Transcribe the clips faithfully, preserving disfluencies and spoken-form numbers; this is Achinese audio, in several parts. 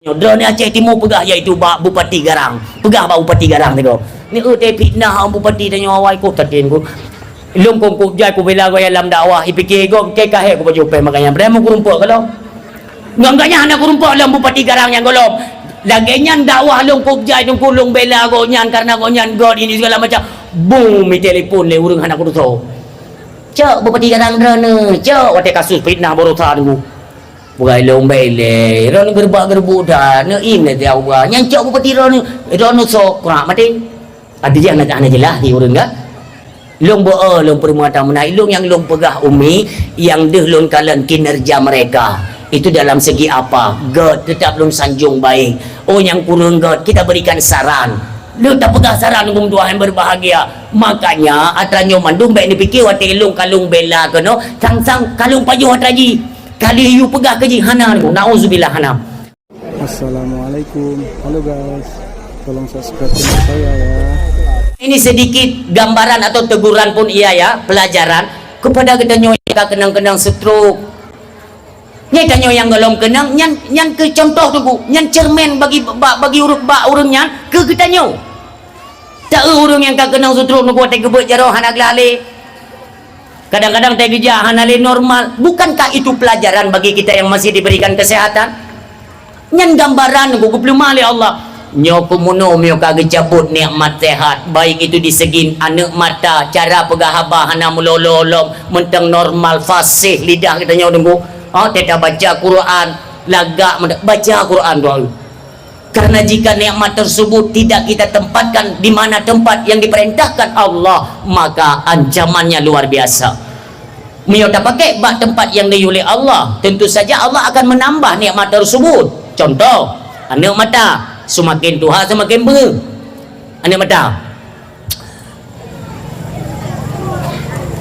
Nyoe droeneuh Aceh Timu peugah, yaitu bak Bupati Garang. Peugah bak Bupati Garang teuka. Ni eu teu fitnah bupati tanyoe awai, koh tatem ku. Lôn kongkop jai kubela gobnyan lam dakwah, ipike gob ke kahé kupajoh péng makajih. Padahai meukurumpok ka lom. Ngon gobnyan hana kurumpok lom Bupati Garang nyang gohlom. Lagèe nyan dakwah lôn kop jai teungku, lôn bela gobnyan karena gobnyan göt ini segala macam. Bung, mi telepon lé ureueng hana kutusoe. Cok Bupati Garang droeneuh, cok watèe kasus fitnah baroesa teungku. Bukai lôn bela, droeneuh geureuba-geureubu that, neuim lé tiap uba. Nyan cok bupati droeneuh, droeneuh soe kurak maté. Tapi jih hana, hana jeulaih di ureueng kan. Lôn beu-, lôn peurumoh meunan, ilôn nyang lôn peugah umi, nyang deuh lôn kalon kinerja mereka. Itu dalam segi apa? Göt, tetap lôn sanjong baik. Oh, nyang kureueng göt, kita berikan saran. Lôn tapeugah saran geumeudua nyang berbahagia. Makanya, atra nyoe mandum bèk neupike watèe lôn ka lôn bela keunoe, sang-sang ka lôn pajoh atra jih. Ka lheuh yue peugah keu jih hana nyoe, nauzubillah hana. Assalamualaikum. Halo guys, tolong subscribe channel saya ya. Ini sedikit gambaran atau teguran pun iya ya, pelajaran kepada geutanyoe nyang ka keunong-keunong stroke. Nyan tanyoe nyang gohlom keunong, nyan, nyan keu contoh teungku, nyan cermin bagi, ba-, bagi ureueng, bak ureueng nyan keu geutanyoe. Taeu ureueng nyang ka keunong stroke nyoe watèe geubeuet jaroe hana glah lé. Kadang-kadang tageujak hana lé normal. Bukankah itu pelajaran bagi kita yang masih diberikan kesehatan? Nyan gambaran geupeulumah lé Allah. Nyoe keuh meunoe meunyoe ka geucabut nikmat sehat, baik itu di segi aneuk mata, cara peugah haba hana meulolo lom, mantong normal, fasih lidah geutanyoe teungku. Ha, teuka baca Quran, lagak meuda-, baca Quran doa. Karena jika nikmat tersebut tidak kita tempatkan di mana tempat yang diperintahkan Allah, maka ancamannya luar biasa. Meunyoe tapakék bak teumpat nyang neuyue lé Allah, tentu saja Allah akan menambah nikmat tersebut. Contoh, aneuk mata, seumaken tuha seumaken beungeuh. Aneuk mata.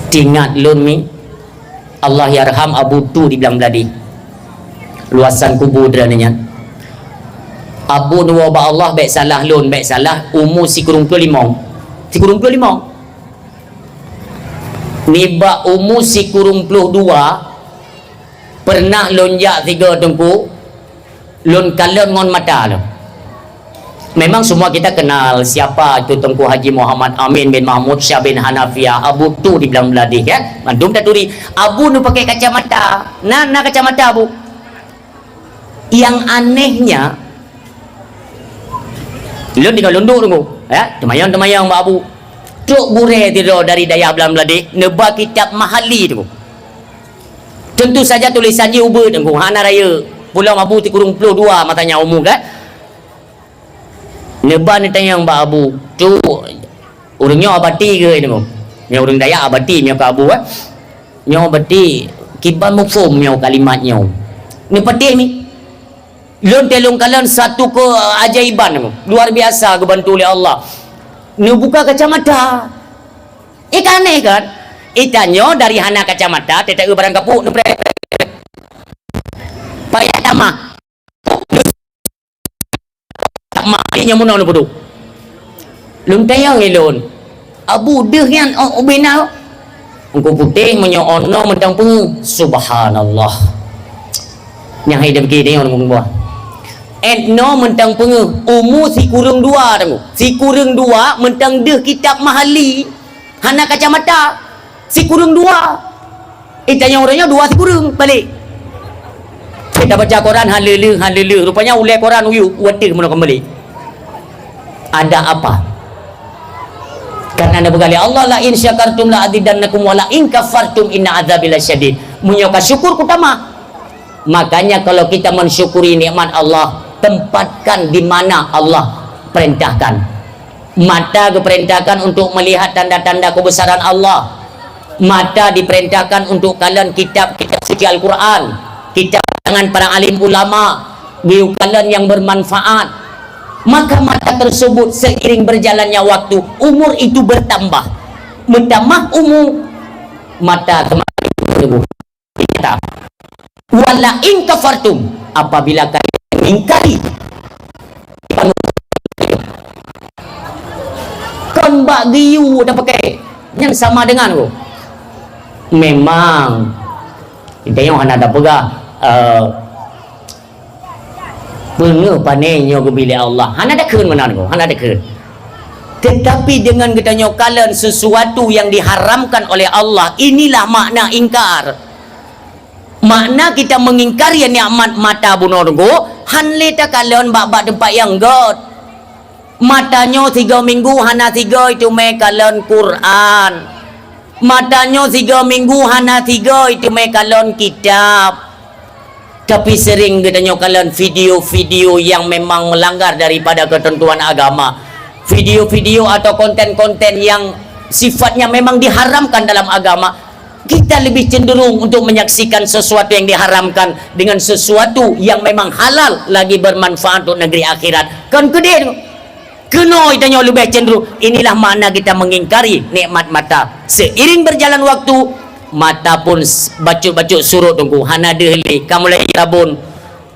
Teuingat lôn mi, Allahyarham Abu Tu di Blang Bladeh. Luasan kubu droeneuh nyan. Abu neuwoe bak Allah, bèk salah lôn, bèk salah, umu sikureueng ploh limong. Sikureueng ploh limong. Nibak umu sikureueng ploh dua, pernah lôn jak sigoe teungku, lôn kalon ngon mata lôn. Memang semua kita kenal siapa itu Teungku Haji Muhammad Amin bin Mahmud Syah bin Hanafiah, Abu Tu di Blang Bladeh, ya. Mandum taturi. Abu neupakai kacamata. Na, na kacamata, Abu. Yang anehnya, lôn tinggai lôn duek teungku, ya, teumayang-teumayang bak Abu. Trok gurèe sidroe dari dayah Blang Bladeh, neuba kitab Mahalli teungku. Tentu saja tulisan jih ubit teungku, hana rayeuk. Pulang Abu sikureueng ploh dua masa nyan umu kan. Neuba neutanyong bak Abu, "Tu, ureueng nyoe abati keu teungku?" Nyoe ureueng Dayak abati, nyoe keu Abu kan. Nyoe abati, kiban muphom nyoe kalimat nyoe. Neupatéh mi. Lôn teuh lôn kalon satu keajaiban, luar biasa geubantu lé Allah. Neubuka kacamata. Eh, ka aneh kan? Eh, tanyoe dari hana kacamata, teuh barang kapok, neupreh. Payah tamah. Tamah, nyan meunoe neupeuduek. Lôn tanyong lé lôn. Abu deuh nyan, oh, ubena. Engku putéh meunyoe oh noe mantong peungeuh. Subhanallah. Nyang hai deuh bagi tanyong lam buah. Eh noe mantong peungeuh, umu sikureueng dua teungku. Sikureueng dua mantong deuh kitab Mahalli. Hana kacamata. Sikureueng dua. Eh, tanyong ureueng nyoe dua sikureueng balik. Kita baca Quran, haleuleu, haleuleu. Rupanya ulèe Quran uyup, watèe meunoe kembali. Ada apa? Karena neupeugah lé Allah, "La in syakartum la azidannakum wa la in kafartum inna adzabi lasyadid." Meunyoe ka syukur, kutamah. Makanya kalau kita mensyukuri nikmat Allah, tempatkan di mana Allah perintahkan. Mata geuperintahkan untuk melihat tanda-tanda kebesaran Allah. Mata diperintahkan untuk kalon kitab-kitab suci Al-Quran, kitab karangan para alim ulama, geuyue kalon nyang bermanfaat. Maka mata tersebut seiring berjalannya waktu, umur itu bertambah. Meutamah umu, mata seumaken bertambah. Wa la in kafartum, apabila kalian mengingkari, kon bak geuyue tapakai, nyan sama dengan tu. Memang, kita nyang hana tapeugah, eh, Peungeuh pané nyoe geubi lé Allah. Hana takheun meunan ko, hana takheun. Tetapi dengan geutanyoe kalon sesuatu yang diharamkan oleh Allah, inilah makna ingkar. Makna kita mengingkari nikmat mata bunoe teungku, han lé takalon bak-bak teumpat nyang göt. Mata nyoe tiga minggu hana tiga iteumé kalon Quran. Mata nyoe tiga minggu hana tiga iteumé kalon kitab. Tapi sering geutanyoe kalon video-video yang memang melanggar daripada ketentuan agama. Video-video atau konten-konten yang sifatnya memang diharamkan dalam agama. Kita lebih cenderung untuk menyaksikan sesuatu yang diharamkan dengan sesuatu yang memang halal lagi bermanfaat untuk negeri akhirat. Kon keudeh tu. Keunoe tanyoe leubeh cenderung. Inilah makna kita mengingkari nikmat mata. Seiring berjalan waktu, mata pun s-, bacut-bacut surut teungku. Hana deuh lé. Ka mulai rabun.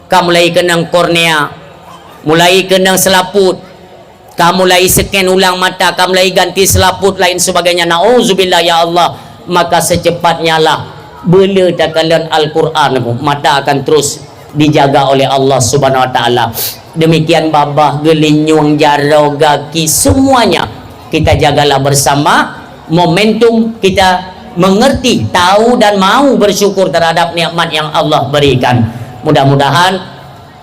Ka mulai keunong kornea. Mulai keunong seulaput. Ka mulai scan ulang mata, ka mulai ganti seulaput lain sebagainya. Nauzubillah ya Allah. Maka secepatnyalah beu le takalon Al-Quran, mata akan terus dijaga oleh Allah Subhanahu Wa Taala. Demikian babah, geulinyueng, jaroe, gaki, semuanya kita jagalah bersama. Momentum kita mengerti, tahu dan mau bersyukur terhadap nikmat yang Allah berikan. Mudah-mudahan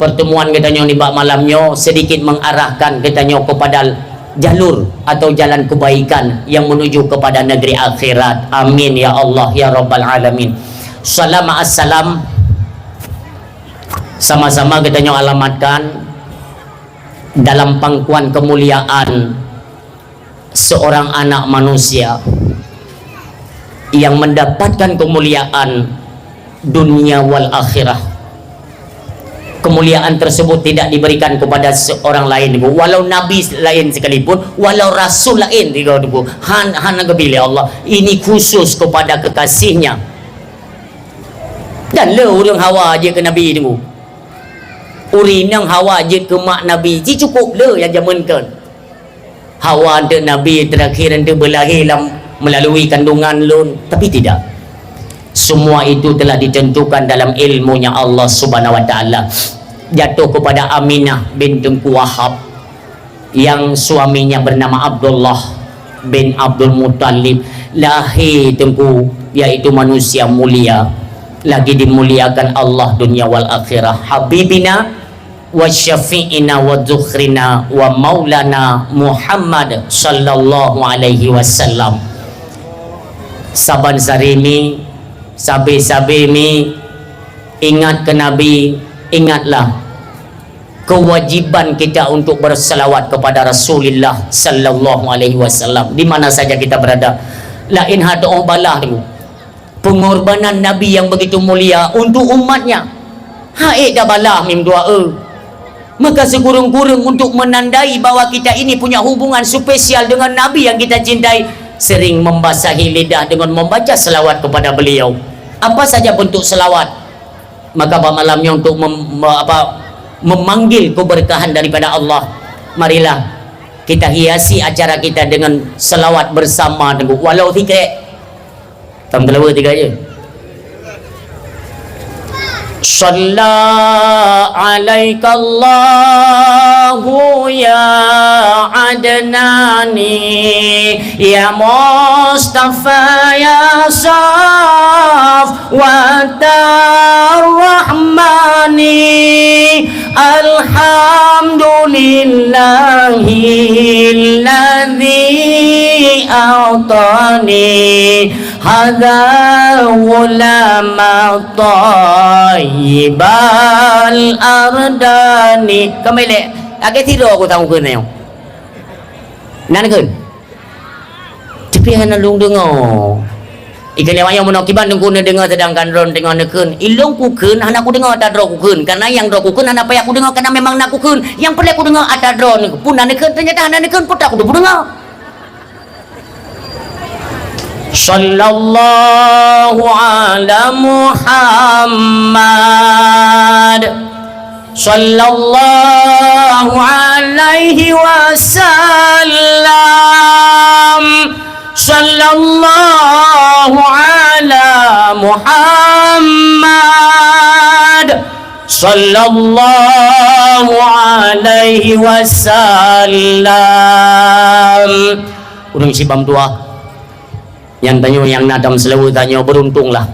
pertemuan geutanyoe nibak malam nyoe sedikit mengarahkan geutanyoe kepada jalur atau jalan kebaikan yang menuju kepada negeri akhirat. Amin ya Allah ya Rabbal Alamin. Salam assalam sama-sama geutanyoe alamatkan dalam pangkuan kemuliaan seorang anak manusia yang mendapatkan kemuliaan dunia wal akhirah. Kemuliaan tersebut tidak diberikan kepada seorang lain, walau nabi lain sekalipun, walau rasul lain juga, han, hana geubi lé Allah. Ini khusus kepada kekasihnya. Dan le ureuëng hawa jeuet keu nabi teungku. Ureuëng nyang hawa jeuet keu mak nabi, ji cukup le nyang jameun kon. Hawa anteuk Nabi terakhir anteuk beulahé lam, melalui kandungan lôn, tapi tidak. Semua itu telah ditentukan dalam ilmunya Allah Subhanahu wa Taala. Jatuh kepada Aminah bin Teungku Wahab yang suaminya bernama Abdullah bin Abdul Muttalib. Lahé Teungku, yaitu manusia mulia, lagi dimuliakan Allah dunia wal akhirah. Habibina wa syafi'ina wa dzukhrina wa maulana Muhammad sallallahu alaihi wasallam. Saban sari mi, sabe-sabe mi, ingat keu Nabi, ingatlah kewajiban kita untuk bersalawat kepada Rasulullah sallallahu alaihi wasallam di mana saja kita berada. Laén hatoh balah tu. Pengorbanan Nabi yang begitu mulia untuk umatnya. Hai dah balah mim dua e. Maka sekurang-kurang untuk menandai bahwa kita ini punya hubungan spesial dengan Nabi yang kita cintai, sering membasahi lidah dengan membaca selawat kepada beliau. Apa saja bentuk selawat, maka pada malam ini untuk mem-, me-, apa, memanggil keberkahan daripada Allah, marilah kita hiasi acara kita dengan selawat bersama, walau sikrek. Tam teulawa tiga je. Shalla alaikallahu ya Adnani, ya Mustafa, ya Safwatar Rahmani. Alhamdulillahilladzi a'tani hadza ghulama thayyibal ardani. Keumalek, lagée sidroe ku tangkeuneuk. Nan kheun. Tapi hana lôn deungoe. Ikeu lewat nyang meunoe kiban teungku neudeungoe, sedangkan droe teungoh neukheun. Ilôn kukheun hana kudeungoe ata droe kukheun, karena nyang droe kukheun hana payah kudeungoe, karena memang na kukheun. Nyang peureulée kudeungoe ata droe neukheun. Pun na neukheun, ternyata hana neukheun, peue ta kudeungoe. Sallallahu ala Muhammad. Sallallahu alaihi wasallam. Sallallahu ala Muhammad. Sallallahu alaihi wasallam. Ureuëng sibam dua. Nyang tanyoe nyang na tam seulaweuet tanyoe beuruntonglah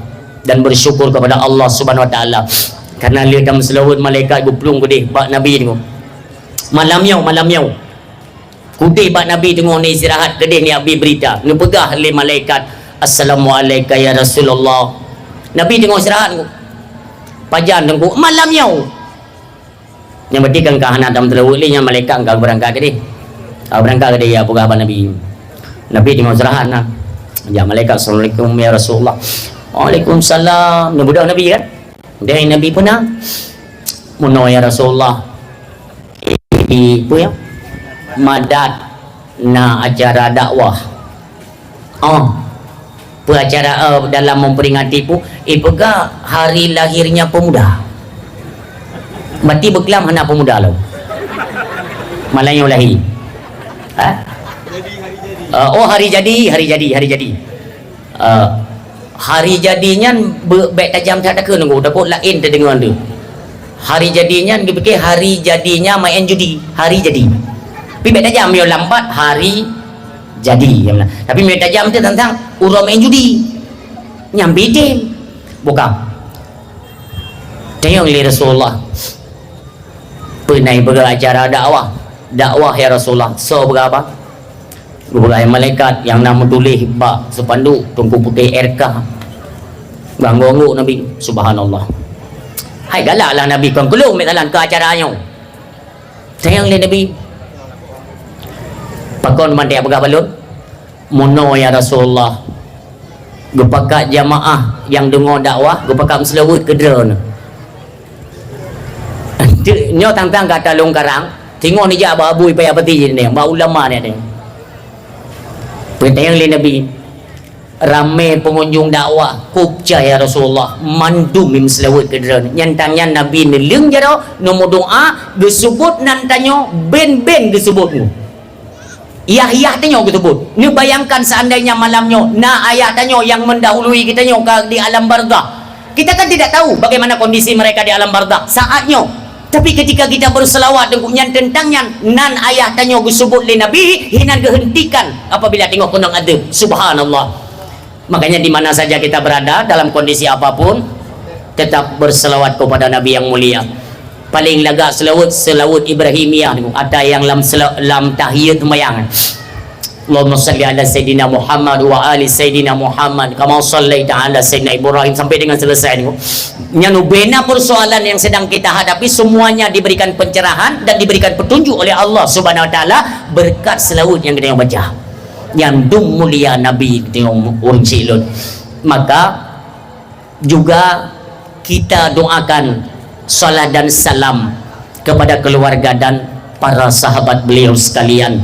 dan bersyukur kepada Allah Subhanahu Wa Taala. Karena lé tam seulaweuet malaikat geuplueng keudeh bak Nabi nyoe. Malam nyoe, malam nyoe. Kudeh bak Nabi teungoh neuistirahat, keudeh neubi beurita. Neupeugah lé malaikat, "Assalamu'alaika ya Rasulullah." Nabi teungoh istirahat. Pajan teungku, malam nyoe. Nyang berarti kan ka hana tam teulaweuet lé, nyang malaikat ka beurangkat keudeh. Ka beurangkat keudeh ya peugah bak Nabi. Nabi teungoh istirahat na. Ya malaikat, "Assalamualaikum ya Rasulullah." "Waalaikumsalam." Neubeudôh Nabi kan? Deh Nabi peuna. "Meunoe ya Rasulullah." Di peue ya? Madat na acara dakwah. Oh. Peue acara, eh, dalam memperingati pu, ipeugah hari lahirnya pemuda. Berarti beuklam hana pemuda lom. Malam nyoe lahé. Ha? Eh, oh hari jadi, hari jadi, hari jadi. Eh, hari jadi nyan be-, bék tajam that takheun nunggu, takot laén teudeungoe tu. Hari jadi nyan dipike hari jadinya main judi, hari jadi. Tapi bék tajam, yo lambat hari jadi. Tapi bék tajam tu tentang uroe main judi. Nyang bitin. Bukan. Tanyong lé Rasulullah. Peunai peugah acara dakwah. Dakwah ya Rasulullah. So peugah apa? Geupeugah malaikat nyang na meutuléh bak seupanduk Teungku Putéh R K. Ganggu-ganggu Nabi. Subhanallah. Hai galak lah Nabi kon keulong meusalan keu acara nyoe. Tanyong lé Nabi. Pakon mandé peugah balon? Meunoe ya Rasulullah. Geupakat jamaah nyang deungoe dakwah, geupakat meuseulaweuet keu droeneuh. Nyoe tang-tang gata lôn karang, singoh neujak bak abu payah pati jih nyoe, bak ulama nyoe. Peutanyong lé Nabi, ramé peungunjung dakwah, kucai ya Rasulullah, mandum meuseulaweuet keu droeneuh. Nyan tang nyan Nabi neuleueng jaroe, neumeudoá, geuseubut nan tanyoe, ben-ben geuseubut nyoe. Yah-yah tanyoe geuseubut. Neubayangkan seandainya malam nyoe na ayah tanyoe nyang meundahului geutanyoe ka di alam barzakh. Kita kan tidak tahu bagaimana kondisi mereka di alam barzakh saat nyoe. Tapi ketika kita berselawat deungon nyan teuntang nyan, nan ayah tanyoe geuseubut lé Nabi, hinan geuheuntikan apabila teungoh keunong adeueb. Subhanallah. Makanya di mana saja kita berada, dalam kondisi apapun, tetap berselawat kepada Nabi yang mulia. Paling lagak selawat, selawat Ibrahimiyah tu. Ada yang lam sela-, lam tahiyat sembahyang. Allahumma salli ala Sayyidina Muhammad wa ali Sayyidina Muhammad kama sallaita ala Sayyidina Ibrahim sampai dengan selesai tu. Nyan ubena persoalan yang sedang kita hadapi semuanya diberikan pencerahan dan diberikan petunjuk oleh Allah Subhanahu wa taala berkat selawat yang kita baca. Nyandum mulia Nabi teuh ureuëng silot. Maka juga kita doakan salat dan salam kepada keluarga dan para sahabat beliau sekalian.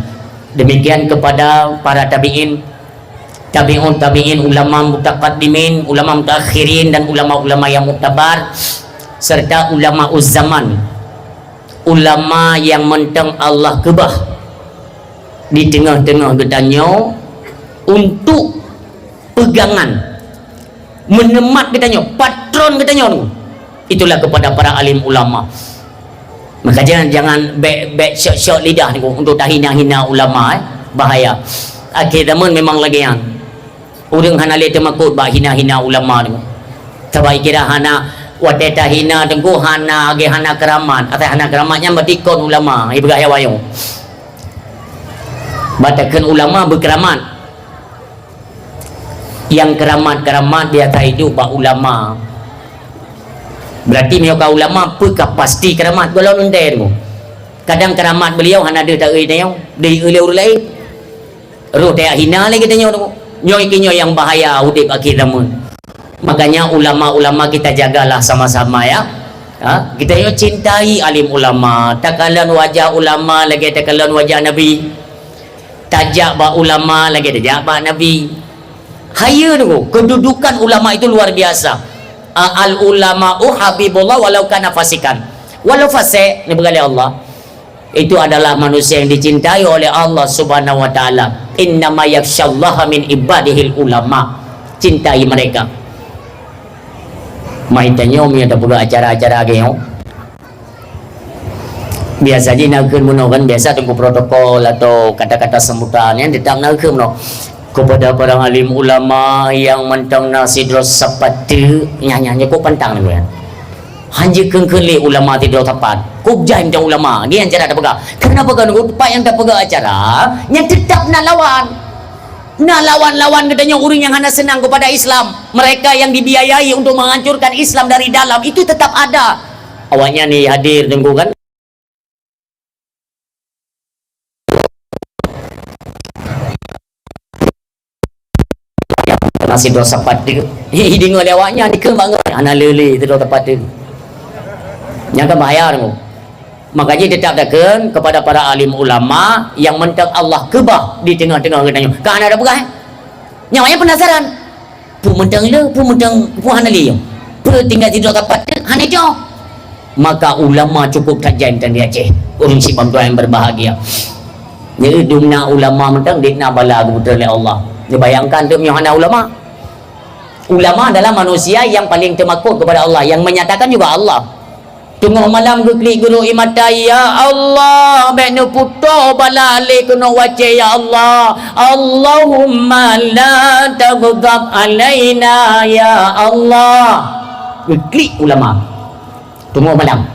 Demikian kepada para tabi'in, tabi'ut tabi'in, ulama mutaqaddimin, ulama mutaakhirin dan ulama-ulama yang muktabar serta ulama zaman. Ulama nyang mantong Allah keubah di teungoh-teungoh geutanyoe untuk pegangan, meuneumat geutanyoe, patron geutanyoe. Itulah kepada para alim ulama. Maka jangan, jangan bék, bék syok-syok lidah niku untuk tahina-hina ulama, eh. Bahaya. Akhé zaman memang lagée nyan. Ureuëng hana lé teumakot bak hina-hina ulama tu. Sabab kira hana watée tahina teungku hana lagée hana keuramat. Asai hana keuramat nyan berarti kon ulama, ipeugah ya wayong. Batakan ulama beukeramat. Yang keramat-keramat biasa hidup bak ulama. Berarti meunyoe ka ulama peue ka pasti keramat golom entée tu. Kadang keramat beliau hana deuh taeu tanyoe, deuh ieu lé ureuëng laén. Roh tajak hina lé geutanyoe tu. Nyoe keuh nyoe nyang bahaya udeb akhé zaman. Makanya ulama-ulama kita jagalah sama-sama ya. Ha, geutanyoe cintai alim ulama, takalon wajah ulama lagée takalon wajah Nabi. Tajak bak ulama lagée tajak bak Nabi. Hayeue tu, kedudukan ulama itu luar biasa. A-, al ulama'u habibullah walau kana fasikan. Walau fasik, ni beugalai Allah. Itu adalah manusia yang dicintai oleh Allah Subhanahu wa taala. Innama yakhsyallaha min ibadihil ulama. Cintai mereka. Mai tanyoe meunyoe tapeugah acara-acara lagée nyoe. Biasa jih na kheun meunoe kan, biasa teungku protokol atau kata-kata sambutan nyan teutap na kheun meunoe. Kepada para alim ulama nyang mantong na sidroe sapateuk, nyan, nyan, nyan kok pantang nyan. Hanjeuet kheun-kheun lé ulama sidroe sapat. Kok jai mantong ulama, nyan cara tapeugah. Karena peugah nunggu teumpat nyang tapeugah acara, nyan teutap na lawan. Na lawan-lawan geutanyoe ureuëng nyang hana seunang kepada Islam. Mereka yang dibiayai untuk menghancurkan Islam dari dalam, itu tetap ada. Awaknyan ni hadir teungku kan. Sidroe sapat teuk. Hi, deungoe lé awaknyan, dikeue bangai. Hana le-le sidroe sapat teuk. Nyang ka bahaya teungku. Maka jih teutap takheun kepada para alim ulama nyang mantong Allah keubah di teungoh-teungoh geutanyoe. Ka hana tapeugah, eh? Nyan awaknyan penasaran. Peue mantong le, peue mantong, peue hana le nyoe? Peue tinggai sidroe sapat teuk hana jaweueb? Maka ulama cukup that jai mantong di Aceh. Ureuëng sibam tuan yang berbahagia. Jadi, dumna ulama mantong, dikna bala geupeutreun lé Allah. Neubayangkan teuk meunyoe hana ulama. Ulama adalah manusia yang paling teumakot kepada Allah, yang menyatakan juga Allah. Teungoh malam geuklik geuruek ie mata, "Ya Allah, bék neuputôh bala lé keunoe wacée, ya Allah. Allahumma la taghdab alaina, ya Allah." Geuklik ulama. Teungoh malam.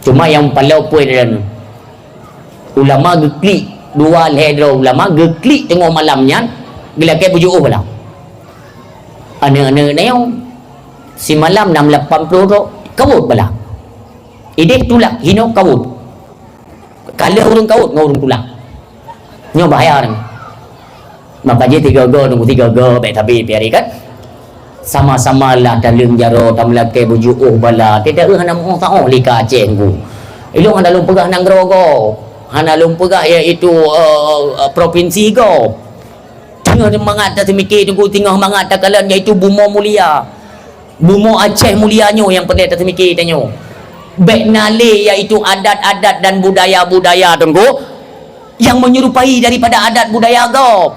Cuma nyang paleng peue dan ulama geuklik, dua lhée droe ulama geuklik teungoh malam nyan, geulakée beujiôh bala. Aneuëk-aneuëk nyoe, simalam nam lapan ploh droe, kawot bala. Ideh tulak, hinoe kawot. Ka lheueh ureuëng kawot ngon ureuëng tulak. Nyoe bahaya nyan. Maka jih tiga go, nunggu tiga go, bék tabi piari kan. Sama-sama lah taleueng jaroe, tameulakée beujiôh bala. Tidak, eh, hana meu'oh taoh lika Aceh nunggu. Ilong hana lôn peugah nanggroe go. Hana lôn peugah iaitu, eh, eh, propinsi go. Teungoh mangat taseumike teungku, teungoh mangat takalon, yaitu bumoe mulia. Bumoe Aceh mulia nyoe nyang peureulée taseumike tanyoe. Bék na lé, yaitu adat-adat dan budaya-budaya teungku, nyang menyerupai daripada adat budaya gob.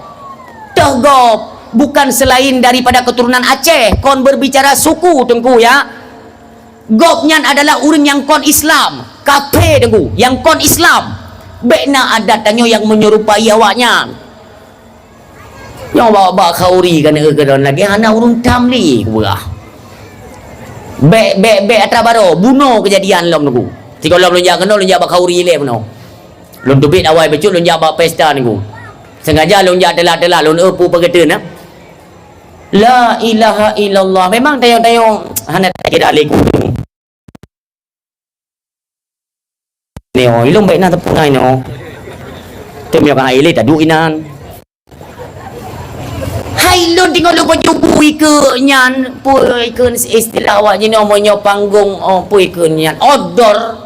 Toh gob bukan selain daripada keturunan Aceh, kon berbicara suku teungku ya. Gob nyan adalah ureuëng nyang kon Islam, kafé teungku, nyang kon Islam. Bék na adat tanyoe nyang menyerupai awaknyan. Nyoe bak, bak khauri kan, eh, keudroe lagée hana ureuëng tam lé kupeugah. Bék, bék, bék atra baroe, bunoe keujadian lom teungku. Sigohlom lôn jak keunoe, lôn jak bak khauri lé bunoe. Lôn teubiet awai bacut lôn jak bak pesta teungku. Sengaja lôn jak telat-telat, lôn eu peue-peue geuteupeue na. La ilaha illallah. Memang tanyoe-tanyoe hana takira lé ku. Nyoe, ilong baik na teupeue nyoe. Tem nyoe ka hai lé taduek inan. Hai lôn teungoh lôn pajoh bu ikeue nyan, peue ikeue istilah awak jinoe meunyoe panggong, oh, peue ikeue nyan, outdoor.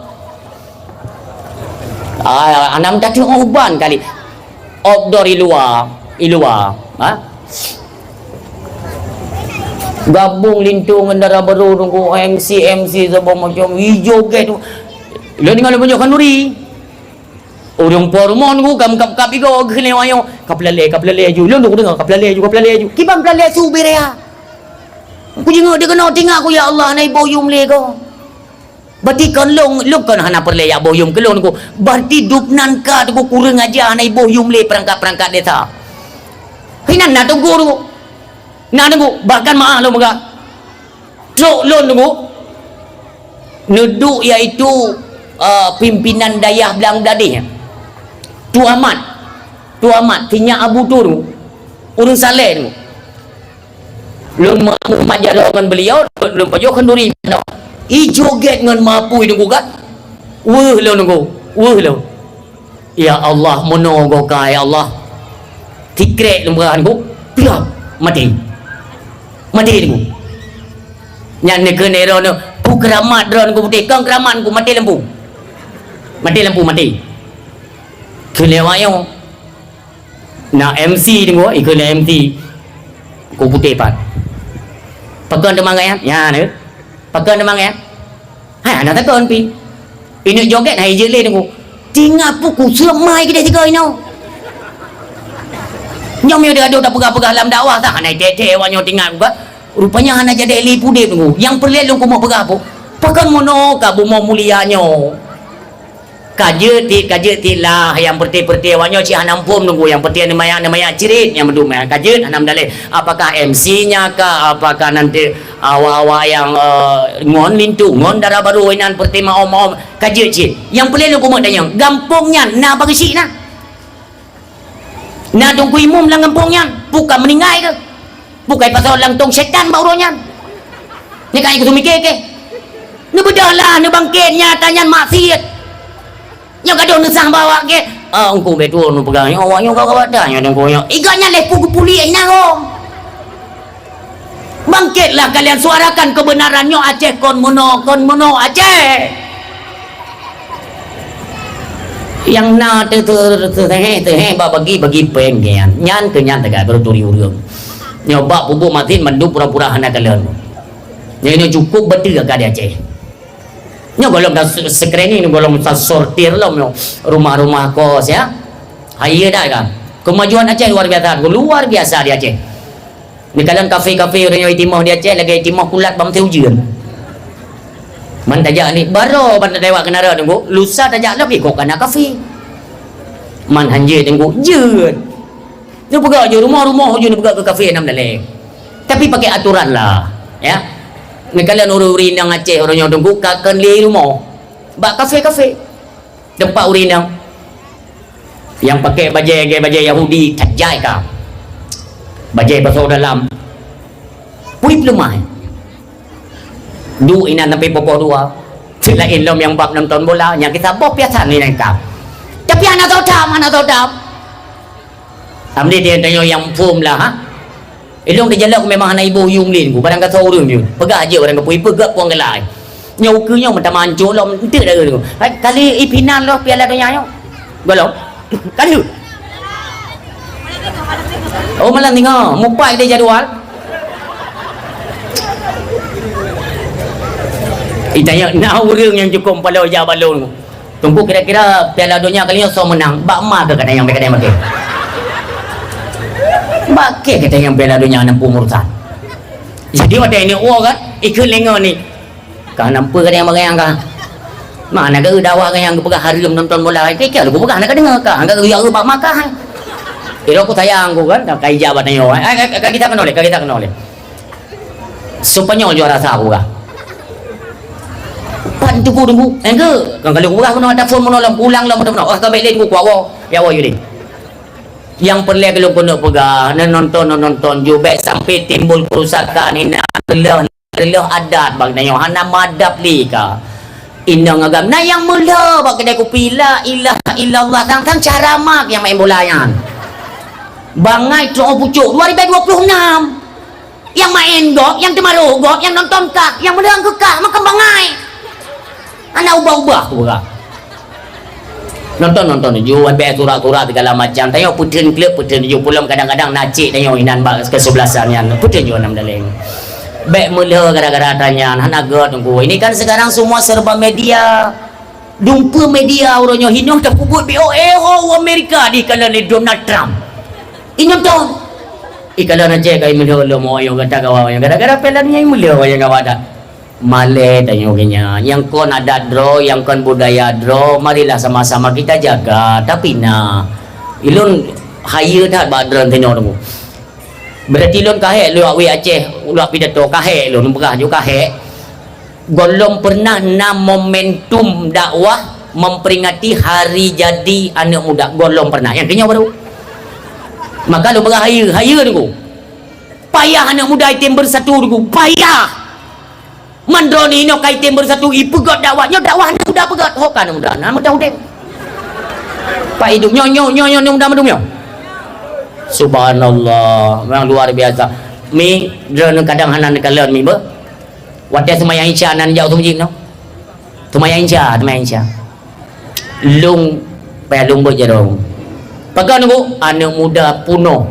Ah, anam tatuek uban kali. Outdoor i luwa, i luwa. Ha? Gabong linto ngon dara barô teungku, M C, M C saboh macam, i joget. Lôn deungoe lôn pajoh khanduri. Ureuëng po rumoh nunggu gam kap-kap igo geuh lewat nyoe. Ka peulalé, ka peulalé aju. Lôn deungoe ka peulalé aju, ka peulalé aju. Kiban peulalé su beu raya. Kujingeuk di keunoe tinggai ku, ya Allah, hana iboh yum lé ko. Berarti kon lôn, lôn kon hana peureulée jak boh yum keu lôn ku. Berarti dubnan ka teungku kureueng aja hana iboh yum lé peurangkat-peurangkat desa. Hinan na teungku teungku. Na teungku, bahkan meu'ah lôn peugah. Trok lôn teungku. Neuduek yaitu, eh, pimpinan dayah Blang Bladeh. Tuamat. Tuamat, sinyak Abu Tur. Ureuëng saleh teungku. Lôn meu'ah jaroe ngon beuliau, lôn, lôn pajoh khanduri. I joget ngon mapui teungku gat. Weueh lôn teungku, weueh lôn. Ya Allah, meunoe goe ka, ya Allah. Sikrek lôn peugah teungku, piap, maté. Maté teungku. Nyan neukheun droeneuh, peue keuramat droeneuh putéh, kon keuramat teungku, maté lampu. Maté lampu, maté. Kheun lé awak nyoe. Na M C teungku, ikeue na M C. Ku putéh pat. Pakon teuma gaya? Nya na. Pakon teuma gaya? Hai, hana takon pi. Ineuk joget hai jeuet lé teungku. Tinggai pu kuseup mai keudeh sigoe inoe. Nyoe meunyoe adoh tapeugah-peugah lam dakwah, tak hana teuh-teuh awak nyoe tinggai buka. Rupanya hana jadi lé pudép teungku. Nyang peureulée lôn keumeung peugah pu. Pakon meunoe ka bumoe mulia nyoe. Ka jeuet cit, ka jeuet cit lah, nyang peureté-peureté awak nyoe cit hana muphom Teungku, nyang peureté neumayang-neumayang cirit nyang meudum, ka jeuet hana meudaleh. Apakah M C nya kah, apakah nanti awak-awak nyang, eh, ngon linto, ngon dara barô inan peureté maom-maom, ka jeuet cit. Nyang peureulée lôn keumeung tanyong, gampông nyan na barisi na? Na Teungku Imum lam gampông nyan, bukan meuninggai keuh? Bukai pasoe lantong setan bak uroe nyan. Nyan ka kuseumiké keuh. Neubeudoh lah, neubangket, nyata nyan maksiet. Nyoe gadoh neusah bak awak keuh. Ah, Teungku beutôi neupeugah nyoe, awak nyoe gawat that nyoe Teungku nyoe. Iga nyan lé pu geupuli ai na gom. Bangkitlah kalian, suarakan kebenaran nyoe Aceh kon meunoe, kon meunoe Aceh. Nyang na teu-, teu-, teu-, teuhé, teuhé bak bagi-bagi péng nyan. Nyan keuh nyan teuka beuturi ureuëng. Nyoe bak pubuk masin mandum pura-pura hana kalon. Nyoe, nyoe cukup beutôi ka di Aceh. Nyoe gohlom ta screening, gohlom ta sortir lom nyoe rumah-rumah kos ya. Hai iya dak kan? Kemajuan Aceh luar biasa, luar biasa di Aceh. Neukalon kafe-kafe ureuëng nyoe itimoh di Aceh lagée itimoh kulat bak meuteue ujeuen. Man tajak ni baroe ban tadewak keunaroe Teungku, lusa tajak lom ikok kana kafe. Man hanjeuet Teungku, jeuet. Neupeugah jeuet rumoh-rumoh jeuet neupeugah keu kafe nam daleh. Tapi pakai aturan lah, ya. Neukalon ureuëng-ureuëng inong Aceh ureuëng nyoe Teungku ka kon lé rumoh. Bak kafe-kafe. Teumpat ureuëng inong. Nyang pakai bajée, bajée Yahudi, that jai ka. Bajée basoe dalam. Pui peuleumah. Duek inan sampai pukul dua. Cit laén lom nyang bab nonton bola, nyang kisah boh piasan inan ka. Tapi hana soe tham, hana soe tham. Amri dia tanya nyang phom lah, ha? Ilong di jalan memang hana iboh yum lin ku, barang kata urang tu. Peugah aja barang kepui, peugah puang gelai. Nyoe ukeue nyoe meutamah ancô lom, enteuk dah tu. Hai, kali ipinan loh Piala Donya nyoe. Golom. Kan tu? Oh, malam tengok. Mupai deh jadual. Itanya, na urang nyang cukôp paloe jak balon. Teungku, kira-kira Piala Donya kali nyoe soe meunang? Bak ma keu kadang nyang kadang maté. Bak keu kadang nyang Piala Donya enam puluh urusan. Jadi, watèe ini, oh, kan? Ikut lenga ni. Ka nampak ada yang bagayang ka. Mana ke dakwah ke yang peugah haram nonton bola? Kira-kira aku peugah nak dengar ka. Angkat aku jaga bak Makkah. Kira aku sayang aku kan. Ka ijak bak tanyoe. Eh, eh, eh, ka kita kena oleh, ka kita kena oleh. Spanyol juara satu ka. Pan tu ku tunggu. Eh, ke? Kan kalau ku peugah kena ada phone menolong pulang lah menolong. Oh, ka baik lain ku kuat. Ya, wa, yudi. Yang perlu kalau kena peugah, nonton, nonton, jubek sampai timbul kerusakan, ina Allah. Reuloh adat bak tanyoe hana meuadab lé ka. Inong agam na nyang meulhô bak keudè kupi, la ilaha illallah, sang-sang cara mak nyang maén bola nyan. Bangai troh pucôk dua ribu dua puluh enam. Nyang maén gob, nyang teumaroh gob, nyang nonton kah, nyang meulhô keu kah, makam bangai. Hana ubah-ubah tu peugah. Nonton-nonton ju, abéh surat-surat segala macam. Tanyoe peuteun kleb, peuteun ju. Pulom kadang-kadang na cék tanyoe inan bak keusebelasan nyan. Peuteun ju nam daleng. Bèk meulhô gara-gara tanyan, hana gèt Teungku. Ini kan sekarang semua serba media. Dumpeue media uroe nyoe hinoe tapeubuet B O A ho u Amerika dikalon lé Donald Trump. Inonton. Ikalon Aceh kai meulhô lom, oh, nyang gata kawan, nyang gara-gara Piala Dunia meulhô nyang kawan dah. Malèe tanyoe keu nyan. Nyang kon adat droe, nyang kon budaya droe, marilah sama-sama kita jaga. Tapi na, ilôn hayeue that bak droeneuh teunoe teungku. Berarti lôn ka hék luwah wéh Aceh, luwah pidato ka hék lôn, peugah ju ka hék. Gohlom pernah na momentum dakwah memperingati hari jadi aneuk muda. Gohlom pernah. Nyang keu nyoe baru. Maka lôn peugah hayeue, hayeue teungku. Payah aneuk muda item bersatu teungku. Payah. Man droeneuh inoe ka item bersatu, ipeugöt dakwah. Nyoe dakwah aneuk muda peugöt. Ho ka aneuk muda, aneuk muda udép. Pak idup nyoe, nyoe, nyoe, nyoe, aneuk muda mandum nyoe. Subhanallah, memang luar biasa. Mi, droeneuh kadang hana neukalon mi beuh. Watèe seumayang Isya nan jak u masjid nyoe. Seumayang Isya, seumayang Isya. Lôn, payah lôn beuet jaroe. Pakon teungku, aneuk muda punoh.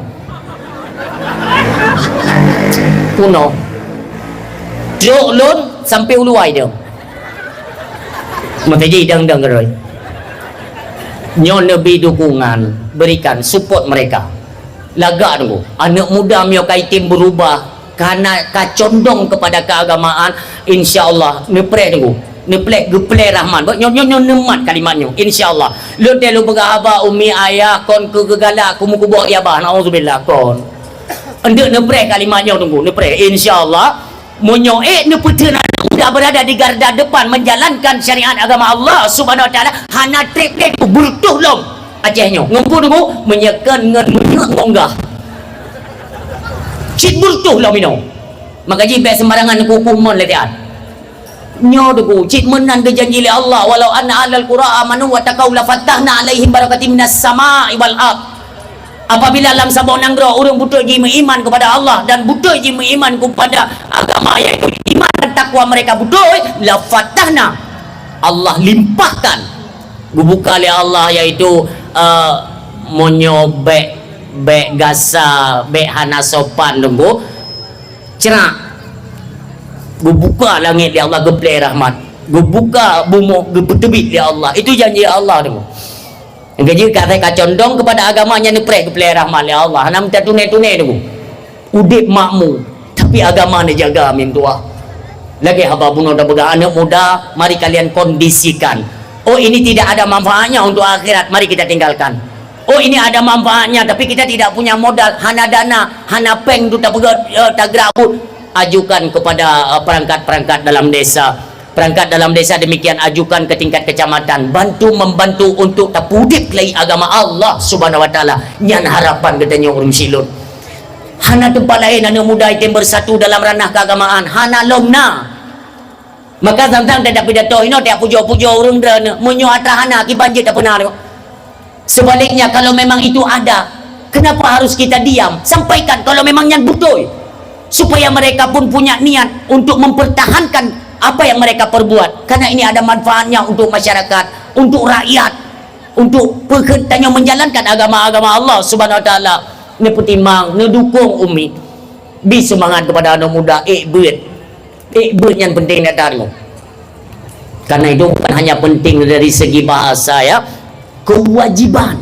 Punoh. Trok lôn sampai u luwa idong. Meuteujih dang-dang keudroe. Nyoe neubi dukungan, berikan support mereka. Lagak teungku, aneuk muda meunyoe ka item berubah, ka na, ka condong kepada keagamaan, insya Allah neupreh teungku. Neupreh, geupreh rahmat. Bak nyoe, nyoe, nyoe neumat kalimat nyoe. Insya Allah. Lôn teuh lôn peugah haba umi ayah kon keu geugalak, keu meukeubok ya bah. Nauzubillah kon. Endeuk neupreh kalimat nyoe teungku, neupreh. Insya Allah. Meunyoe ék neupeuteun aneuk muda berada di garda depan menjalankan syariat agama Allah Subhanahu Wa Taala, hana treb-treb beureutoh lom Aceh nyoe. Ngon ku teungku, meunyeukon ngon meunyeuk ngon gah. Cit beureutoh lom inoe. Maka jih bék sembarangan kuku mon lé tiat. Nyoe teungku, cit meunan geujanji lé Allah, "Walau anna ahlal qura amanu wa taqau lafatahna alaihim barakatim minas sama'i wal ard." Apabila lam saboh nanggroe ureuëng beutôi jimeuiman kepada Allah dan beutôi jimeuiman kepada agama, yaitu iman dan takwa mereka beutôi, lafatahna, Allah limpahkan, geubuka lé Allah, yaitu, eh, meunyoe bék, bék gasa, bék hana sopan teungku, Crak. Geubuka langét lé Allah, geuplé rahmat. Geubuka bumoe, geupeuteubiet lé Allah. Itu janji Allah tu. Nyang keujeuet ka, ka condong kepada agama nyan neupreh, geuplé rahmat lé Allah. Hana mita tuné-tuné tu. Udép makmu, tapi agama neujaga, min tuah. Lagèe haba bunoe tapeugah, aneuk muda, mari kalian kondisikan. Oh, ini tidak ada manfaatnya untuk akhirat, mari kita tinggalkan. Oh, ini ada manfaatnya, tapi kita tidak punya modal, hana dana, hana péng untuk tapeugah, eh, tagerak buet. Ajukan kepada, eh, perangkat-perangkat dalam desa. Perangkat dalam desa demikian, ajukan ke tingkat kecamatan. Bantu membantu untuk tapeudép lagi agama Allah Subhanahu Wa Taala. Nyan harapan geutanyoe ureuëng Silot. Hana teumpat laén aneuk muda item bersatu dalam ranah keagamaan. Hana lom na. Maka sang-sang tiep pidato inoe, tiep pujoe-pujoe ureuëng droeneuh, meunyoe atra hana, kiban jeuet tapeuna lé. Sebaliknya, kalau memang itu ada, kenapa harus kita diam? Sampaikan kalau memang nyan beutôi. Supaya mereka pun punya niat untuk mempertahankan apa yang mereka perbuat. Karena ini ada manfaatnya untuk masyarakat, untuk rakyat, untuk peukeut tanyoe menjalankan agama-agama Allah Subhanahu Wa Taala. Neupeutimang, neudukung umi. Bi seumangat kepada aneuk muda, ék beuet. Ék beuet nyan penting that-that. Karena itu bukan hanya penting dari segi bahasa, ya, kewajiban.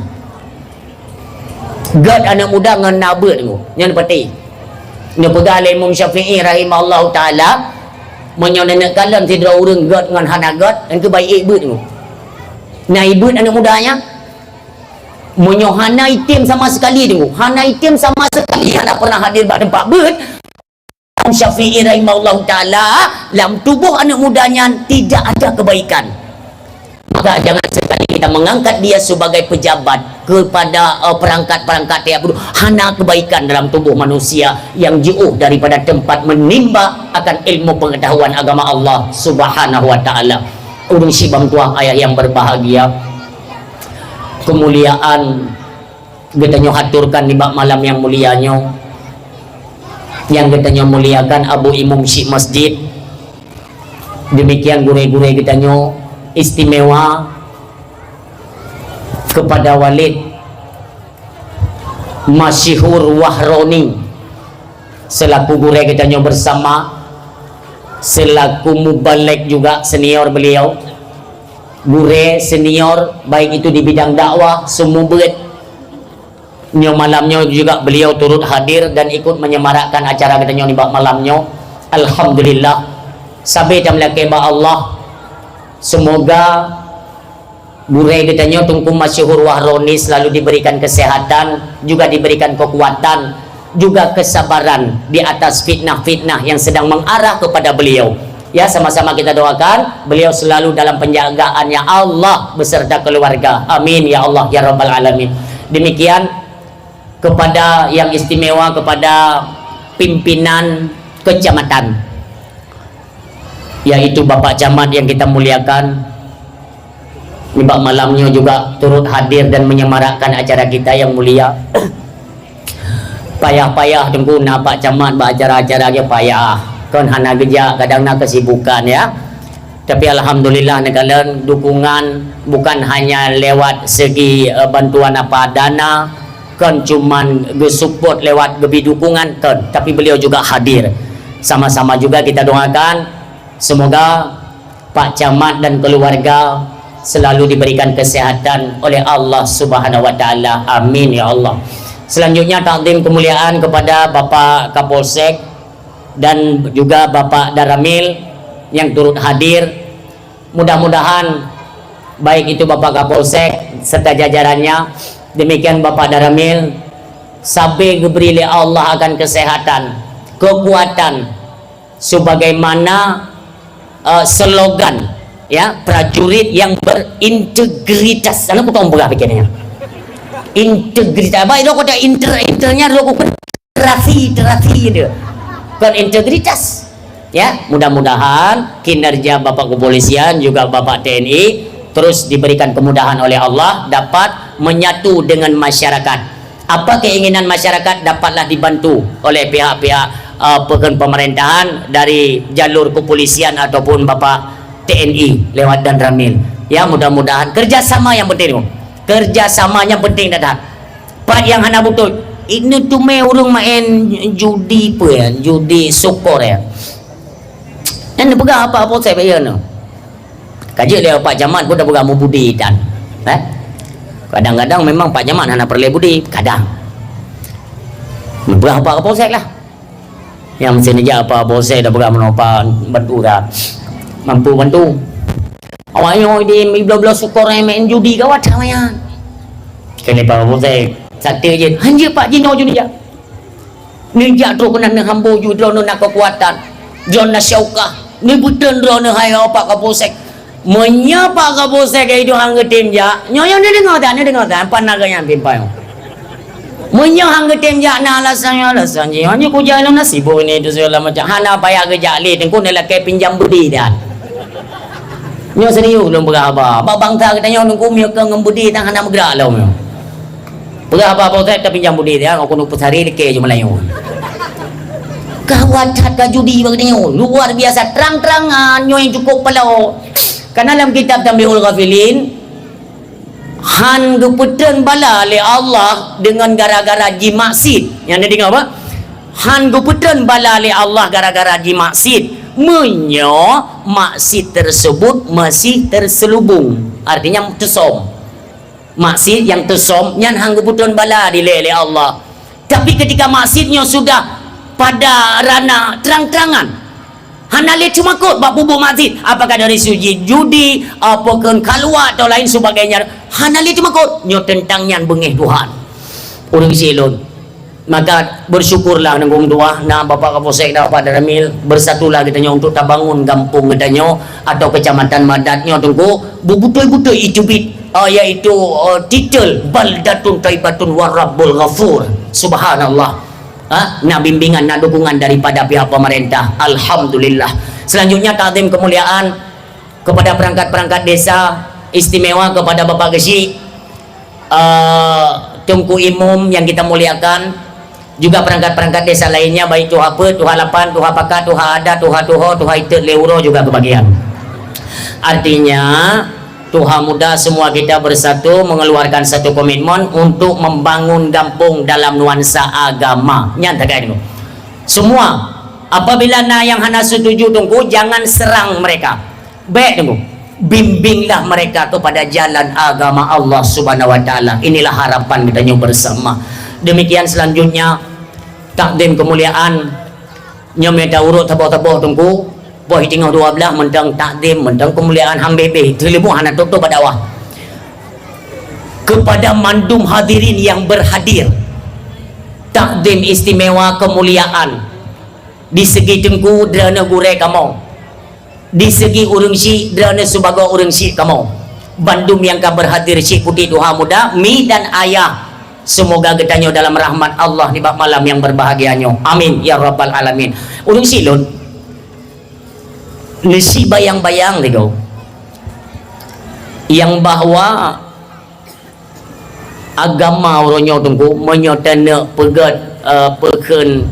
Gét aneuk muda ngon na beuet tu, nyan peuti. Neupeugah lé Imam Syafi'i rahimahullahu taala, meunyoe neuneuk kalon sidroe ureuëng gét ngon hana gét, nyan keuh bah ék beuet tu. Na ék beuet aneuk muda nyan, meunyoe hana item sama sekali tu, hana item sama sekali, hana pernah hadir bak teumpat beuet, Imam Syafi'i rahimahullahu taala, lam tubuh aneuk muda nyan tidak ada kebaikan. Maka jangan sekali kita mengangkat dia sebagai pejabat kepada, eh, perangkat-perangkat yang buruk. Hana kebaikan dalam tubuh manusia yang jauh daripada tempat menimba akan ilmu pengetahuan agama Allah Subhanahu wa taala. Ureuëng sibang tuah ayah yang berbahagia, kemuliaan geutanyoe haturkan nibak malam nyang mulia nyoe, nyang geutanyoe muliakan Abu Imum Syik Masjid, demikian gurée-gurée geutanyoe, istimewa kepada Walid Masyhur Wahroni selaku gurée geutanyoe bersama, selaku mubalek juga senior beliau, gurée senior, baik itu di bidang dakwah, seumeubeuet. Nyoe malam nyoe juga beliau turut hadir dan ikut menyemarakkan acara geutanyoe nibak malam nyoe. Alhamdulillah. Sabe tameulakée bak Allah. Semoga gurée geutanyoe Teungku Masyhur Wahroni selalu diberikan kesehatan, juga diberikan kekuatan, juga kesabaran di atas fitnah-fitnah yang sedang mengarah kepada beliau. Ya, sama-sama kita doakan beliau selalu dalam penjagaannya Allah beserta keluarga. Amin ya Allah ya rabbal alamin. Demikian kepada yang istimewa, kepada pimpinan kecamatan, yaitu Bapak Camat yang kita muliakan. Nibak malam nyoe juga turut hadir dan menyemarakkan acara kita yang mulia. Payah-payah Teungku na Pak Camat bak acara-acara geuh payah. Kon hana geujak, kadang na kesibukan ya. Tapi alhamdulillah neukalon dukungan bukan hanya lewat segi, eh, bantuan apa dana, kon cuman geusupport lewat geubi dukungan, kon, tapi beliau juga hadir. Sama-sama juga kita doakan semoga Pak Camat dan keluarga selalu diberikan kesehatan oleh Allah Subhanahu wa taala. Amin ya Allah. Selanjutnya takdim kemuliaan kepada Bapak Kapolsek dan juga Bapak Danramil yang turut hadir. Mudah-mudahan baik itu Bapak Kapolsek serta jajarannya, demikian Bapak Danramil, sabe geubri lé Allah akan kesehatan, kekuatan, sebagaimana, eh, slogan, ya, prajurit yang berintegritas. Aneuk kutong peugah pikirnya. Integritas. Baik, lo kata inter, internya lo kata terasi, terasi dia. Bukan integritas. Ya, mudah-mudahan kinerja Bapak Kepolisian juga Bapak T N I terus diberikan kemudahan oleh Allah, dapat menyatu dengan masyarakat. Apa keinginan masyarakat dapatlah dibantu oleh pihak-pihak, eh, pekan pemerintahan dari jalur kepolisian ataupun Bapak T N I lewat Danramil. Ya, mudah-mudahan kerjasama yang penting. Kerjasama yang penting dah. Pat nyang hana beutôi. Ini tu meh ureuëng main judi apa ya? Judi sukor ya. Nyan peugah apa-apa saya bayar tu. Ka jeuet lé Pak Camat pun dah peugah meubudi tan. Eh? Kadang-kadang memang Pak Camat hana peureulée budi, kadang. Peugah Pak Kapolsek lah. Nyang meusti neujak Pak Kapolsek dah peugah meunoe Pak bantu dah. Mampu bantu. Awak nyoe di bloe-bloe sukor main judi gawat awak nyan. Keuneuk Pak Kapolsek, sate jeuet. Hanjeuet Pak jinoe judi jak. Neujak trok keunan neuhambo ju droeneuh na keukuatan, droeneuh na syaukah, neubeuteun droeneuh hai Pak Kapolsek. Meunyoe Pak Kapolsek ka iduek han geutem jak, nyoe nyang neudeungoe that, neudeungoe that, pan na geuh nyan pimpay. Meunyoe han geutem jak na alasan, alasan jih, nyoe kujak lom na sibok ini itu segala macam. Hana payah geujak lé teungku, neulakée pinjam budi dah. Nyoe serius lôn peugah haba. Bak bansa geutanyoe teungku meunyoe keu ngon budi tan hana meugrak lom. Peugah haba Pak Ustaz, tapinjam budi dia, ngon keuneuk peusari dikée ju Meulayu. Gawat that ka judi bak geutanyoe. Luar biasa, trang-trangan nyoe nyang cukup palo. Karena lam kitab Tanbihul Ghafilin, han geupeutrön bala lé Allah deungon gara-gara jimaksiet. Nyang neudeungoe apa? Han geupeutrön bala lé Allah gara-gara jimaksiet. Meunyoe maksiet tersebut masih terselubung, artinya teusom. Maksiet nyang teusom nyan han geupeutrön bala dilée lé Allah. Tapi ketika maksiet nyoe sudah pada ranah trang-trangan, hana lé teumakot bak peubuet maksiet, apakah dari segi judi, apa kheun khalwat atau lain sebagainya, hana lé teumakot. Nyoe teuntang nyan beungéh Tuhan. Ureuëng silôn. Maka bersyukurlah nanggung tuah na Bapak Kapolsek dan Bapak Danramil, bersatulah geutanyoe untuk tabangun gampông geutanyoe atau kecamatan Madat nyoe teungku, beubutôi-butôi iteubiet, ah, yaitu, ah, titel Baldatun Thaibatun wa Rabbul Ghafur. Subhanallah. Ha? Na bimbingan, na dukungan daripada pihak pemerintah. Alhamdulillah. Selanjutnya takzim kemuliaan kepada perangkat-perangkat desa, istimewa kepada Bapak Geuchik, eh, Teungku Imum yang kita muliakan, juga perangkat-perangkat desa lainnya, baik Tuha Peuet, Tuha Lapan, Tuha Pakat, Tuha Adat, Tuha Tuho, Tuha Itet lé uroe juga kebagian. Artinya, Tuha Muda semua kita bersatu mengeluarkan satu komitmen untuk membangun gampông dalam nuansa agama. Nyan tagai dulu. Semua, apabila na yang hana setuju teungku, jangan serang mereka. Bék teungku, bimbinglah mereka kepada jalan agama Allah Subhanahu wa Taala. Inilah harapan geutanyoe bersama. Demikian selanjutnya, takdim kemuliaan. Nyoe mita urut saboh-saboh teungku, boh teungoh dua belas mantong takdim, mantong kemuliaan hambeh-beh, teuleuboh hana tôp-tôp bak dakwah. Kepada mandum hadirin yang berhadir, takdim istimewa kemuliaan di segi teungku, droeneuh gurée kamoe. Di segi ureuëng syik, droeneuh sibagoe ureuëng syik kamoe. Bandum nyang ka berhadir syik putéh tuha muda, mi dan ayah. Semoga geutanyoe dalam rahmat Allah nibak malam yang berbahagia nyoe. Amin ya rabbal alamin. Ureuëng syik lôn, neusibayang-bayang lé goe nyang bahwa agama uroe nyoe teungku, meunyoe taneuk peugét, eh, peukheun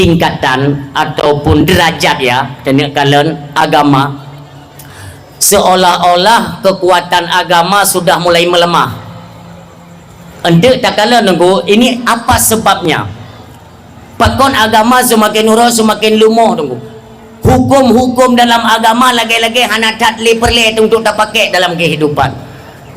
tingkatan ataupun derajat, ya, taneuk kalon agama, seolah-olah kekuatan agama sudah mulai melemah. Enteuk takalon teungku, ini apa sebabnya? Pakon agama seumaken uroe seumaken leumoh teungku. Huköm-huköm dalam agama lagée-lagée hana that lé peureulée untuk tapakék dalam keuhidupan.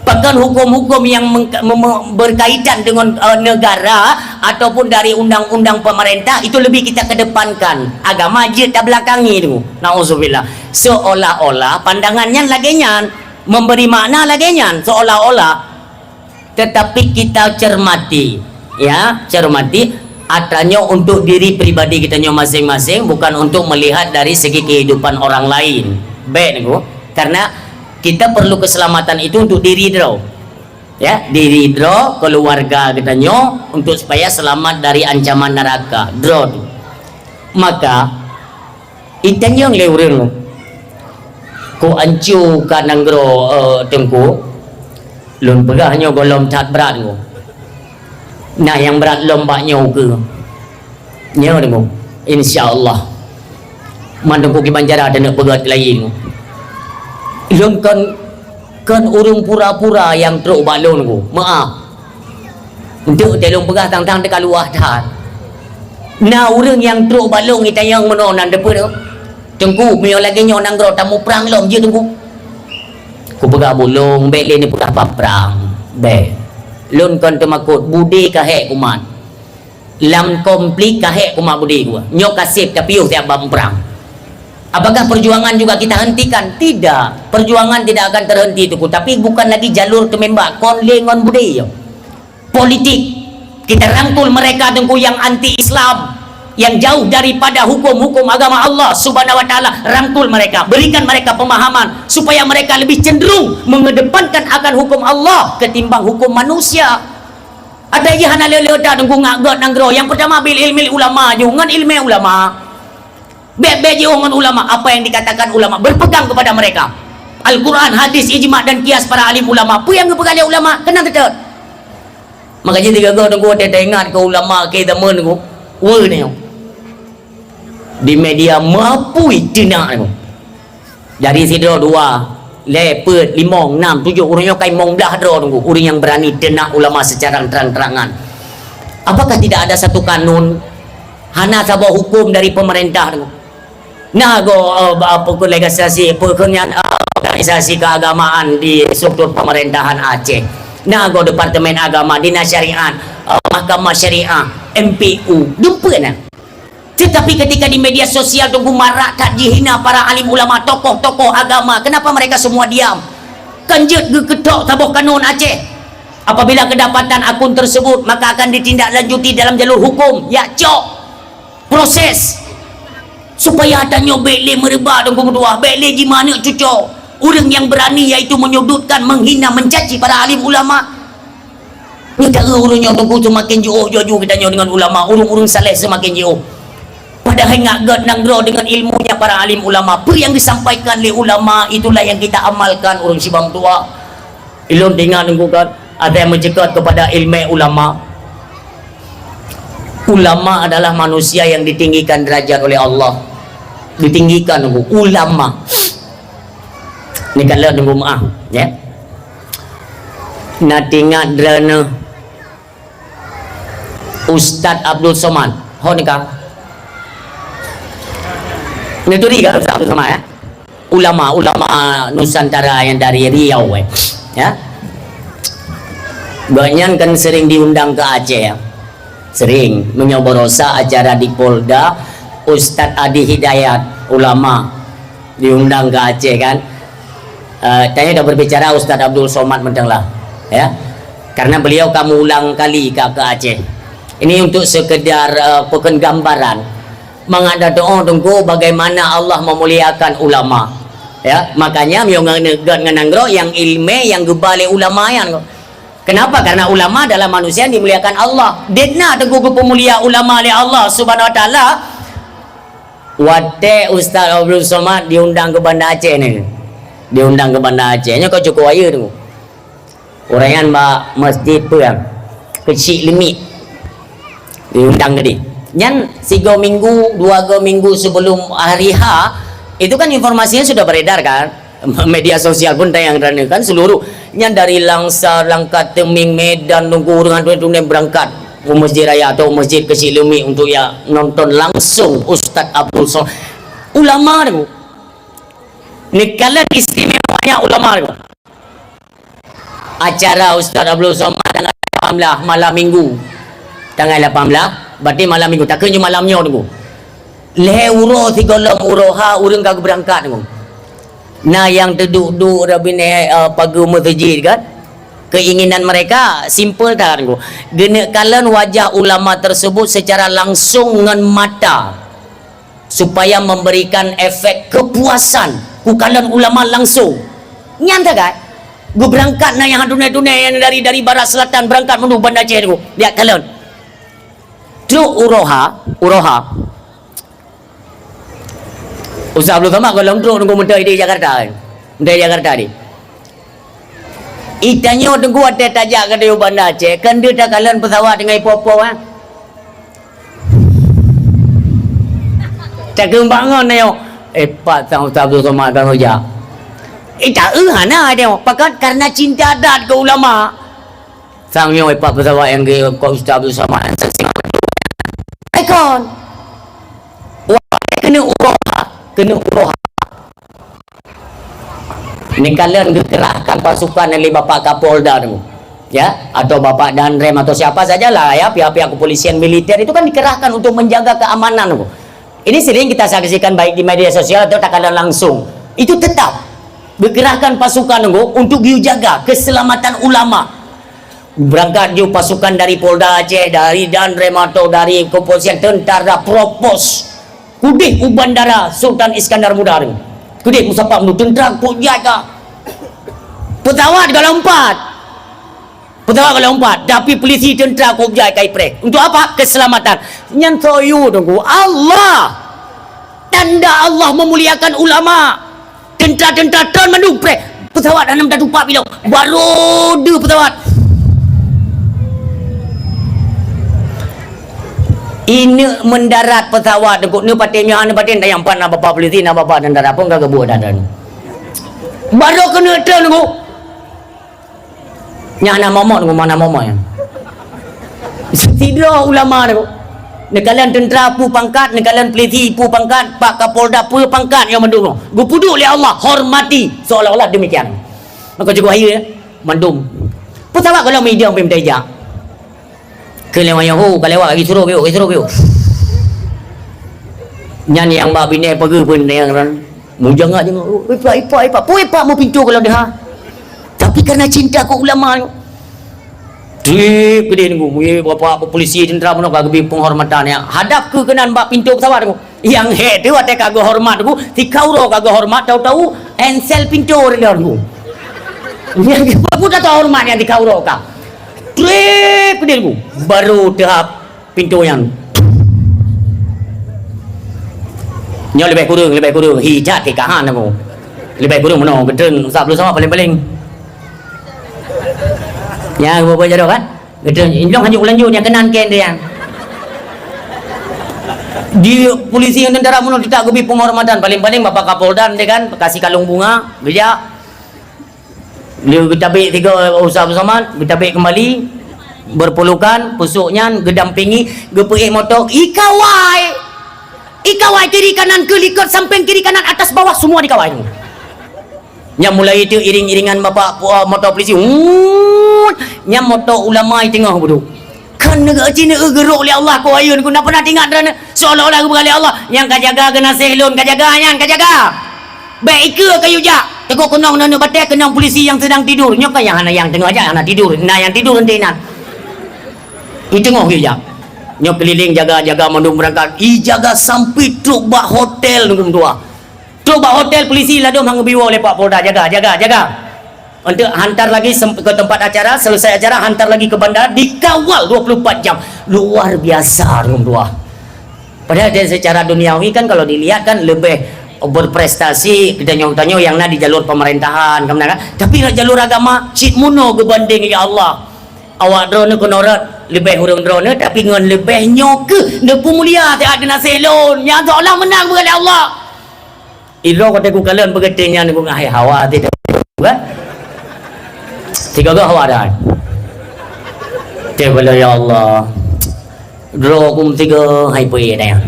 Pakon huköm-huköm nyang mengka-, me-, me-, berkaitan dengan, eh, negara ataupun dari undang-undang pemerintah itu lebih kita kedepankan. Agama jeuet tabelakangi teungku. Nauzubillah. Seolah-olah pandangan nyan lagèe nyan, memberi makna lagèe nyan, seolah-olah. Tetapi kita cermati, ya, cermati, atanyoe untuk diri pribadi geutanyoe masing-masing, bukan untuk melihat dari segi kehidupan orang lain. Bèk, Teungku. Karena kita perlu keselamatan itu untuk diri droe. Ya, diri droe, keluarga geutanyoe, untuk supaya selamat dari ancaman neraka. Droe tu. Maka, itanyong lé ureueng, "Kok anco ka nanggroe, eh, Teungku?" Lôn peugah, "Nyoe gohlom that brat, Teungku. Na nyang brat lom bak nyoe keuh." Nyoe, Teungku. Insya Allah. Man Teungku kiban cara taneuk peugöt keu laén, Teungku. Lôn kon, kon ureueng pura-pura nyang trok bak lôn, Teungku. Meu'ah. Enteuk teuh lôn peugah tang-tang teuka luwah that. Na ureueng nyang trok bak lôn itanyong meunoe nan depan, "Teungku, meunyoe lagèe nyoe nanggroe tamuprang lom jeuet, Teungku?" Kupeugah, "Bulông, bèk lé neupeugah bak prang. Bèk. Lôn kon teumakot, budé ka hék kumat. Lam konflik ka hék kumat budé gua. Nyoe ka sép tapiôh siat bak muprang." Apakah perjuangan juga kita hentikan? Tidak. Perjuangan tidak akan terhenti, Teungku. Tapi bukan lagi jalur teumembak, kon lé ngon budé nyoe. Politik. Kita rangkul mereka, Teungku, yang anti Islam, yang jauh daripada hukum-hukum agama Allah Subhanahu wa Taala, rangkul mereka, berikan mereka pemahaman supaya mereka lebih cenderung mengedepankan akan hukum Allah ketimbang hukum manusia. Ada jih hana le-le that, Teungku, ngat göt nanggroe. Yang pertama, bil ilmi ulama, ju ngon ilmu ulama. Bèk-bèk jiôh ngon ulama, apa yang dikatakan ulama, berpegang kepada mereka. Al-Quran, hadis, ijma dan qiyas para alim ulama. Peue nyang geupeugah lé ulama, keunan teutot. Maka jih tiga go Teungku, watèe taingat keu ulama keu zaman Teungku. Weu nyoe. Di media mapui teunak Teungku. Dari sidroe dua, lhèe, peuet, limong, nam, tujoh, ureueng nyoe kai limong blah droe Teungku, ureueng nyang beurani teunak ulama secara terang-terangan. Apakah tidak ada satu kanun? Hana saboh hukum dari pemerintah Teungku. Na go, eh, ba-, apa ke legislasi, apa ke nyan, eh, organisasi keagamaan di struktur pemerintahan Aceh. Na go Departemen Agama, Dinas Syariat, eh, Mahkamah Syariah, M P U. Dumpeue na. Tetapi ketika di media sosial Teungku marak that jihina para alim ulama, tokoh-tokoh agama, kenapa mereka semua diam? Kan jeuet geukeutok saboh kanun Aceh. Apabila kedapatan akun tersebut, maka akan ditindaklanjuti dalam jalur hukum. Ya, cok. Proses. Supaya tanyoe bèk lé meureubah Teungku meutuah, bèk lé jimaneuk cuco. Ureueng nyang beurani yaitu menyudutkan, menghina, mencaci para alim ulama. Nyoe cara ureueng nyoe Teungku seumaken jiôh, jiôh-jiôh geutanyoe deungon ulama, ureueng-ureueng saleh seumaken jiôh. Padahai ngat göt nanggroe deungon ilmunya para alim ulama. Peue nyang disampaikan lé ulama, itulah yang kita amalkan, ureueng sibang tuha. Ilôn teuingat Teungku kan, ada yang mencekat kepada ilmu ulama. Ulama adalah manusia yang ditinggikan derajat oleh Allah. Ditinggikan Teungku, ulama. Ni kalau Teungku maaf, ya. Na teuingat droeneuh Ustaz Abdul Somad. Ho ni ka? Neuturi kan Ustaz Abdul Somad, ya? Ulama, ulama Nusantara yang dari Riau, eh. Ya. Gobnyan kan sering diundang ke Aceh, ya. Sering. Meunyoe barosa acara di Polda, Ustaz Adi Hidayat, ulama, diundang ke Aceh, kan. Eh, tanyoe dah berbicara Ustaz Abdul Somad mantong lah, ya. Karena beliau ka meulang kali ka ke Aceh. Ini untuk sekedar, eh, peukon gambaran. Mangat tadoe Teungku bagaimana Allah memuliakan ulama. Ya, makanya meunyoe ngon, ngon nanggroe nyang ilmu nyang geuba lé ulama nyan. Kenapa? Karena ulama adalah manusia yang dimuliakan Allah. Dena Teungku geupeumulia ulama lé Allah Subhanahu wa Taala. Watèe Ustaz Abdul Somad diundang ke Banda Aceh ni. Diundang ke Banda Aceh. Nyoe ka cukup ayeue Teungku. Ureueng nyan bak masjid peue? Keuchik Leumik. Diundang tadi. Nyan sigoe minggu, dua goe minggu sebelum hari H, itu kan informasinya sudah beredar kan? Media sosial pun tayang droeneuh kan seluruh. Nyan dari Langsa, Langkat, Teuming, Medan, Teungku, ureueng nyan beurangkat u Masjid Raya atau Masjid Keuchik Leumik untuk ya nonton langsung Ustaz Abdul Somad. Ulama tu. Neukalon istimewanya ulama tu. Acara Ustaz Abdul Somad tanggal lapan belas malam minggu. Tanggal lapan belas, berarti malam minggu. Takheun nyoe malam nyoe Teungku. Lhèe uroe sigohlom uroe H ureueng ka geubeurangkat Teungku. Na nyang teuduek-duek di binéh, eh, pageue meuseujid kan? Keinginan mereka simple that, Teungku. Geuneuk kalon wajah ulama tersebut secara langsung ngon mata, supaya memberikan efek kepuasan. Kukalon ulama langsung. Nyan sagai. Geubeurangkat na nyang dunia-dunia nyang dari, dari barat selatan beurangkat menuju Banda Aceh, Teungku. Lihat kalon. Trok u Roha, u Roha. Ustaz Abdul Somad gohlom trok Teungku meuteuh di Jakarta, eh. Meuteuh di Jakarta di. Itanyoe Teungku watèe tajak keudéh u Banda Aceh, kan deuh takalon peusawat teungoh ipo-po, eh. Takeumbang ngon nyoe, eh, pat sang Ustaz Abdul Somad ka geujak. Ita eu hana nyoe, pakon karena cinta that keu ulama. Sang nyoe pat peusawat nyang geukok Ustaz Abdul Somad. Ikon. Wah, keuneuk uroha, keuneuk uroha. Neukalon geukerahkan pasukan oleh Bapak Kapolda tu, ya, atau Bapak Danrem atau siapa sajalah, ya, pihak-pihak kepolisian militer itu kan dikerahkan untuk menjaga keamanan tu. Ini sering kita saksikan baik di media sosial atau takalon langsung. Itu tetap geukerahkan pasukan tu untuk menjaga keselamatan ulama. Beurangkat ju pasukan dari Polda Aceh, dari Danrem atau dari kepolisian, tentara, propos. Keudéh u bandara Sultan Iskandar Muda tu. Keudéh musafah meunurun tentara kok jai ka. Peusawat ka lompat. Peusawat ka lompat, tapi polisi tentara kok jai ka ipreh. Untuk apa? Keselamatan. Nyan soyo Teungku. Allah. Tanda Allah memuliakan ulama. Tentara-tentara tron mandum preh. Peusawat hana meutupat bilong. Baru deuh peusawat. Ineuk mendarat peusawat Teungku, neupatéh nyoe, neupatéh, nyang pat na bapak polisi, na bapak tentara pun ka geubuet dadan. Baru keuneuk tron Teungku. Nyan na momot Teungku, mana momot nyan. Sidroe ulama Teungku. Neukalon tentara peue pangkat, neukalon polisi peue pangkat, Pak Kapolda peue pangkat, nyoe mandum. Geupeuduek lé Allah, hormati. Seolah-olah demikian. Maka cukup hayeue, ya. Mandum. Peusawat gohlom idong pih meuteujak. Keu lewat nyoe, ka lewat, geuseuruh, geuseuruh, geuseuruh. Nyan nyang bak binéh pageue pun nyang ran. Mujang ngat jenguk, "Ipak, ipak, ipak." Pue ipak meu pintoe kalau deuha. Tapi karena cinta keu ulama. Trip keudéh Teungku, bapak polisi tentara meunoe ka geubri penghormatan nyang hadap keu keunan bak pintoe peusawat Teungku. Nyang hék teuh watèe ka geuhormat Teungku, sikau uroe ka geuhormat, tahu-tahu ensel pintoe reuloh Teungku. Nyang geupeugah tahu hormat nyang sikau uroe ka. Trip keudéh Teungku, baru teuhap pintoe nyan. Nyoe leubeh kureueng, leubeh kureueng. Hi, jak tikahan aku. Leubeh kureueng meunoe, geutreun Ustaz Abdul Somad paléng-paléng. Nyan, buet-buet jaroe kan? Geutreun, inong hana lanjut nyang keunan kén dia. Di polisi ngon tentara meunoe teutab geubri penghormatan, paléng-paléng Bapak Kapolda dia kan, kasih kalung bunga, geujak. Lheueh geutabek tiga Ustaz Abdul Somad, geutabek kembali, berpelukan, pusok nyan, geudampingi, geupeuék moto, ikawai! Ikawai kiri kanan, keu likot sampéng kiri kanan, atas bawah, semua dikawai. Nyan mulai itu iring-iringan bapak, uh, moto polisi, wuuut! Nyan moto ulama i teungoh buduk. Kan neugeucine eu geurok lé Allah keu ayeueng, ku na pernah teuingat droeneuh, seolah-olah geupeugah lé Allah, "Nyang ka jaga geunaséh lôn, ka jaga nyan, ka jaga. Bèk ikeue kayue jak." Teungku keunong ngon batèe, keunong polisi nyang sedang tidur. Nyoe kan nyang hana, nyang teungoh jak hana tidur. Na nyang tidur ente nan. I teungoh kayue jak. Nyoe keulileng jaga-jaga mandum beurangkat. I jaga sampai trok bak hotel Teungku meutuah. Trok bak hotel polisi ladôm han geubri woe lé Pak Polda, jaga, jaga, jaga. Untuk hantar lagi sem-, ke tempat acara, selesai acara, hantar lagi ke bandara, dikawal dua puluh empat jam. Luar biasa, Teungku meutuah. Padahal dari secara duniawi kan, kalau dilihat kan, lebih berprestasi geutanyoe-tanyoe nyang na di jalur pemerintahan, kan, kan? Tapi jalur agama, cit meunoe geubandeng, ya Allah. Awak droeneuh keunoe rot, leubeh ureueng droeneuh, tapi ngon leubeh nyoe keuh neupeumulia siat geunaséh lôn, nyang seolah meunang beu lé Allah. Ilok watèe kukalon beugeuténg nyan, ku ngahai hawa até teuh, kan? Sigoe-goe hawa dah. Teuh bala, ya Allah. Droe ku meusigoe hai peuék dah.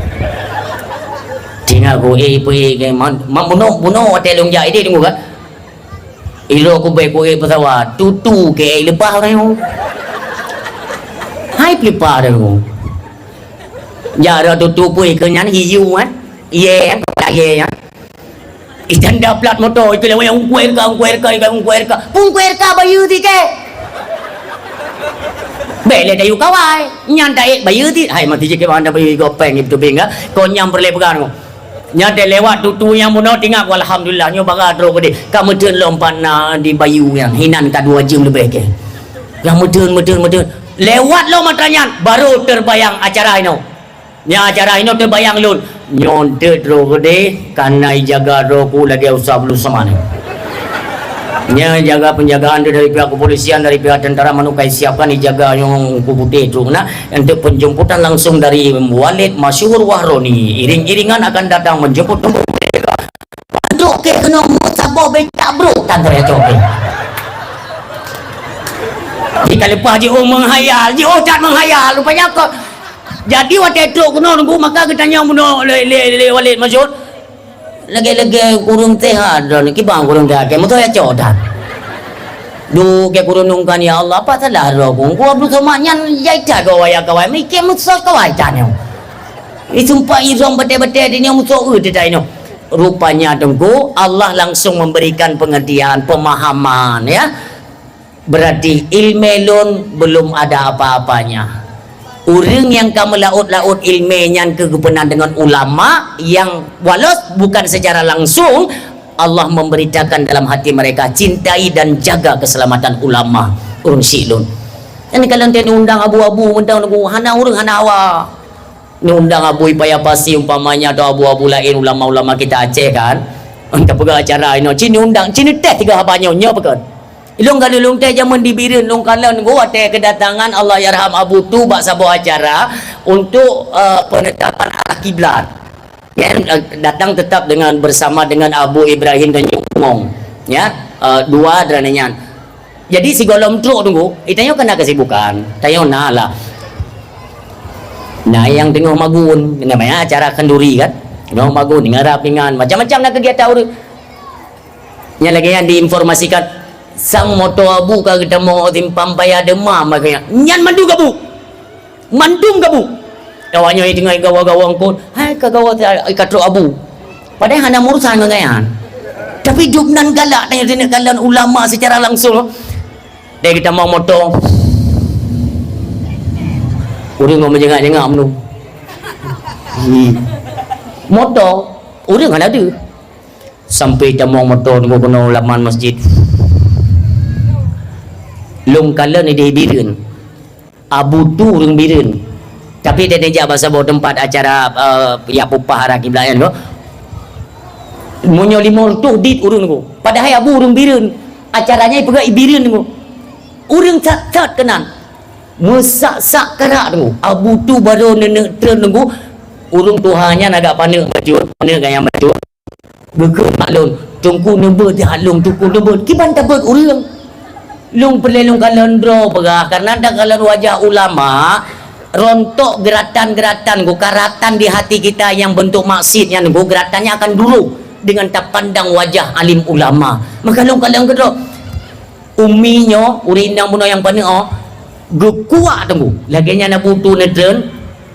Tinggai ku, eh, peuék ke, man, man bunoe, bunoe watèe lôn jak idéh deungoe, kan? Ilok ku bèk ku ék peusawat, tutu keu ék leupah ureueng nyoe. Hai peulipah dah ku. Jak dah tutu pui keu nyan hiu, eh. Ié, eh, ié, eh. Ih, tanda plat moto, itu lewat yang ungkuai reka, ungkuai reka, ungkuai reka. Pun ungkuai reka bayeue ti keh. Bèk lé tayue kawai. Nyan taék bayeue ti. Hai, mati jih keu banda bayeue gopeng itu binga. Kau nyam peureulèe peugah nyoe. Nyan teuh lewat tutu nyang bunoe tingak, alhamdulillah, nyoe baga trok keudéh. Ka meuteun lom pat na di bayeue nyan, hinan ka dua jeuem leubeh keh. Ka meuteun, meuteun, meuteun. Lewat lom atra nyan, baru teubayang acara inoe. Nyan acara inoe teubayang lôn. Nyoe eunteuk trok keudéh, ka na ijaga droe ku lagèe usah bulu seumah nyoe. Nyan jaga penjagaan tu dari pihak kepolisian, dari pihak tentara, manok ka isiapkan ijaga nyoe ku putéh trok na. Untuk penjemputan langsung dari Walid Masyhur Wahroni, iring-iringan akan datang menjemput. Trok keh keunoe meusaboh benta brok tan teuh cok keh. Jika leupah jiôh menghayal, jiôh that menghayal, rupanya kok. Jadi watèe trok keunoe nunggu maka geutanyong bunoe lé, lé, lé Walid Masyhur. Lagèe-lagèe kureueng sehat droeneuh, kiban kureueng sehat, keu meusoe ya cok that. Duek keu kureueng nungkan, ya Allah, apa salah droe ku? Ku Abdul Somad nyan jai that keu wayah kawai, mikir meusoe kawai that nyoe. Ih, sumpah irong beutôi-beutôi di nyoe meusoe eu teutai nyoe. Rupanya Teungku, Allah langsung memberikan pengertian, pemahaman, ya. Berarti ilmè lôn belum ada apa-apanya. Ureueng nyang ka meulaôt-laôt ilmè nyan keu geupeunan deungon ulama nyang walau bukan secara langsung, Allah memberitakan dalam hati mereka, cintai dan jaga keselamatan ulama. Ureueng syiek lôn. Nyan kalon teuh undang abu-abu mantong nunggu, hana ureueng hana hawa. Ni undang abu i Paya Pasi umpamanya atau abu-abu laén ulama-ulama kita Aceh kan. Tapeugah acara inoe, ci ni undang, ci ni teh tiga haba nyoe, nyoe peugah. Ilong galu lôn teh jameun di Bireuen lôn kalon nunggu watèe kedatangan Allahyarham Abu Tu bak saboh acara untuk, eh, penetapan arah kiblat. Kan, eh, datang tetap dengan, bersama dengan Abu Ibrahim Tanjung Bungong. Ya, eh, dua droeneuh nyan. Jadi sigohlom trok nunggu, eh, tanyoe kan na kesibukan, tanyoe na lah. Na nyang teungoh magun, namanya acara khanduri kan. Teungoh magun, ngarap dengan macam-macam na kegiatan ureueng. Nyan lagèe nyang diinformasikan, sang moto abu ka geutamong simpang paya deuma makanya. Nyan mandum gabu. Mandum gabu. Awak nyoe teungoh gawa-gawa eungkôt, hai ka gawa ka trok abu. Padahai hana meurusan ngon gobnyan. Tapi dum nan galak tanyoe teuneuk kalon ulama secara langsung. Dai geutamong moto. Ureueng ngon meujengak-jengak meunung. Hmm. Moto, ureueng hana deuh. Sampai tamong moto nunggu keunoe laman masjid. Lôn kalon idéh Bireuen. Abu Tu ureueng Bireuen. Tapi dia jak bak saboh teumpat acara, eh, ya pupah arah kiblat nyan tu. Meunyoe lima reutôh dit ureueng tu. Padahai abu ureueng Bireuen. Acaranya ipeugah i Bireuen tu. Ureueng sat-sat keunan. Meusak-sak karak tu. Abu Tu baru neuneuk treun tu. Ureueng tuha nyan agak paneuk bacut, paneuk gaya bacut. Geukheun bak lôn, "Teungku neubeuet jak lôn, Teungku neubeuet." Kiban tabeuet ureueng. Lôn peureulèe lôn kalon droe peugah, karena takalon wajah ulama, rontok geuratan-geuratan, geukaratan di hati kita nyang beuntuk maksiet nyan, geugratannya akan duroh dengan tapandang wajah alim ulama. Maka lôn kalon keudroe. Umi nyoe, ureueng inong bunoe nyang paneuk, oh, geukuak teungku. Lagèe nyan Abu Tu neutreun,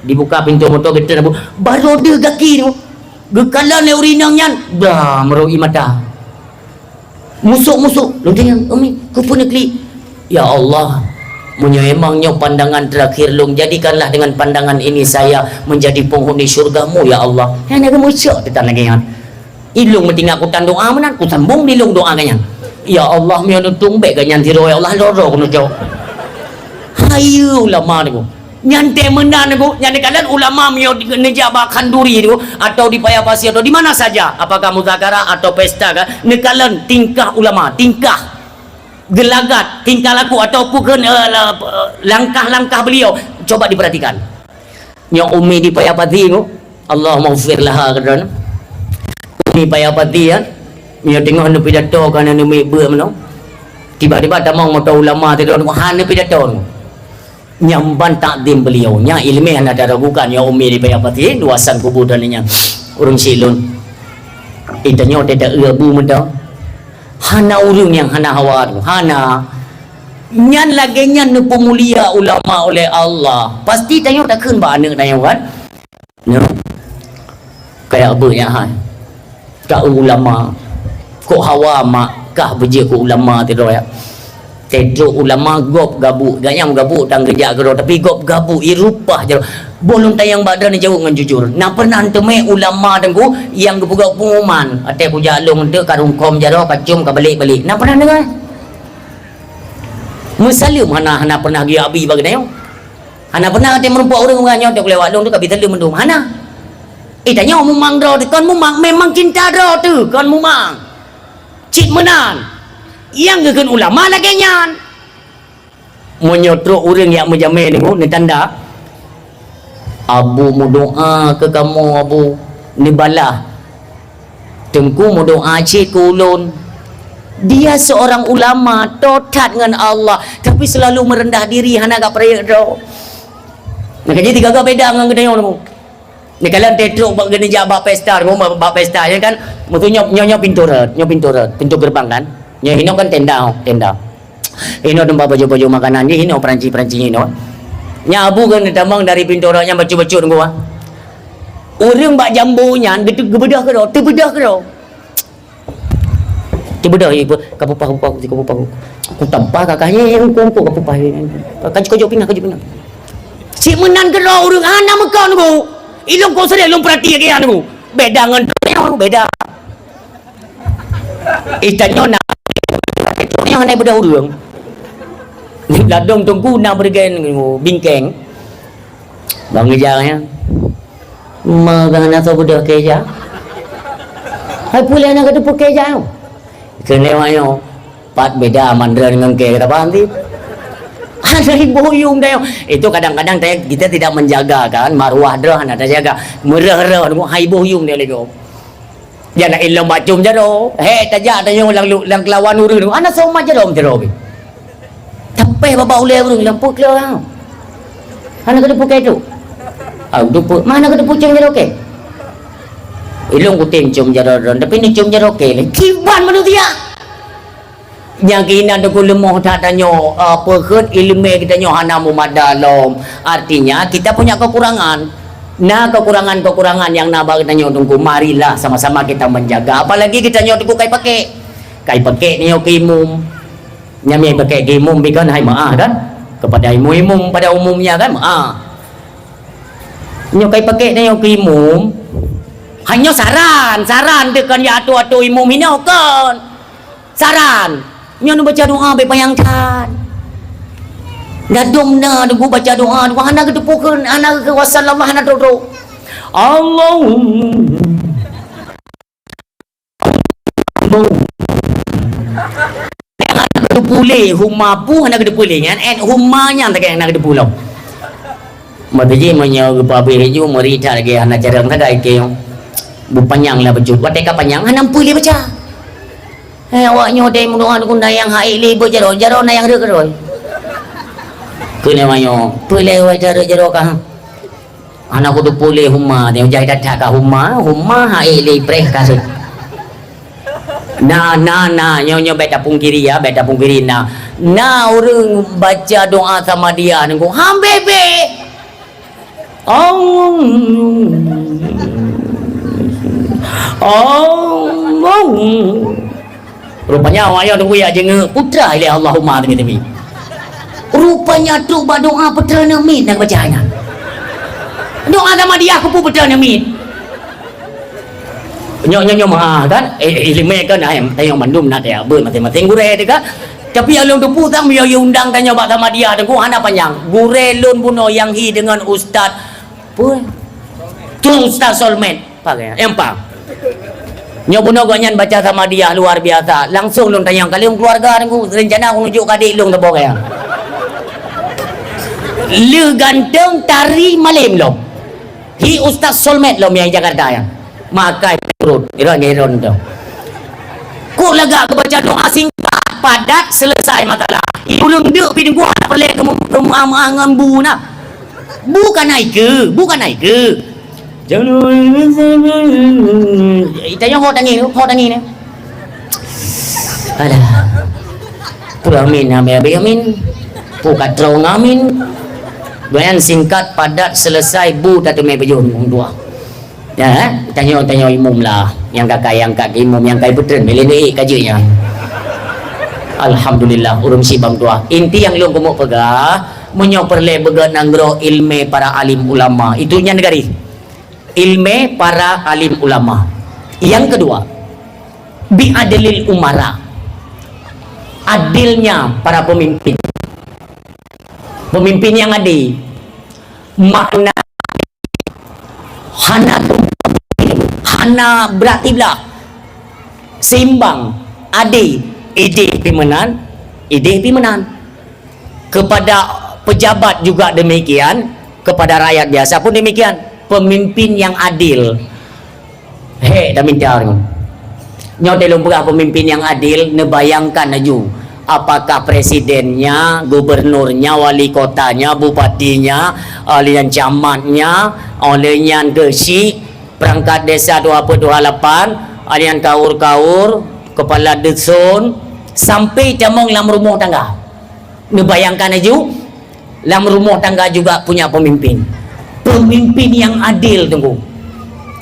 dibuka pintoe moto geutreun Abu. Baroe deuh gaki tu. Geukalon lé ureueng inong nyan, bra, meurok ie mata. Musok-musok, lôn tanyong, "Umi, keupeue neuklik?" "Ya Allah, meunyoe emang nyoe pandangan terakhir lôn, jadikanlah dengan pandangan ini saya menjadi penghuni syurga-Mu, ya Allah." Hana geumusyok teutan lagèe nyan. Ilong meutinggai kutan doa meunan, kusambong di lôn doa gobnyan. Ya Allah, meunyoe neutueng bèk gobnyan sidroe, ya Allah, loro keuneuk jaweueb. Hayeue ulama nyoe. Nyan teuh meunan nyoe, nyan neukalon ulama meunyoe di, neujak bak khanduri nyoe, atau di Paya Pasi, atau di mana saja, apakah muzakarah atau pesta kan, neukalon tingkah ulama, tingkah geulagat, tingkah laku, ataupun, eh, la-, langkah-langkah beliau, coba diperhatikan. Nyoe Umi di Paya Pati tu, Allahummaghfir laha keudroe. Umi Paya Pati ya, nyoe teungoh neupidato ka neumiet beuet meunoe. Tiba-tiba tamong moto ulama sidroe, hana neupidato. Nyan ban takzim beliau, nyan ileumèe hana taragukan, nyoe Umi di Paya Pati, luasan kubu dan nyan. Ureueng syiek lôn. Ita nyoe teuta eu bu meuta. Hana ureueng nyang hana hawa tu, hana. Nyan lagèe nyan neupeumulia ulama oleh Allah. Pasti tanyoe takheun bak aneuk tanyoe kan? Nyoe. Kayak beuh nyan hai. Ka ulama, kok hawa mak kah beujeuet keu ulama teuh droe. Teutrok ulama gob gabuk, ganyang gabuk tang geujak keudroe, tapi gob gabuk ie rupah jaroe. Boh lôn tanyong bak droeneuh jaweueb ngon jujur. Na pernah teumé ulama teungku nyang geupeugah pengumuman, "Até kujak lôn teuk ka rungkôm jaroe, ka com ka balek-balek." Na pernah deungoe? Meusaleuem hana, hana pernah geuyue abi bak geutanyoe. Hana pernah até meurumpok ureuëng nyoe teuk lewat lôn teuk ka bi saleuem mandum. Hana. Eh, tanyoe mumang droe teuh kon mumang, memang cinta droe teuh kon mumang. Cit meunan. Nyang geukheun ulama lagée nyan. Meunyoe trok ureuëng nyang meujamé deungon neutanda, "Abu meudoá keu kamoe, Abu." Neubalah, "Teungku meudoá cit keu ulôn." Dia seorang ulama, toh that ngon Allah, tapi selalu merendah diri, hana gak peurayek droe. Nah, jadi tiga-tiga beda ngon geutanyoe. Neukalon teutrok bak geuneujak bak pesta, bak pesta nyan kan, meuseu nyoe, nyoe, nyoe pintoe rot, nyoe pintoe rot, pintoe geureubang kan. Nyoe hinoe kan tenda, tenda. Hinoe teumpat baju-baju makanan, di hinoe peranci-peranci hinoe. Nyan abu kan neutamong dari pintoe rot nyan bacut-bacut nunggu ah. Ureuëng bak jambo nyan geubeudôh keudroe, teubeudôh keudroe. Tiba dah, eh, kapupah, kapupah, kapupah. Aku tampa kakak, eh, eh, hukum, hukum, kapupah, eh. Kajut, kajut pingan, kajut pingan. Cit meunan keudroe ureuëng hana meukawen, Bu. Ilong kok sedih, ilong perhati lagi, Bu. Beda ngon, beda. Itanyoe na, nyoe hana beda ureuëng. Ladom teungku na beureugen bingkeng. Bang Ijal nyan. Ma bang na soe beudôh keu Ijal? Hai puléh na keuteupeu keu Ijal. Keuneuk nyoe, pat beda mandra ngon keu kata bang ti. Ada ibu yum dah. Itu kadang-kadang kita, kita tidak menjaga kan, maruah droe hana tajaga. Meureuh-reuh hai ibu yum dia lego. Jangan ilong bak com jaroe. Hei, tajak tanyoe lam, lam keulawan ureuëng. Hana soe mat jaroe, jaroe. Tapéh babah ulée ureuëng lam peuet kilo. Hana keuneuk peukai tu. Au, dupeue. Mana keuneuk peucom jaroe kée? Ilong kutem com jaroe droe, tapi ni com jaroe kée lé. Kiban manusia. Nyang keunan teungku leumoh that tanyoe, eh, peukheuet ileumé geutanyoe hana meumada lom. Artinya, kita punya kekurangan. Na kekurangan-kekurangan nyang na bak geutanyoe teungku, marilah sama-sama kita menjaga. Apalagi geutanyoe teungku kai pakék. Kai pakék nyoe keu imum. Nyang mie pakék keu imum bikon hai meu'ah kan? Kepada imum-imum pada umumnya kan meu'ah. Nyoe kai pakék nyoe keu imum. Hanyoe saran, saran teuh kon ya atô-atô imum hinoe kon. Saran, nyoe neubaca doa bék panyang that. Gadom na deungon baca doa, deungon hana geuteupeue kheun, hana geukheun wasallallahu hana trok-trok. Allahumma. Hana geuteupeue lé, huma pu hana geuteupeue lé nyan, et huma nyan takée hana geuteupeue lom. Meuteujih meunyoe geupeuhabéh laju, meuri that lagée hana carông sagai keu nyoe. Beupanyang lah bacut. Watée ka panyang, hana meupeue lé baca. Hei, awak nyoe dai meudoa deungon dayang hai lé beujaroe, jaroe na nyang rhot keudroe. Keuneuk manyoe, peue lé wai jaroe-jaroe ka? Hana kuteupeu lé huma, nyoe jai that-that ka huma, huma hai lé preh ka rhot. Na, na, na, nyoe, nyoe bék tapungkiri ya, bék tapungkiri na. Na ureuëng baca doa Samadiyah nunggu, ham bebe. Allah. Allah. Rupanya awak nyoe tunggu ya jengeuk putra ilée Allahumma temi-temi. Rupanya trok bak doa putra neumit nak baca nyan. Doa Samadiyah keupeue putra neumit. Nyoe, nyoe, nyoe meu'ah kan? Eh, eh, ileumé kan, eh, tanyong mandum na teuh beuet maséng-maséng gurée teuh kan? Tapi nyang lôn teupeu sang meunyoe undang tanyoe bak Samadiyah teungku hana panyang. Gurée lôn bunoe nyang hi deungon Ustaz, peue? Tuan Ustaz Solmed. Pagai, eh, empa. Nyoe bunoe gobnyan baca Samadiyah luar biasa. Langsung lôn tanyong kali keuluwarga teungku. Rencana kong nujuk keu adék lôn saboh kaya. Le ganteng tari malem lom. Hi Ustaz Solmed lom nyang Jakarta nyan. Makai turut, iron-iron tu. Kok lagak geubaca doa singkat, padat, selesai masalah. Ureuëng deuk pih deungon hana peureulée keu meu'ah-meu'ah ngon bu na. Bu ka na ikeue, bu ka na ikeue. Jangan. Ita nyoe ho tangi, ho tangi ni. Alah. Peue amin, amin, amin. Peue ka trong amin. Doa nyan singkat, padat, selesai, bu tateumé beujeuet doa. Ya, eh? Tanyoe, tanyoe imum lah. Nyang ka, ka, nyang ka imum, nyang ka ipeutren, mileh neuék ka jeuet nyan. Alhamdulillah, ureueng sibang dua. Inti nyang lôn keumeung peugah, meunyoe peureulée beugét nanggroe ilmé para alim ulama, itu nyan garéh. Ilmé para alim ulama. Yang kedua, bi adlil umara. Adilnya para pemimpin. Pemimpin yang adil. Makna hana tumpang tindih, hana brat siblah. Seimbang, adil, idéh pih meunan, idéh pih meunan. Kepada pejabat juga demikian, kepada rakyat biasa pun demikian. Pemimpin yang adil. Hék, taminta nyoe. Nyoe lôn peugah pemimpin yang adil, neubayangkan laju. Apakah presidennya, gubernurnya, wali kotanya, bupatinya, ahli nyan camatnya, oleh nyan keuchik, perangkat desa dua puluh dua lapan, ahli nyan kaur-kaur, kepala dusun, sampai tamong lam rumoh tangga. Neubayangkan laju, lam rumoh tangga juga punya pemimpin. Pemimpin yang adil, Teungku.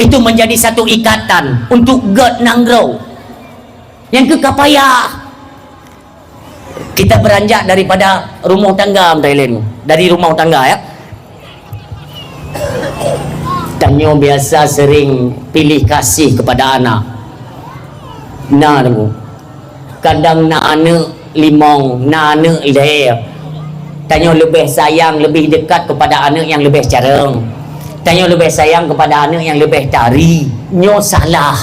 Itu menjadi satu ikatan untuk gét nanggroe. Nyang keu ka payah. Kita beranjak daripada rumoh tangga, Thailand. Dari rumah tangga, ya. Tanyoe biasa sering pilih kasih kepada anak. Na, Teungku. Kadang na aneuk limong, na aneuk lhèe. Tanyoe leubeh sayang, leubeh dekat kepada aneuk nyang leubeh carông. Tanyoe leubeh sayang kepada aneuk nyang leubeh tari. Nyoe salah.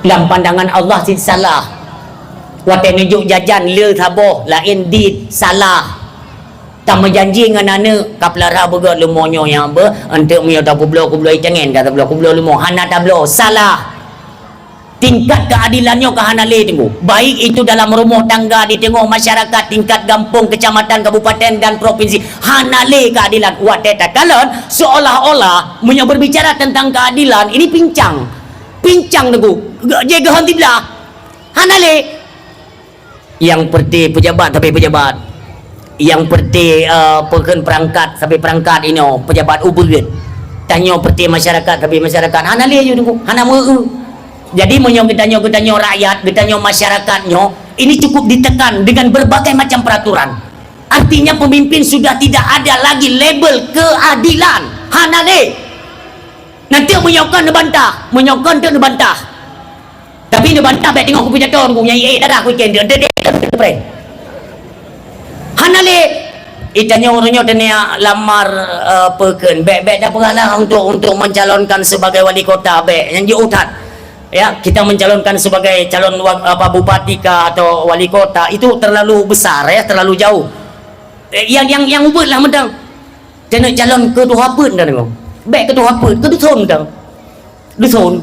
Lam pandangan Allah cit salah. Watèe neujok jajan le saboh, laén dit, salah. Tameujanji ngon aneuk, ka peulara beugöt leumo nyoe nyang beuh, eunteuk meunyoe tapeubloe kubloe itangen, ka tabloe kubloe leumo, hana tabloe, salah. Tingkat keadilan nyoe ka hana lé, Teungku. Baik itu dalam rumoh tangga, di teungoh masyarakat, tingkat gampông, kecamatan, kabupaten, dan provinsi, hana lé keadilan. Watèe takalon, seolah-olah meunyoe berbicara tentang keadilan, ini pincang. Pincang, Teungku. Ge-, jih geuhon siblah. Hana lé. Nyang peureuté pejabat sabe pejabat. Nyang peureuté, eh, peukheun peurangkat sabe peurangkat inoe, pejabat ubit. Tanyoe peureuté masyarakat sabe masyarakat. Hana lé ju, Teungku, hana meu-eu. Jadi, meunyoe geutanyoe, geutanyoe rakyat, geutanyoe masyarakat nyoe, ini cukup ditekan dengan berbagai macam peraturan. Artinya, pemimpin sudah tidak ada lagi label keadilan. Hana lé. Nanti meunyoe kon neubantah, meunyoe kon tu neubantah. Tapi neubantah bèk teungoh kupi jatoh, Teungku, nyang ék darah kucen, dia, dia, dia, dia, dia, hana lé. Ih, tanyoe ureueng nyoe teunia lamar, eh, peukheun. Bèk, bèk tapeugah lah untuk, untuk mencalonkan sebagai wali kota, bèk. Nyang jeuet that. Ya, kita mencalonkan sebagai calon wa-, apa, bupati kah atau wali kota, itu terlalu besar, ya, terlalu jauh. Eh, yang, yang, yang ubit lah mantong. Keuneuk calon keu tuha peuet dah, Teungku. Bèk keu tuha peuet, keu dusun dah. Dusun.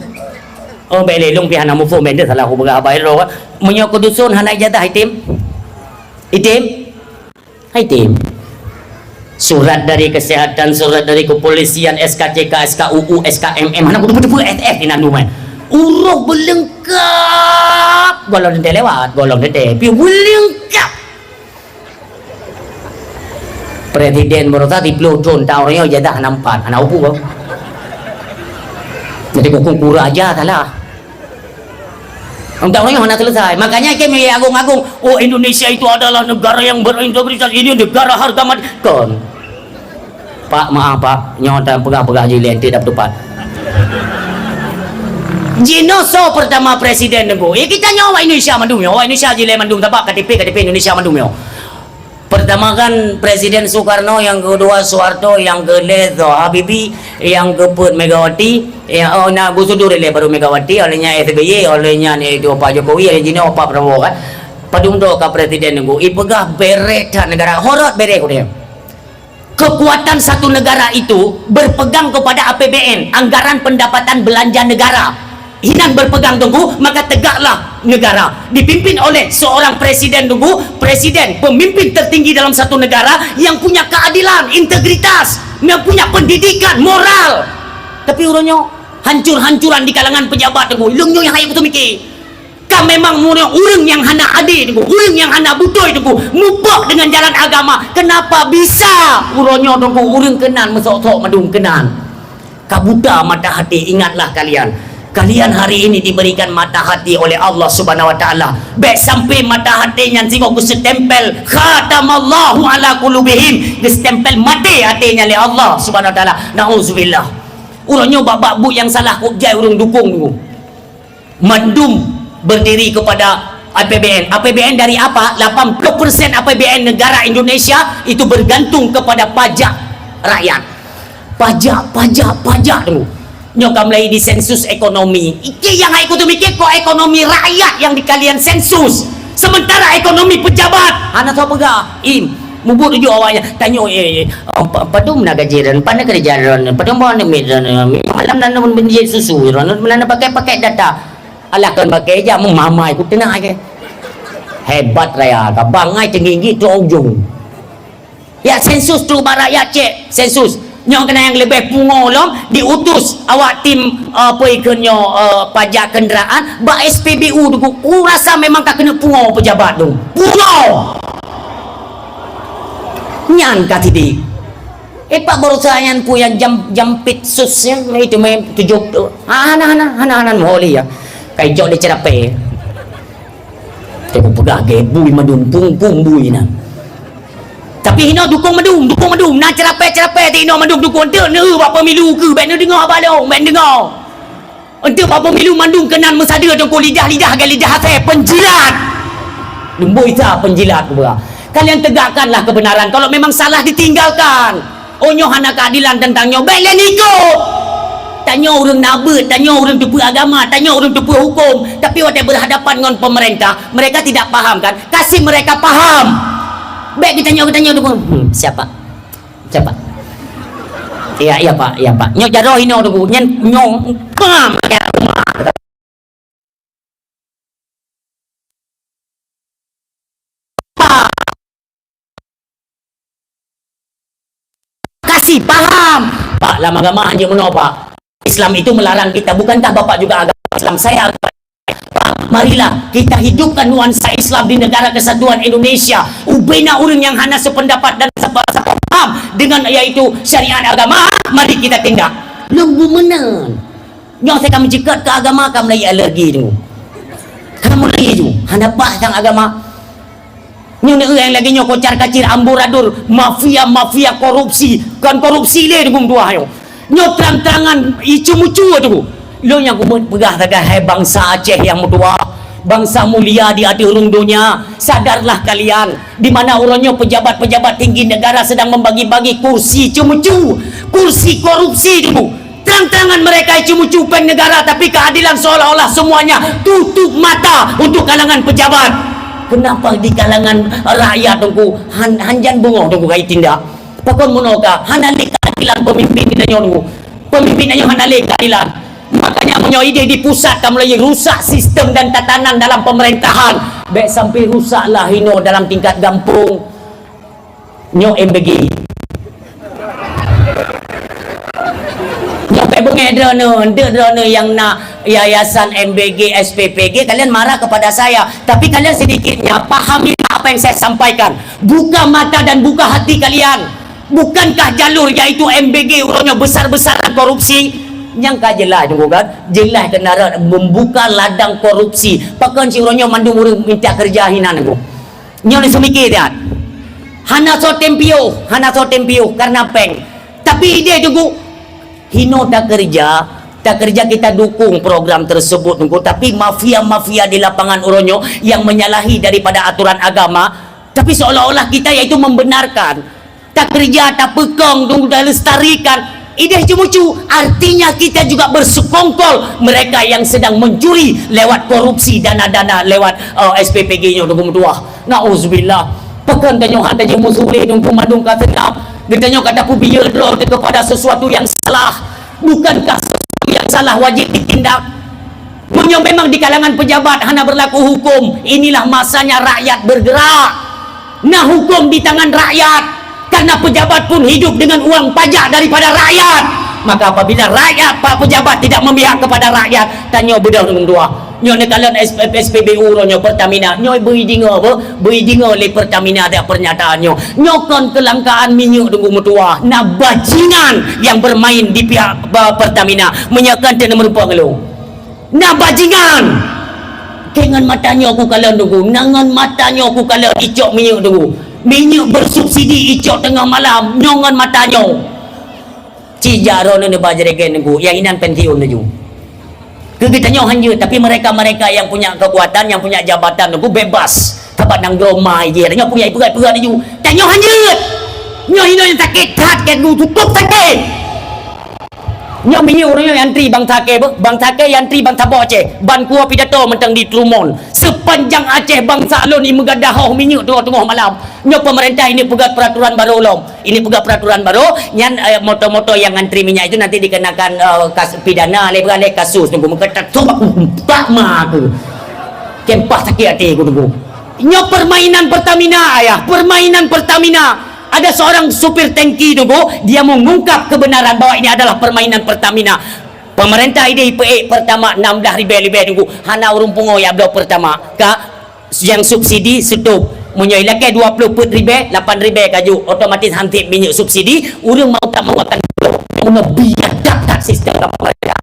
Oh, bèk lé, lôn pih hana muphom, bèk deuh salah kupeugah haba droe. Meunyoe keu dusun hana ijazah, item? Item? Item. Surat dari kesehatan, surat dari kepolisian, S K C K, S K U U, S K M M, hana kuteupeu-teupeu S S inan dumai. Uroh beuleungkap. Gohlom teuntèe lewat, gohlom teuntèe. Pih beuleungkap. Presiden baroesa siplôh thon, ta ureueng nyoe ijazah hana meupat, hana upu. Jadi, kukung kura aja salah. Untuk ureueng nyoe hana selesai. Makanya, kami agong-agong, "Oh, Indonesia itu adalah negara yang berintegritas, ini negara harga mati." Kon. Pak, maaf, Pak. Nyoe tan peugah-peugah jih lé, tidak tepat. Jinoe soe pertama presiden, Teungku? Ya, kita nyoe awak Indonesia mandum nyoe. Awak Indonesia jih lé mandum, tapak K T P, K T P Indonesia mandum nyoe. Pertama kan Presiden Soekarno, yang kedua Soeharto, yang kelhèe Habibie, yang keempat Megawati, ya, oh, na Gus Dur lé baru Megawati, oleh nyan S B Y, oleh nyan itu Pak Jokowi, oleh jinoe Pak Prabowo kan. Padum droe ka presiden, Teungku. Ipeugah bèrèh that negara, horot bèrèh kudeh. Kekuatan satu negara itu berpegang kepada A P B N, anggaran pendapatan belanja negara. Hinan berpegang teguh, maka tegaklah negara. Dipimpin oleh seorang presiden teguh, presiden, pemimpin tertinggi dalam satu negara yang punya keadilan, integritas, yang punya pendidikan, moral. Tapi ureueng nyoe hancur-hancuran di kalangan pejabat teguh. Lôn nyoe nyang hayeu beutôi mikir. Ka memang ureueng, ureueng nyang hana adé teguh, ureueng nyang hana beutôi teguh, mupok dengan jalan agama. Kenapa bisa uroe nyoe teguh ureueng keunan meusok-sok mandum keunan? Ka buta mata hati, ingatlah kalian. Kalian hari ini diberikan mata hati oleh Allah Subhanahu wa Taala. Bèk sampai mata hati nyan singoh geuseutémpél, khatamallahu ala qulubihim, geuseutémpél maté hati nyan lé Allah Subhanahu wa Taala. Nauzubillah. Uroe nyoe bak-bak buet nyang salah kok jai ureueng dukung tu. Mandum berdiri kepada A P B N. A P B N dari apa? Lapan puluh persen A P B N negara Indonesia itu bergantung kepada pajak rakyat. Pajak, pajak, pajak tu. Nyoe ka mulai di sensus ekonomi. Iki nyang hai kutu mikir kok ekonomi rakyat nyang di kalian sensus. Sementara ekonomi pejabat, hana soe peugah. Im, mubuet tujoh awaknyan. Tanyoe, eh, eh, oh, pa-, padum na gaji droen, pane keureuja droen, padum boh aneuk miet droen, eh, malam nan neumeujeuet susu droen, nan pakai-pakai data. Alah kon pakai jak meumamai ku teunak aja. Hebat raya ka bangai teunggigi tu ujong. Ya sensus tu bak rakyat cek, sensus. Nyoe keunan nyang leubeh pungo lom diutus awak tim, eh, apa ikheun nyoe, eh, pajak kenderaan bak S P B U tu ku rasa memang ka keuneuk pungo pejabat tu. Pungo! Nyan ka tidik. Eh, pak baroesa nyan pu nyang jam, jampit sus nyan, itu meh tujoh, ah, hana, hana, hana, hana, mohli ya. Kai jok di cerape. Tapi peugah ge bui mandum, pung-pung bui nyan. Tapi hino dukung mandum, dukung mandum. Na cerape-cerape ti hino mandum dukung. Ente neu bak pemilu ke, bèk neudeungoe abah lôn, bèk neudeungoe. Ente bak pemilu mandum keunan meusadeue teungku lidah-lidah ge lidah asèe penjilat. Lumboi sa penjilat kubra. Kalian tegakkanlah kebenaran. Kalau memang salah ditinggalkan. Oh nyoe hana keadilan tentang nyoe, bèk lé ikot. Tanyoe ureueng na beuet, tanyoe ureueng teupeue agama, tanyoe ureueng teupeue huköm. Tapi watèe berhadapan ngon pemerintah, mereka tidak paham kan? Kasih mereka paham. Bèk geutanyoe, geutanyoe dukung. Hmm, siapa? Siapa? Iya, iya, Pak, iya, Pak. Nyoe jaroe hino dukung. Nyan nyoe paham. Kasih paham. Pak, lam agama hanya meunoe, Pak. Islam itu melarang kita. Bukankah Bapak juga agama Islam? Saya agama Islam. Pak, marilah kita hidupkan nuansa Islam di Negara Kesatuan Indonesia. Ubena ureueng nyang hana sependapat dan sapa-, sapa paham dengan yaitu syariat agama, mari kita tindak. Lôn beumeunang. Nyoe saya ka meuceukat ke agama, ka mulai alergi tu. Ka mulai tu. Hana bah sang agama. Nyoe neueu nyang lagèe nyoe kocar-kacir, amburadur, mafia-mafia korupsi. Kon korupsi lé dukung tuah nyoe. Nyoe trang-trangan icu-mucu tu. Lôn nyang kupeugah sagai hai bansa Aceh nyang meutuwah, bansa mulia di ateueh rhueng donya, sadarlah kalian, di mana uroe nyoe pejabat-pejabat tinggi negara sedang membagi-bagi kursi ceumucu, kursi korupsi tu. Terang-terangan mereka ceumucu péng negara, tapi keadilan seolah-olah semuanya tutup mata untuk kalangan pejabat. Kenapa di kalangan rakyat Teungku han-, hanjan beungoh Teungku kai tindak? Pakon meunoe ka hana lé keadilan pemimpin kita nyoe Teungku. Pemimpin nyoe hana lé keadilan. Makanya meunyoe idéh di pusat ka mulai rusak sistem dan tatanan dalam pemerintahan, bèk sampai rusaklah hino dalam tingkat gampông. Nyoe M B G. Nyoe pèh beungèh droeneuh, eunteuk droeneuh nyang na yayasan M B G, S P P G, kalian marah kepada saya. Tapi kalian sedikitnya pahamilah apa yang saya sampaikan. Buka mata dan buka hati kalian. Bukankah jalur yaitu M B G uroe nyoe besar-besaran korupsi? Nyang ka jeulaih Teungku kan? Jeulaih keunaran membuka ladang korupsi. Pakon si uroe nyoe mandum ureueng minta keureuja hinan Teungku. Nyoe lé seumiké that. Hana soe tem piôh, hana soe tem piôh karena péng. Tapi idéh Teungku, hino takeureuja, takeureuja kita dukung program tersebut Teungku. Tapi mafia-mafia di lapangan uroe nyoe yang menyalahi daripada aturan agama, tapi seolah-olah kita yaitu membenarkan. Takeureuja, tapeukong, Teungku, talestarikan. Idéh ceumucu, artinya kita juga bersekongkol mereka yang sedang mencuri lewat korupsi dana-dana lewat, eh, S P P G nyoe Teungku meutuwah. Nauzubillah. Pakon tanyoe hana jeuet meusulé Teungku mandum ka seunab. Geutanyoe ka tapeubiyeu droe teuh kepada sesuatu yang salah. Bukankah sesuatu yang salah wajib ditindak? Meunyoe memang di kalangan pejabat hana berlaku hukum, inilah masanya rakyat bergerak. Nah, hukum di tangan rakyat. Karena pejabat pun hidup dengan uang pajak daripada rakyat. Maka apabila rakyat, pa-, pejabat tidak memihak kepada rakyat, tanyoe beudôh deungon dua. Nyoe neukalon S-, S P B U uroe nyoe Pertamina. Nyoe beu idingoe beuh, beu idingoe lé Pertamina dak pernyataan nyoe. Nyoe kon kelangkaan minyeuk Teungku meutuwah. Na bajingan yang bermain di pihak ba-, Pertamina. Meunyoe kon teuneuk meureumpok ngon lôn. Na bajingan. Keu ngon mata nyoe kukalon Teungku. Na ngon mata nyoe kukalon icok minyeuk Teungku. Minyeuk bersubsidi icok teungoh malam. Nyoe ngon mata nyoe. Ci jak droeneuh neuba jerigen Teungku, nyang inan pensiun laju. Keu geutanyoe hanjeuet, tapi mereka-mereka yang punya kekuatan, yang punya jabatan Teungku bebas. Saban nanggroe ma jih, tanyoe punya ipeugah-peugah laju. Tanyoe hanjeuet. Nyoe hinoe nyang sakét that, keu Teungku cukup sakét. Nyoe minyeuk ureueng nyang antri bangsa kèe beuh, bangsa kèe antri bangsa boh Aceh. Ban kuwoe pidato mantong di Trumon. Sepanjang Aceh bangsa lôn i meugadah hoh minyeuk teungoh-teungoh malam. Nyoe pemerintah ini peugah peraturan baru lom. Ini peugah peraturan baru, nyan, eh, motor-motor yang ngantri minyak itu nanti dikenakan, eh, kas-, pidana lé, lé kasus Teungku. Meuketat tu tak ma aku. Kempah sakit hati aku Teungku. Nyoe permainan Pertamina, ayah, permainan Pertamina. Ada seorang supir tangki Teungku, dia mengungkap kebenaran bahwa ini adalah permainan Pertamina. Pemerintah ini peuék Pertamax enam belas ribèe leubeh Teungku. Hana ureueng pungo ya bloe Pertamax. Ka Nyang subsidi stop. Meunyoe ilakèe dua ploh peuet ribèe, lapan ribèe ka jok, otomatis han sép minyeuk subsidi, ureueng mau tak mau akan meunoe biadab that sistem pemerintah.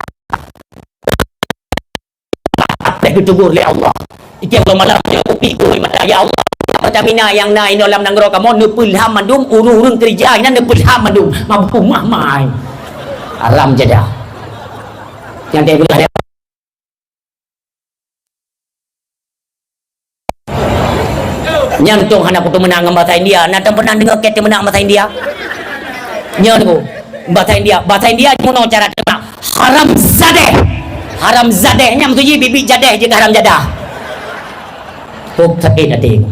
Até geutegur lé Allah. Iké Allah malam nyoe upi keu mata, "Ya Allah, Pertamina nyang na inoe lam nanggroe kamoe neupeulham mandum, ureueng-ureueng keurija inan neupeulham mandum." Mampu mah mai. Haram jadah. Nyang teupeugah lé Nyan tông hana kuteumeunak ngon basa India. Na teupeunah deungoe kèe teumeunak basa India? Nyoe Teungku. Basa India. Basa India jimeunoe cara teumeunak. Haram zadeh. Haram zadeh. Nyan maksud jih bibi jadeh jeuet keu haram jadah. Kok sakét até.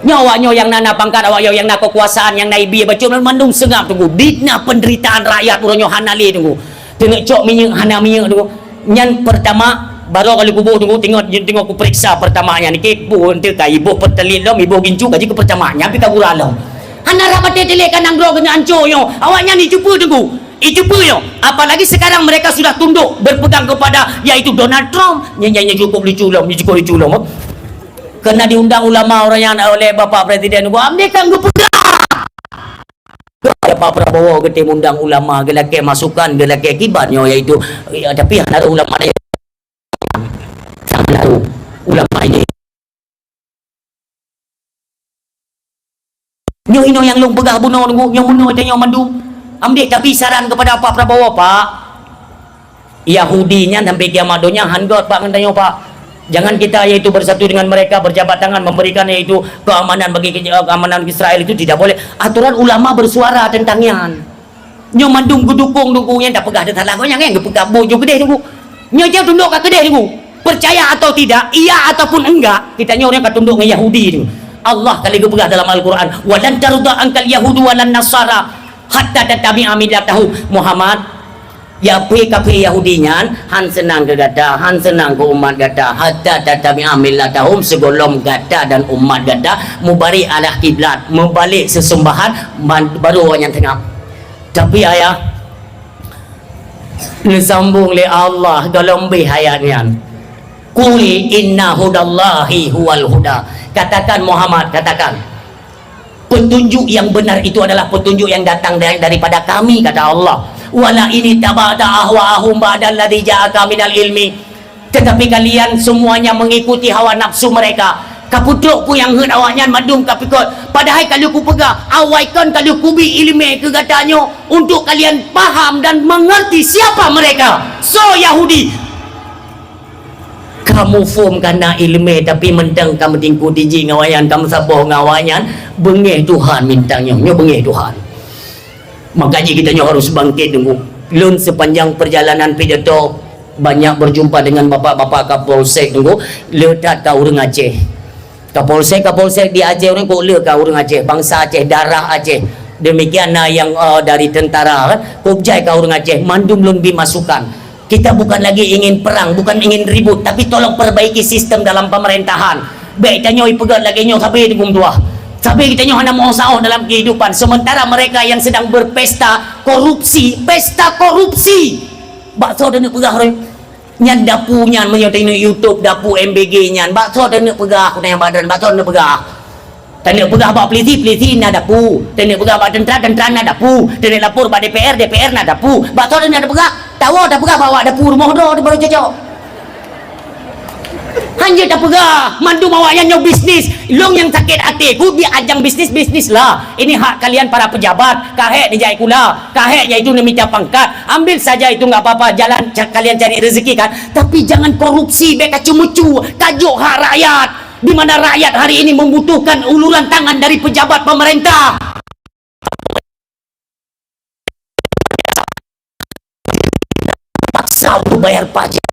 Nyoe awak nyoe nyang na, na pangkat, awak nyoe nyang na keukuasaan, nyang na ié bacut, mandum seungab Teungku. Fitnah penderitaan rakyat uroe nyoe hana lé Teungku. Teungeuk cok minyeuk hana minyeuk Teungku. Nyan Pertamax, barô ka lheueh kuboh Teungku, teungoh, teungoh kupeuriksa Pertamax nyan. Nike boh eunteuk ka iboh Pertalite lom, iboh gincu ka jikeu Pertamax. Nyan pih ka gura lom. Hana rab até teulék ka nanggroe keuneuk ancô nyoe. Awak nyan icupeue Teungku. Icupeue nyoe. Apalagi sekarang mereka sudah tunduk berpegang kepada yaitu Donald Trump. Nyan, nyan, nyan cukup lucu lom, nyan cukup lucu lom. Kena diundang ulama orang nyan oleh Bapak Presiden Teungku. Amde kan geupeugah. Pak Prabowo geutem undang ulama, geulakèe masukan, geulakèe kiban nyoe, yaitu, ya, tapi hana ulama laén. Sama tu ulama ini. Nyoe inoe nyang lôn peugah bunoe Teungku, nyoe bunoe tanyoe mandum. Amdek tapi saran kepada Pak Prabowo, Pak. Yahudi nyan sampai kiamat donya han göt bak ngon tanyoe, Pak. Jangan kita yaitu bersatu dengan mereka, berjabat tangan memberikan yaitu keamanan bagi ke-, keamanan Israel, itu tidak boleh. Aturan ulama bersuara tentang nyan. Nyoe mandum geudukong Teungku nyan, tapeugah teusalah gobnyan, nyan geupeugah buet ju keudeh Teungku. Nyoe jeuet tundok ka keudeh Teungku. Percaya atau tidak, iya ataupun enggak, kita nyoe ka tundok ngon Yahudi Teungku. Allah ka lheueh geupeugah dalam Al-Quran, "Wa lan tarda ankal yahudu wa lan nasara hatta tattabi'a millatahum." Muhammad, Ya, pih kafé Yahudi nyan han seunang keu gata, han seunang keu umat gata, hatta tattabi'a millatahum, sigohlom gata dan umat gata mubalék arah kiblat, mubalék seuseumbahon, ban-, baru awaknyan seungab. Tapi, ayah, neusambong lé Allah gohlom beh ayat nyan, "Qul inna hudallahi huwal huda." Katakan, Muhammad, katakan, Petunjuk yang benar itu adalah petunjuk yang datang dari, daripada Kami, kata Allah. "Wala in ittaba'ta ahwa'ahum ba'dalladzi ja'aka minal ilmi." Tetapi kalian semuanya mengikuti hawa nafsu mereka. Kapeutrok peue nyang heuet awaknyan mandum kapikot. Padahai ka lheueh kupeugah, awai kon ka lheueh kubi ileumèe keu gata nyoe untuk kalian paham dan mengerti siapa mereka. So Yahudi. Ka muphom ka na ileumèe, tapi mantong ka meutingkue tiji ngon awaknyan, ka meusaboh ngon awaknyan, beungèh Tuhan mantong nyoe, nyoe beungèh Tuhan. Maka jih geutanyoe harus bangkit Teungku. Lôn sepanjang perjalanan pidato banyak berjumpa dengan bapak-bapak Kapolsek Teungku, le that ka ureueng Aceh. Kapolsek-kapolsek di Aceh ureueng kok le ka ureueng Aceh, bangsa Aceh, darah Aceh. Demikian na nyang, eh, dari tentara kan, kok jai ka ureueng Aceh, mandum lôn bi masukan. Kita bukan lagi ingin perang, bukan ingin ribut, tapi tolong perbaiki sistem dalam pemerintahan. Bèk tanyoe ipeugah lagèe nyoe sabe Teungku meutuah. Sabe geutanyoe hana meuoh saoh dalam kehidupan, sementara mereka yang sedang berpesta korupsi, pesta korupsi. Bak soe taneuk peugah roi? Nyan dapu nyan, meunyoe taneuk YouTube dapu M B G nyan, bak soe taneuk peugah, aku tanyong bak droeneuh, bak soe taneuk peugah? Taneuk peugah bak polisi, polisi na dapu. Taneuk peugah bak tentara, tentara na dapu. Taneuk lapor bak D P R, D P R na dapu. Bak soe taneuk tapeugah? Tawoe tapeugah bak awak dapu rumoh droe tu baru cocok. Hanjeuet tapeugah, mandum awak nyan nyoe bisnis. Lôn nyang sakét até, ku di ajang bisnis, bisnislah. Ini hak kalian para pejabat. Ka hék neujak sikula, ka hék yaitu neumita pangkat. Ambil saja itu, nggak apa-apa. Jalan ca-, kalian cari rezeki kan. Tapi jangan korupsi, bék kacu-mucu, kajok hak rakyat. Di mana rakyat hari ini membutuhkan uluran tangan dari pejabat pemerintah. Paksa untuk bayar pajak.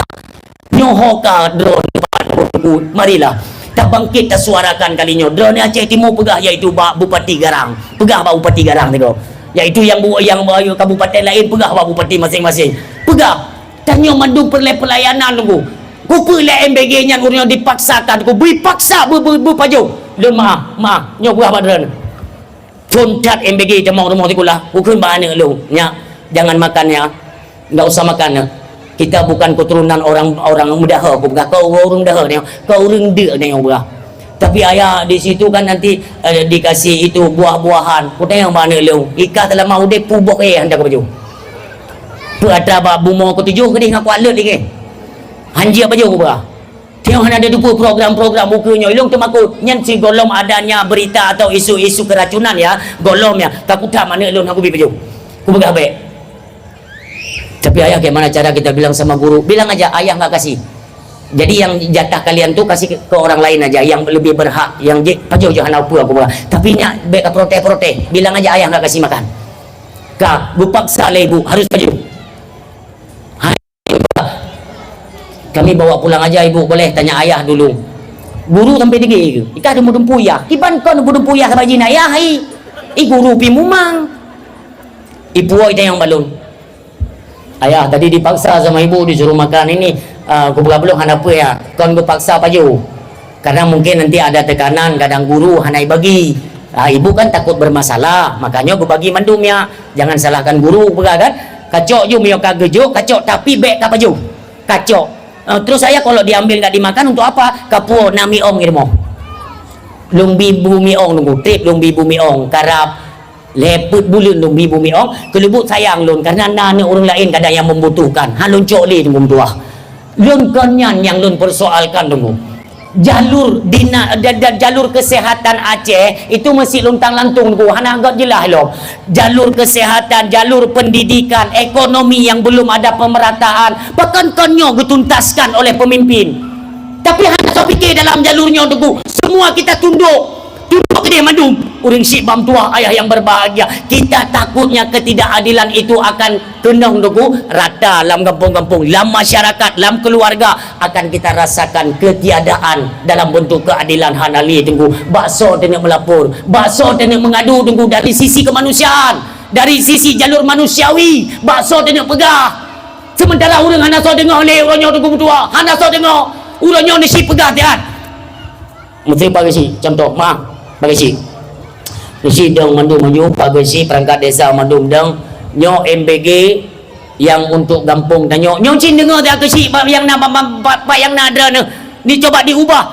Nyoe ho ka droeneuh, marilah tabangkit, tasuarakan kali nyoe. Droeneuh Aceh Timu peugah, yaitu bak Bupati Garang. Peugah bak Bupati Garang teuka. Yaitu yang bu-, yang bu-, kabupaten lain peugah bak bupati masing-masing. Peugah. Tanyoe mandum peureulée peulayanan nunggu. Kupeue lé M B G nyan ureuëng dipaksakan, ku bri paksa beu-, beu-, beupajoh. Lôn maah, maah. Nyoe peugah bak droeneuh. Phon that M B G tamong rumoh sikula, kukheun bak aneuk lôn, "Nyak, jangan makan ya. Enggak usah makan ya. Kita bukan keturunan orang, orang meudaha," kupeugah. "Kau ureuëng meudaha nyoe, kau ureuëng deuk nyoe," kupeugah. "Tapi ayah, di situ kan nanti, eh, dikasih itu buah-buahan." Kutanyong bak aneuk lôn, "Ika seulama udeb peue boh éh hantom kapajoh? Peue atra bak bumoe keutujoh keudeh ngon kuat leuet lagée? Hanjeuet pajoh," kupeugah. Tiong hana teupeue program-program buku nyoe, ilong teumakot. Nyan sigohlom adanya berita atau isu-isu keracunan ya, gohlom ya. Takut that aneuk lôn aku bi pajoh. Kupeugah bék. Tapi ayah, bagaimana cara kita bilang sama guru? Bilang aja, "Ayah nggak kasih." Jadi yang jatah kalian tuh kasih ke, ke orang lain aja, yang lebih berhak, yang je, pajoh je hana apa aku peugah. Tapi nyak bék ka protes-protes. Bilang aja, "Ayah nggak kasih makan." Ka, gupaksa lé ibu, harus pajoh. Hai, kami bawa pulang aja ibu, boleh tanya ayah dulu. Guru sampai dege ke? Ikah dumpu-dumpu yah. Kiban kon dumpu-dumpu yah saban jih na yah, hai. I guru pi mumang. Ipuoi tanyong balon. Ayah, tadi dipaksa sama ibu disuruh makan ini, ah, kupeugah balon hana peue ya. Kon gupaksa pajoh. Karena mungkin nanti ada tekanan, kadang guru hana ibagi. Ah, ibu kan takut bermasalah, makanya gubagi mandum ya. Jangan salahkan guru, peugah kan? Kacok ju meunyoe ka geujok, kacok tapi bék ka pajoh. Kacok. Ah, terus ayah kalau diambil nggak dimakan untuk apa? Kapuo na miong di rumoh. Lôn bi bu miong nunggu, trép lôn bi bu miong, karab. Lhèe peuet buleuen lôn bi bu miong, keuleubuk sayang lôn, karena na aneuk ureueng laén kadang nyang membutuhkan. Ha lôn cok lé teungku meutuah. Lôn kon nyan nyang lôn persoalkan teungku. Jalur dina-, da-, da-, jalur kesehatan Aceh itu meusi luntang lantung teungku, hana göt jeulaih lom. Jalur kesehatan, jalur pendidikan, ekonomi yang belum ada pemerataan, pakon kon nyoe geutuntaskan oleh pemimpin. Tapi hana soe pike dalam jalur nyoe teungku. Semua kita tunduk. Tunduk keudeh mandum. Ureueng syiek bak meutuah, ayah yang berbahagia. Kita takutnya ketidakadilan itu akan keunong teungku rata lam gampông-gampông, lam masyarakat, lam keluarga akan kita rasakan ketiadaan dalam bentuk keadilan hana lé teungku. Bak soe taneuk melapor, bak soe taneuk mengadu teungku dari sisi kemanusiaan, dari sisi jalur manusiawi, bak soe taneuk peugah. Sementara ureueng hana soe deungoe lé uroe nyoe teungku meutuah, hana soe deungoe. Uroe nyoe neusi peugah siat. Meusti Pak Geuchik, contoh, maaf, Pak Geuchik. Geuchik dong mandum maju, Pak Geuchik perangkat desa mandum dong. Nyoe M B G yang untuk gampông tanyoe. Nyoe cit deungoe dak Geuchik bak nyang na, bak, bak, bak, bak nyang na droeneuh. Ni coba diubah.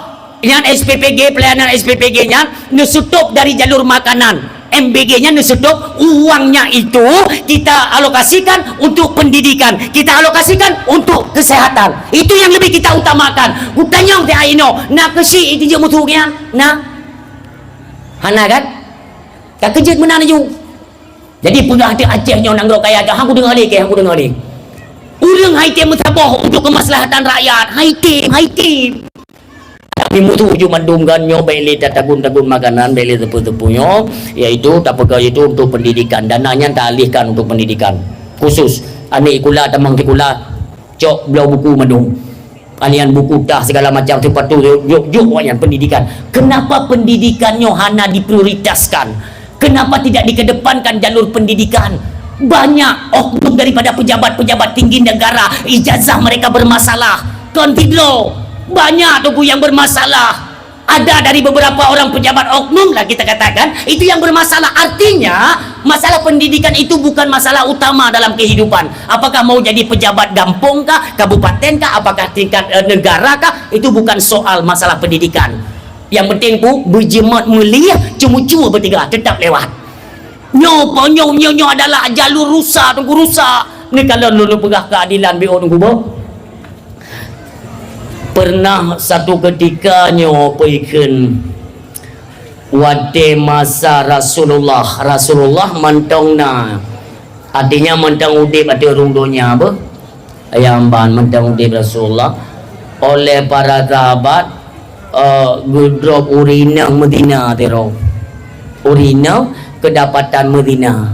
Nyan S P P G, pelayanan S P P G nyan neuseutôb dari jalur makanan. M B G nyan neuseutôb, uangnya itu kita alokasikan untuk pendidikan, kita alokasikan untuk kesehatan. Itu yang lebih kita utamakan. Kutanyong siat inoe, na Geuchik jijak musu nyan? Na? Hana kan? Ka keujeuet meunan laju. Jadi peugah di Aceh nyoe nanggroe kaya, hana kudeungoe lé, hana kudeungoe lé. Ureueng hai tem meusaboh untuk kemaslahatan rakyat, hai tem, hai tem. Tapi musuh ju mandum kan nyoe bék lé tatagun-tagun makanan, bék lé teupeu-teupeu nyoe, yaitu tapeugah itu untuk pendidikan. Dana nyan taalihkan untuk pendidikan. Khusus aneuk sikula tamong sikula, cok bloe buku mandum. Alian buku tah segala macam sepatu, juk, juk, juk awak nyan pendidikan. Kenapa pendidikan nyoe hana diprioritaskan? Kenapa tidak dikedepankan jalur pendidikan? Banyak oknum daripada pejabat-pejabat tinggi negara, ijazah mereka bermasalah. Kon sidroe, banyak teungku yang bermasalah. Ada dari beberapa orang pejabat oknum lah kita katakan, itu yang bermasalah. Artinya, masalah pendidikan itu bukan masalah utama dalam kehidupan. Apakah mau jadi pejabat gampong kah, kabupaten kah, apakah tingkat, eh, negara kah, itu bukan soal masalah pendidikan. Yang penting pu, beujimat mulia, ceumucue beutiga, tetap lewat. Nyoe po, nyoe, nyoe, nyoe adalah jalur rusak, teungku rusak. Ni kalau lôn peugah keadilan B O teungku boh. Pernah satu ketika nyoe peikheun watée masa Rasulullah, Rasulullah mantong na. Artinya mantong udeb ateueh rhueng donya beuh. Ayam ban mantong udeb Rasulullah. Oleh para sahabat, eh, geudrop ureueng inong meuzina tiro. Ureueng inong keudapatan meuzina.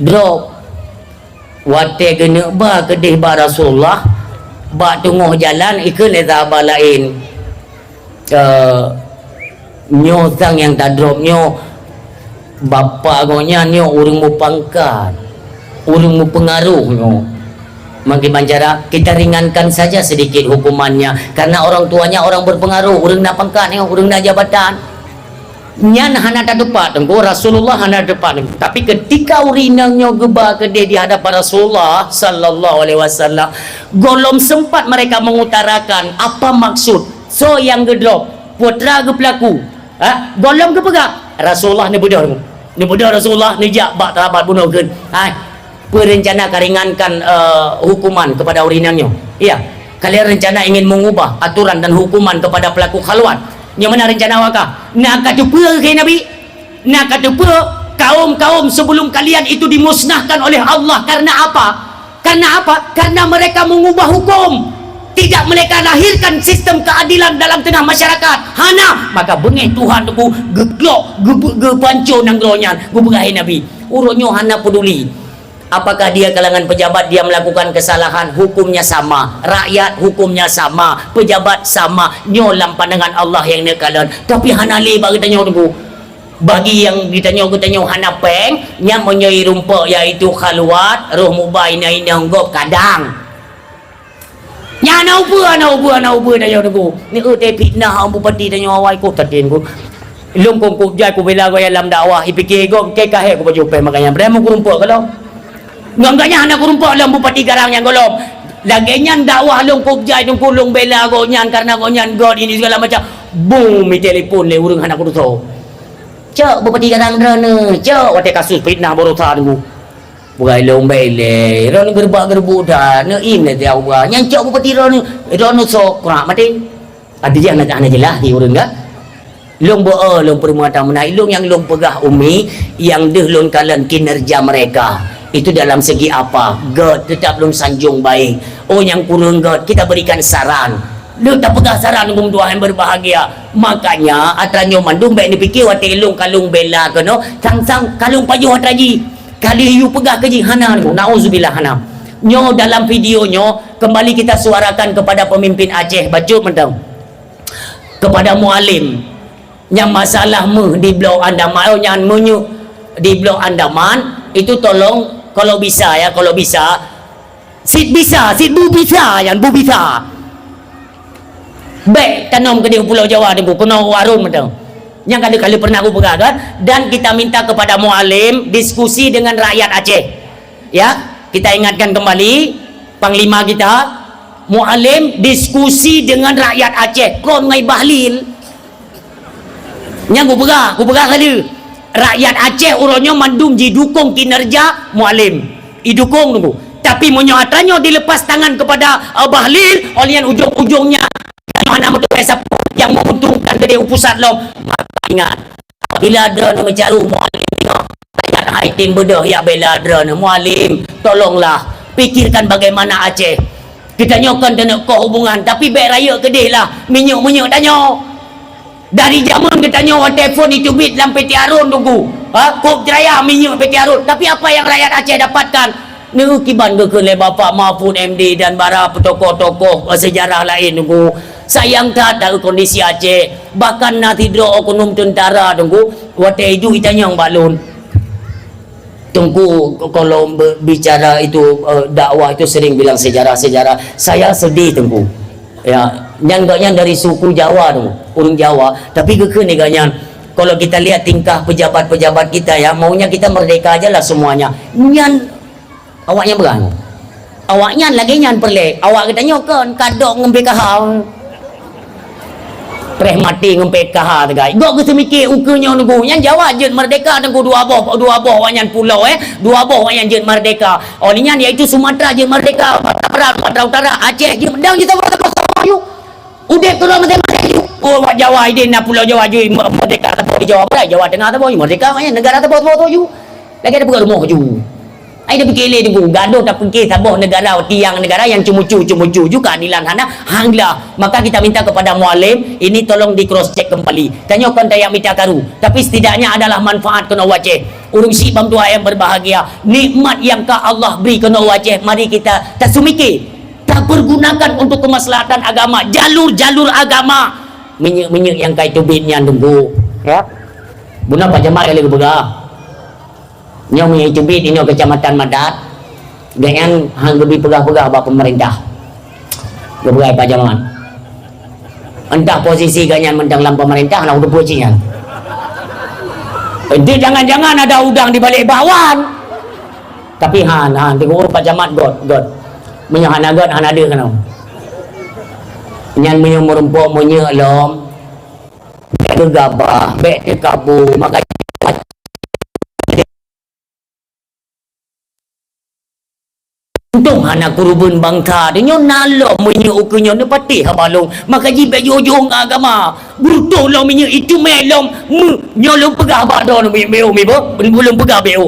Drop. Watée geuneuk ba keudeh bak Rasulullah, bak teungoh jalan ikheun lé sahabat laén, eh, nyoe sang nyang tadrop nyoe, bapak gobnyan nyoe ureuëng mupangkat, ureuëng mupeungaroh nyoe. Mungkin cara kita ringankan saja sedikit hukumannya, karena orang tuanya orang berpengaruh, ureuëng na pangkat nyoe, ureuëng na jabatan. Nyan hana tateupat teungku, Rasulullah hana tateupat teungku. Tapi ketika ureuëng inong nyoe geuba keudeh di hadapan Rasulullah sallallahu alaihi wasallam, gohlom sempat mereka mengutarakan apa maksud, soe nyang geudrop, peue teuma geupeulaku. Ha? Gohlom geupeugah, Rasulullah neubeudôh teungku. Neubeudôh Rasulullah neujak bak sahabat bunoe kheun. Hai, peue rencana ka ringankan, eh, hukuman kepada ureuëng inong nyoe? Iya. Kalian rencana ingin mengubah aturan dan hukuman kepada pelaku khalwat? Nyoe meunan rencana awak kah? Na ka teupeue keu Nabi? Na ka teupeue kaum-kaum sebelum kalian itu dimusnahkan oleh Allah karena apa? Karena apa? Karena mereka mengubah hukum. Tidak mereka lahirkan sistem keadilan dalam tengah masyarakat. Hana, maka beungéh Tuhan teungku geuglok, geu-, geupancô nanggroe nyan, geupeugah lé Nabi. Uroe nyoe hana peduli. Apakah dia kalangan pejabat, dia melakukan kesalahan, hukumnya sama. Rakyat hukumnya sama, pejabat sama. Nyoe lam pandangan Allah nyang neukalon. Tapi hana lé bak geutanyoe teungku. Bagi nyang geutanyoe, geutanyoe hana péng, nyan meunyoe rumpok yaitu khalwat, roh muba inong-inong gob kadang. Nyan hana upeue, hana upeue, hana upeue tanyoe teungku. Ni eu teh fitnah bupati tanyoe awai ku tatin ku. Lôn kongkop jai kubela gobnyan lam dakwah, ipike gob ke kahé ku baju péng makanya. Beremu kurumpok kalau. Ngon gobnyan hana kurumpok lom bupati garang nyang gohlom. Lagée nyan dakwah lôn kop jai teungku lôn bela gobnyan karena gobnyan göt ini segala macam. Bung mi telepon lé ureuëng hana kutusoe. Cok bupati garang droeneuh, cok watée kasus fitnah baroesa teungku. Bukai lôn bela, droeneuh geureubak-geureubuk that, neuim lé tiap uba. Nyan cok bupati droeneuh, droeneuh sok kurak maté. Artinya hana, hana jeulaih di ureuëng kan? Lôn beu-, lôn peurumoh tang meunan, lôn nyang lôn peugah umi, nyang deuh lôn kalon kinerja mereka. Itu dalam segi apa? Göt, tetap lôn sanjung baik. Oh, nyang kureueng göt, kita berikan saran. Lôn tapeugah saran ngon tuan yang berbahagia. Makanya, atra nyoe mandum bék neupike watée lôn kalon bela keunoe, sang-sang kalon pajoh atra jih. Kali yue peugah keu jih hana, nauzubillah hana. Nyoe dalam video nyoe, kembali kita suarakan kepada pemimpin Aceh, bacut mantong. Kepada Mualem, nyang masalah meuh di Blok Andaman, oh, nyang meunyoe di Blok Andaman, itu tolong kalau bisa ya, kalau bisa, sit bisa, sit bu bisa, nyang bu bisa. Bék tanom keudeh Pulau Jawa teungku, keunoe warong mantong. Nyang kali-kali pernah kupeugah kan, dan kita minta kepada Mualem diskusi dengan rakyat Aceh. Ya, kita ingatkan kembali, Panglima kita, Mualem diskusi dengan rakyat Aceh, kon ngai Bahlil. Nyang kupeugah, kupeugah kali. Rakyat Aceh uroe nyoe mandum jidukong kinerja Mualem. Idukong teungku. Tapi meunyoe atra nyoe dilepas tangan kepada, eh, Bahlil, oleh nyan ujong-ujongnya hana meuteumé sapeue nyang menguntungkan keudeh u pusat lom. Maka ingat, bila droeneuh meucaru Mualem nyoe, rakyat hai tem beudôh jak bela droeneuh. Mualem, tolonglah pikirkan bagaimana Aceh. Geutanyoe kon taneuk koh hubungan, tapi bék rayeuk keudeh lah minyeuk-minyeuk tanyoe. Dari jameun geutanyoe watée phon iteubiet lam P T Harun teungku, ha, kop raya minyeuk P T Harun. Tapi apa yang rakyat Aceh dapatkan? Neu kiban geukheun lé Bapak Mahfud M D dan bara tokoh-tokoh, eh, sejarah laén teungku. Sayang that dari kondisi Aceh. Bahkan na sidroe oknum tentara teungku, watée iduek itanyong bak lôn. Teungku, kalau be-, bicara itu, eh, dakwah itu sering bilang sejarah-sejarah. Saya sedih, Teungku. Ya, Nyan gobnyan dari suku Jawa tu, ureuëng Jawa. Tapi geukheun lé gobnyan, kalau kita lihat tingkah pejabat-pejabat kita ya, maunya kita merdeka aja lah semuanya. Nyan awaknyan beurani. Awaknyan lagée nyan peureulée. Awak geutanyoe kon kadok ngon P K H. Preh maté ngon P K H teugai. Gok geuseumike ukeue nyoe nunggu. Nyan Jawa jeuet merdeka nunggu dua boh, dua boh awaknyan pulo, eh. Dua boh awaknyan jeuet merdeka. Oh, nyan iaitu Sumatera jeuet merdeka, Sumatera Barat, Sumatera Utara, Aceh jeuet, dang jeuet saboh-saboh ju. Udeb keudroe maséng-maséng ju. Oh, wak Jawa ideh na pulo Jawa ju, me-, merdeka saboh di Jawa Barat, Jawa Tengah saboh ju, merdeka awaknyan, negara saboh-saboh ju. Lagée tapeugah rumoh ju. Ai tapike lé teungku, gadoh tapike saboh negara, tiang negara nyang ceumucu-ceumucu ju keadilan hana, hanglah. Maka kita minta kepada Mualem, ini tolong di cross check kembali. Tanyoe kon tajak mita karu, tapi setidaknya adalah manfaat keunoe u Aceh. Ureuëng syiek bang tuha nyang berbahagia, nikmat nyang ka Allah bri keunoe u Aceh, mari kita tasumike, tapergunakan untuk kemaslahatan agama, jalur-jalur agama. Minyeuk-minyeuk nyang ka iteubiet nyan teungku. Ya. Bunoe Pak Camat ka lheueh geupeugah. Nyoe meunyoe teubiet inoe Kecamatan Madat, gobnyan han geubi peugah-peugah bak peumeurintah. Geupeugah Pak Jamal. Entah posisi gobnyan mantong lam peumeurintah, na udeb cit nyan. Enti jangan-jangan ada udang di balik bakwan. Tapi han, han, teungku Pak Camat göt, göt. Meunyoe hana göt, hana deuh keunoe. Nyan meunyoe meurumpok meunyoe lom, bék geugabah, bék teukabu, maka Untông hana keureubeuen bansa, tanyoe na lom meunyoe ukeue nyoe neupatéh haba lôn, maka jih bék jiôh-jiôh ngon agama. Beureutoh lom meunyoe iteumé lom, meu-, nyoe lôn peugah bak droeneuh, mi-, mi-, mi-, beuh, lôn peugah bék.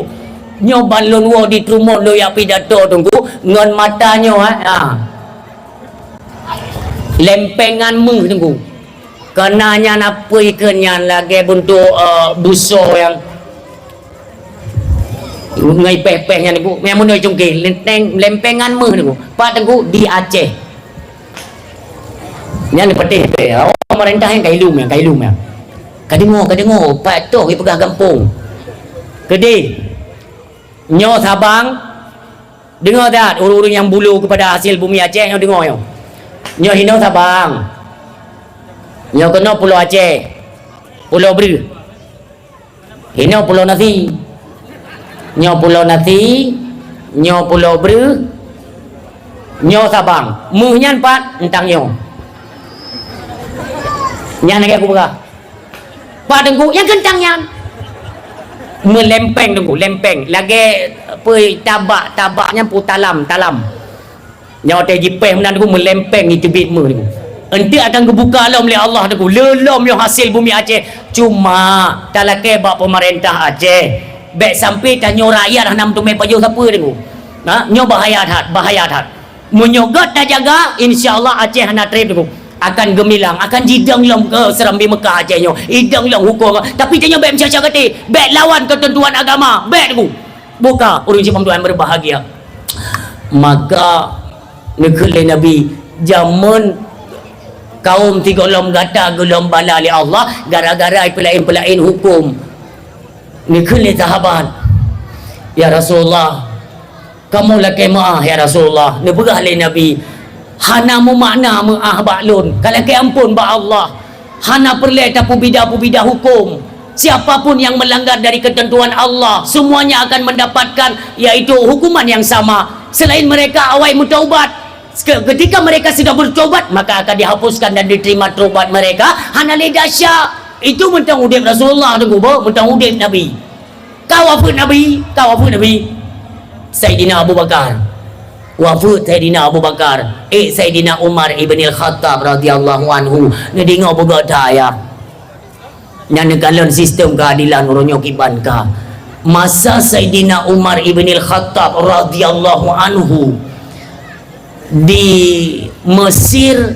Nyoe ban lôn woe di Trumon lôn jak pidato teungku, ngon mata nyoe, ha. Lempengan méuh teungku. Keunan nyan apui keu nyan lagée beuntuk, eh, busoe nyang ngon ipéh-péh nyan, Teungku. Nyang meunyoe cungké, lenteng, lempengan méuh, Teungku. Pat, Teungku, di Aceh. Nyan patéh pih. Oh, pemerintah nyang ka ilum, nyang ka ilum, nyang. Ka deungoe, ka deungoe, pat toh jipeugah gampông. Keudeh. Nyoe Sabang. Deungoe that, ureuëng-ureuëng nyang bulo keupada hasil bumi Aceh nyoe, deungoe nyoe. Nyoe hinoe Sabang. Nyoe keunoe Pulo Aceh. Pulo Breuh. Hinoe Pulo Nasi. Nyoe Pulo Nasi, nyoe Pulo Breuh, nyoe Sabang. Méuh nyan pat, eunteuk nyoe. Nyan lagée kupeugah. Pat Teungku, nyang keuntang nyan. Meulempeng Teungku, lempeng. Lagée peue tabak, tabak nyan peue talam, talam. Nyoe watée jipéh meunan Teungku, meulempeng jiteubiet méuh Teungku. Eunteuk akan geubuka lom lé Allah Teungku. Le lom nyoe hasil bumi Aceh. Cuma talakée bak peumeurintah Aceh. Bék sampai tanyoe rakyat hana meuteumé pajoh sapeue Teungku. Ha? Nyoe bahaya that, bahaya that. Meunyoe göt tajaga, insya Allah Aceh hana treb Teungku. Akan geumilang, akan jidong lom keu seurambi Meukah Aceh nyoe. Idong lom huköm. Tapi tanyoe bék meusyasat gata. Bék lawan keuteuntuan agama. Bék Teungku. Buka ureuëng sibang Tuhan berbahagia. Maka neukheun lé Nabi, jameun kaum sigohlom gata geulom bala lé Allah gara-gara peulaén-peulaén huköm. Neukheun lé sahabat, "Ya Rasulullah, kamoe lakée meuáh, ya Rasulullah." Neupeugah lé Nabi, "Hana meumakna meuáh bak lôn, ka lakée amphon bak Allah. Hana peureulée tapeubida-peubida huköm. Siapa pun yang melanggar dari ketentuan Allah, semuanya akan mendapatkan, yaitu hukuman yang sama. Selain mereka awai meutaubat. Ke-, ketika mereka sudah bertobat, maka akan dihapuskan dan diterima tobat mereka." Hana lé dahsyat. Itu mantong udeb Rasulullah Teungku, beuh, mantong udeb Nabi. Ka wafeuet Nabi, ka wafeuet Nabi. Saidina Abu Bakar. Wafeuet Saidina Abu Bakar. Eh, Saidina Umar ibn al-Khattab radhiyallahu anhu. Neudeungoe beugöt that, ya. Nyan neukalon sistem keadilan uroe nyoe kiban ka. Masa Saidina Umar ibn al-Khattab radhiyallahu anhu di Mesir,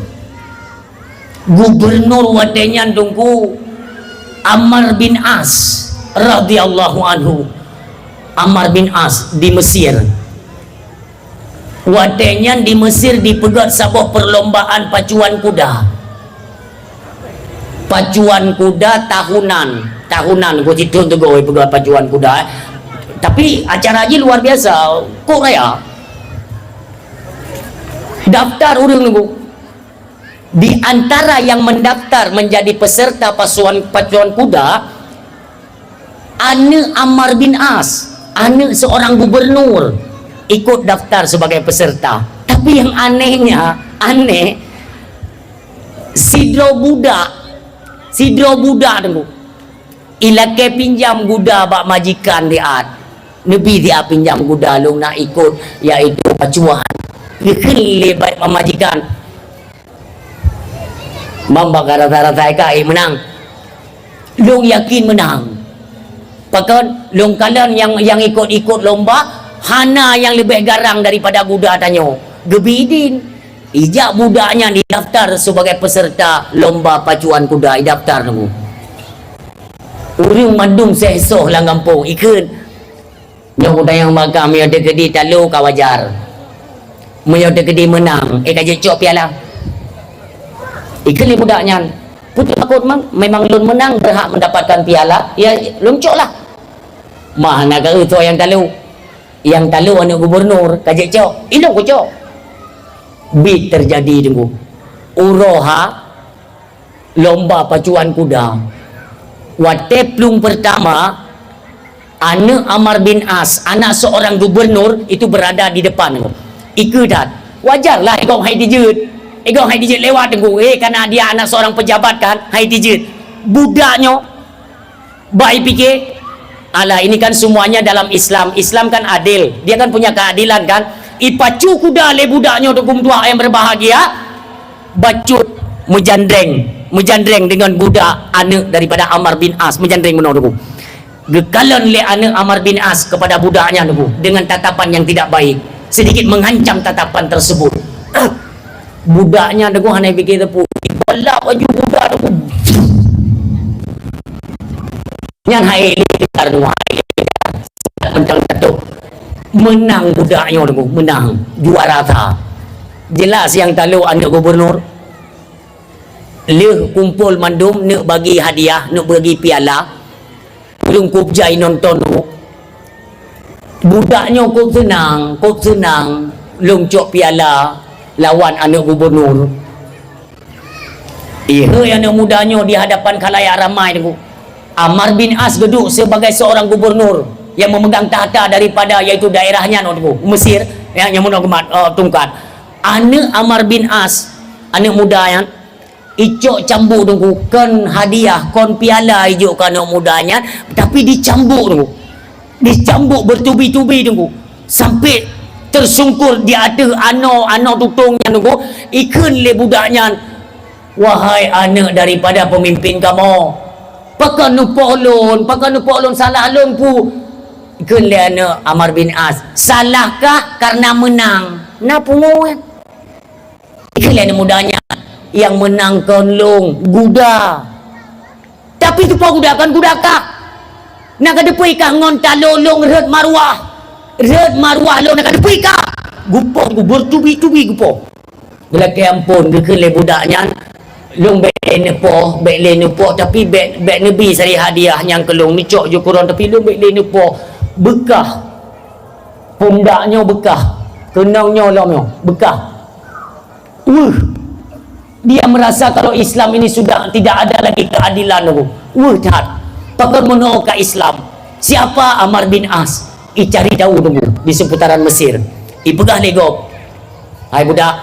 gubernur watée nyan Teungku Ammar bin As radhiyallahu anhu. Ammar bin As di Mesir. Watée nyan di Mesir dipeugöt saboh perlombaan pacuan kuda. Pacuan kuda tahunan. Tahunan, ku cit thon teugôt peugöt pacuan kuda, eh. Tapi acara jih luar biasa, kok raya. Daftar ureuëng Teungku. Di antara yang mendaftar menjadi peserta pasuan, pacuan kuda, aneuk Ammar bin As, aneuk seorang gubernur, ikut daftar sebagai peserta. Tapi yang anehnya, aneh, sidroe budak, sidroe budak, Teungku, ilakée pinjam guda bak majikan siat. Neubi siat pinjam guda, lôn nak ikut, yaitu pacuan. Geukheun lé bak majikan, "Bang, bak rasa-rasa ka ék meunang." "Lôn yakin meunang. Pakon, lôn kalon nyang, nyang ikot-ikot lomba, hana nyang leubeh garang daripada guda tanyoe." Geubi idin. Ijak budak nyan idaftar sebagai peserta lomba pacuan kuda, idaftar, Teungku. Ureuëng mandum seh-soh lam gampông, ikheun, "Nyoe kuda nyang bak kah, meunyoe teukeudi talo ka wajar. Meunyoe teukeudi meunang, éh, ka jeuet cok piala." Ikheun lé budak nyan, "Peue takot mang, memang lôn meunang berhak mendapatkan piala, ya lôn cok lah." "Mah, na ka eu soe nyang talo. Nyang talo aneuk gubernur, ka jeuet cok. Ilôn kucok." Bit teujadi, Teungku. Uroe ha lomba pacuan kuda. Watée plueng pertama, aneuk Ammar bin As, anak seorang gubernur, itu berada di depan, Teungku. Ikeu that. Wajarlah, éh gob hai dijeuet. Éh gob hai dijeuet lewat, Teungku. Éh, karena dia anak seorang pejabat kan, hai dijeuet. Budak nyoe, bak ipike, "Alah, ini kan semuanya dalam Islam. Islam kan adil. Dia kan punya keadilan kan." Ipacu kuda lé budak nyoe, Teungku meutuah yang berbahagia. Bacut meujandreng, meujandreng dengan guda aneuk daripada Ammar bin As, meujandreng meunoe, Teungku. Geukalon lé aneuk Ammar bin As kepada budak nyan, Teungku, dengan tatapan yang tidak baik, sedikit mengancam tatapan tersebut. Budak nyan, Teungku, hana pike teupeu, balap laju budak, Teungku. Nyan hai lé, Teungku, hai. Teuntang jatuh. Meunang budak nyoe, Teungku, meunang, juara sa. Jelas nyang talo aneuk gubernur. Lheueh kumpol mandum, neuk bagi hadiah, neuk bagi piala. Ureuëng kub jai nonton, Teungku. Budak nyoe kub seunang, kub seunang lôn cok piala lawan aneuk gubernur. Ihôi aneuk muda nyoe di hadapan khalayak ramai, Teungku. Ammar bin As geuduek sebagai seorang gubernur yang memegang tahta daripada, yaitu daerah nyan, Teungku, Mesir, ya, nyang meunoe geumat, eh, tungkat. Aneuk Ammar bin As, aneuk muda nyan, icok cambuk, Teungku, kon hadiah, kon piala ijok keu aneuk muda nyan, tapi dicambuk, Teungku. Dicambuk bertubi-tubi, Teungku. Sampai tersungkur di ateueh anoe, anoe tutong nyan, Teungku. Ikheun lé budak nyan, "Wahai aneuk daripada pemimpin kamoe, pakon neupoh lôn, pakon neupoh lôn, salah lôn peue?" Ikheun lé aneuk Ammar bin As, "Salahkah karena menang?" Na pungo nyan. Ikheun lé aneuk muda nyan, "Nyang meunang kon lôn, guda. Tapi teupoh guda kon guda kah. Na kateupeu kah ngon talo lôn rhot maruah. Rhot maruah lôn na kateupeu kah." Geupoh, geupoh, bertubi-tubi geupoh. Geulakée ampôn, geukheun lé budak nyan, "Lôn bék lé neupoh, bék lé neupoh, tapi bék, bék neubi sarai hadiah nyang keu lôn, neucok ju keu droen, tapi lôn bék lé neupoh." Beukah. Pundak nyoe beukah. Keunong nyoe lom nyoe beukah. Weuh. Dia merasa kalau Islam ini sudah tidak ada lagi keadilan, Teungku. Weuh that. Pakon meunoe ka Islam? Siapa Ammar bin As? Icari tahu, Teungku, di seputaran Mesir. Ipeugah lé gob, "Hai budak,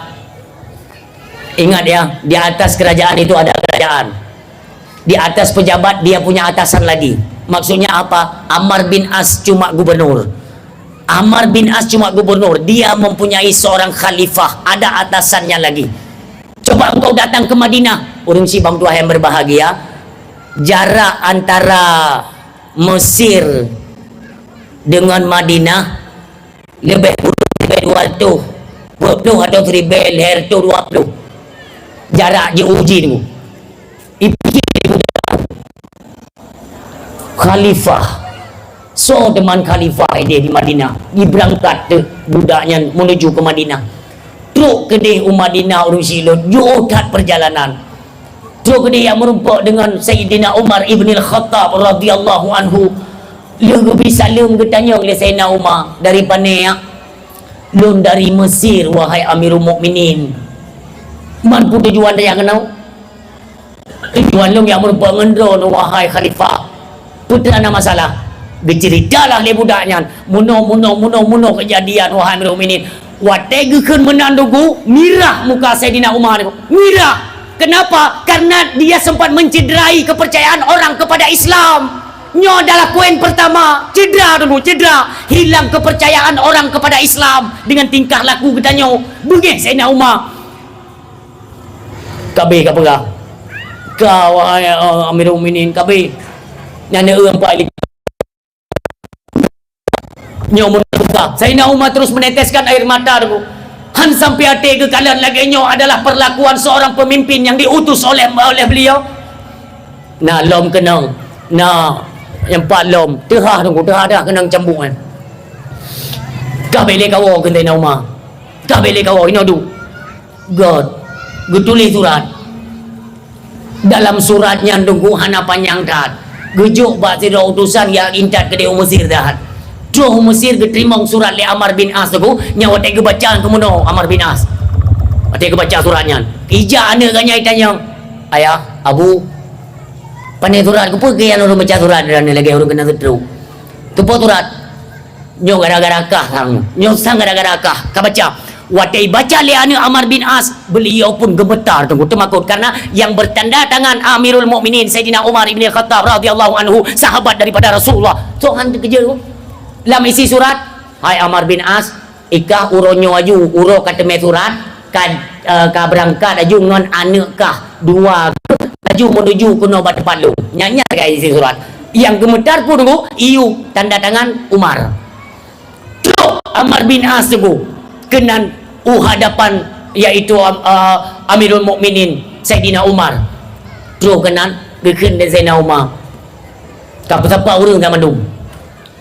ingat ya, di atas kerajaan itu ada kerajaan. Di atas pejabat dia punya atasan lagi." Maksudnya apa? Ammar bin As cuma gubernur. Ammar bin As cuma gubernur, dia mempunyai seorang khalifah, ada atasannya lagi. Coba engkau datang ke Madinah, ureuëng sibang tuah yang berbahagia, jarak antara Mesir dengan Madinah lebih kurang seribu dua ratus dua puluh atau seribu dua ratus dua puluh. Jarak jiôh uji tu. Ipike khalifah. Soe teuma khalifah idéh di Madinah? Jibeurangkat teuk budak nyan menuju ke Madinah. Trok keudéh u Madinah ureuëng silot, jiôh that perjalanan. Trok keudéh jak meurumpok deungon Sayyidina Umar ibnil Khattab radhiyallahu anhu. Lheueh geubri saleuem geutanyong lé Sayyidina Umar, "Dari pane, ya?" "Lôn dari Mesir, wahai Amirul Mukminin." Man peue tujuan tajak keunoe? Tujuan lôn jak meureumpok ngon droeneuh, wahai khalifah. Peue teuma na masalah? Geuceuritalah lé budak nyan, meunoe, meunoe, meunoe, meunoe keujadian, wahai Amirul Mukminin. Watée geukheun meunan Teungku, mirah muka Saidina Umar. Mirah. Kenapa? Karena dia sempat mencederai kepercayaan orang kepada Islam. Nyoe adalah poin pertama, cedera Teungku, cedera. Hilang kepercayaan orang kepada Islam dengan tingkah laku geutanyoe. Beungéh Saidina Umar. Ka abéh kapeugah. Ka, wahai, eh, Amirul Mukminin, ka abéh. Nyan na ureuëng pai lé. Nyoe meunan buka. Saidina Umar terus meneteskan air mata Teungku. Han sampai até geukalon lagée nyoe adalah perlakuan seorang pemimpin yang diutus oleh, oleh beliau. Na lom keunong. Na nyang pat lom. Teuhah Teungku, teuhah dah keunong cambuk nyan. Ka abéh lé kawoe keu Saidina Umar. Ka abéh lé kawoe, inoe duek. Göt. Geutuléh surat. Dalam surat nyan Teungku hana panyang that. Geujok bak sidroe utosan nyang intat keudéh u Mesir that. Troh u Mesir geuteurimong surat lé Ammar bin As Teungku, nyang watée geubaca keu meunoe Ammar bin As. Watée geubaca surat nyan. Ijak aneuëk geuh nyan itanyong, "Ayah, Abu, pane surat, keupeue keu nyan ureuëng baca surat dan lagée ureuëng keuneuk seutrok? Keupeue surat?" Nyoe gara-gara kah sang nyoe. Nyoe sang gara-gara kah. Ka baca. Watée baca lé aneuëk Ammar bin As, beliau pun gemetar Teungku, teumakot. Karena yang bertanda tangan Amirul Mukminin Saidina Umar ibn Khattab radhiyallahu anhu, sahabat daripada Rasulullah. Tuhan teukeujot Teungku. Lam isi surat, "Hai Ammar bin As, ikah uroe nyoe aju, uroe ka teumé surat, ka, eh, ka beurangkat aju ngon aneuëk kah dua, aju meunuju keunoe bak teumpat lôn." Nyan, nyan ka isi surat. Nyang geumeutar pun Teungku, iyup tanda tangan Umar. Trok Ammar bin As Teungku keunan u hadapan, yaitu, uh, Amirul Mukminin Saidina Umar. Trok keunan geukheun lé Saidina Umar, ka peusapat ureuëng ka mandum.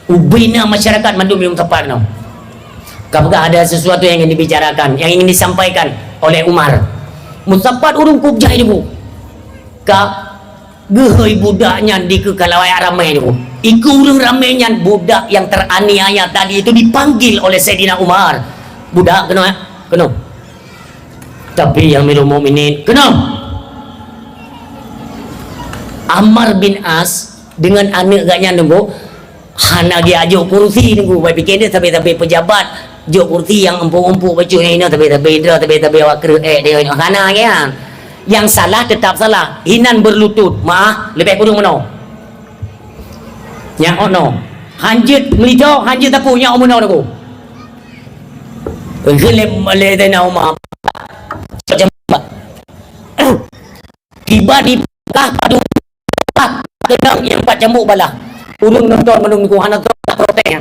Ubena masyarakat mandum nyang meusapat nyoe. Ka peugah ada sesuatu yang ingin dibicarakan, yang ingin disampaikan oleh Umar. Meusapat ureuëng kub jai Teungku. Ka Geuhôi budak nyan dikeue kalawayak ramé nyoe. Dikeue ureuëng ramé nyan budak yang teraniaya tadi itu dipanggil oleh Saidina Umar. "Budak, keunoe, keunoe." Tapi Amirul Mukminin, "Keunoe." Ammar bin As dengan aneuëk geuh nyan Teungku, hana geujok kursi Teungku, bak pike deh sabe-sabe pejabat jok kursi nyang empuk-empuk bacut nyan, inoe sabe-sabe droe, sabe-sabe awak kreueh ék deh, hana nyan. Nyang salah tetap salah, hinan berlutut, maah, leubeh kureueng meunoe. Nyang ono, hanjeuet meulidho, hanjeuet tapue, nyang meunoe Teungku. Lé, lé Saidina Umar. Kiban di Kah padum, kah keunong nyang pat cambuk balah. Ureuëng nonton mandum nyoe hana troh protes.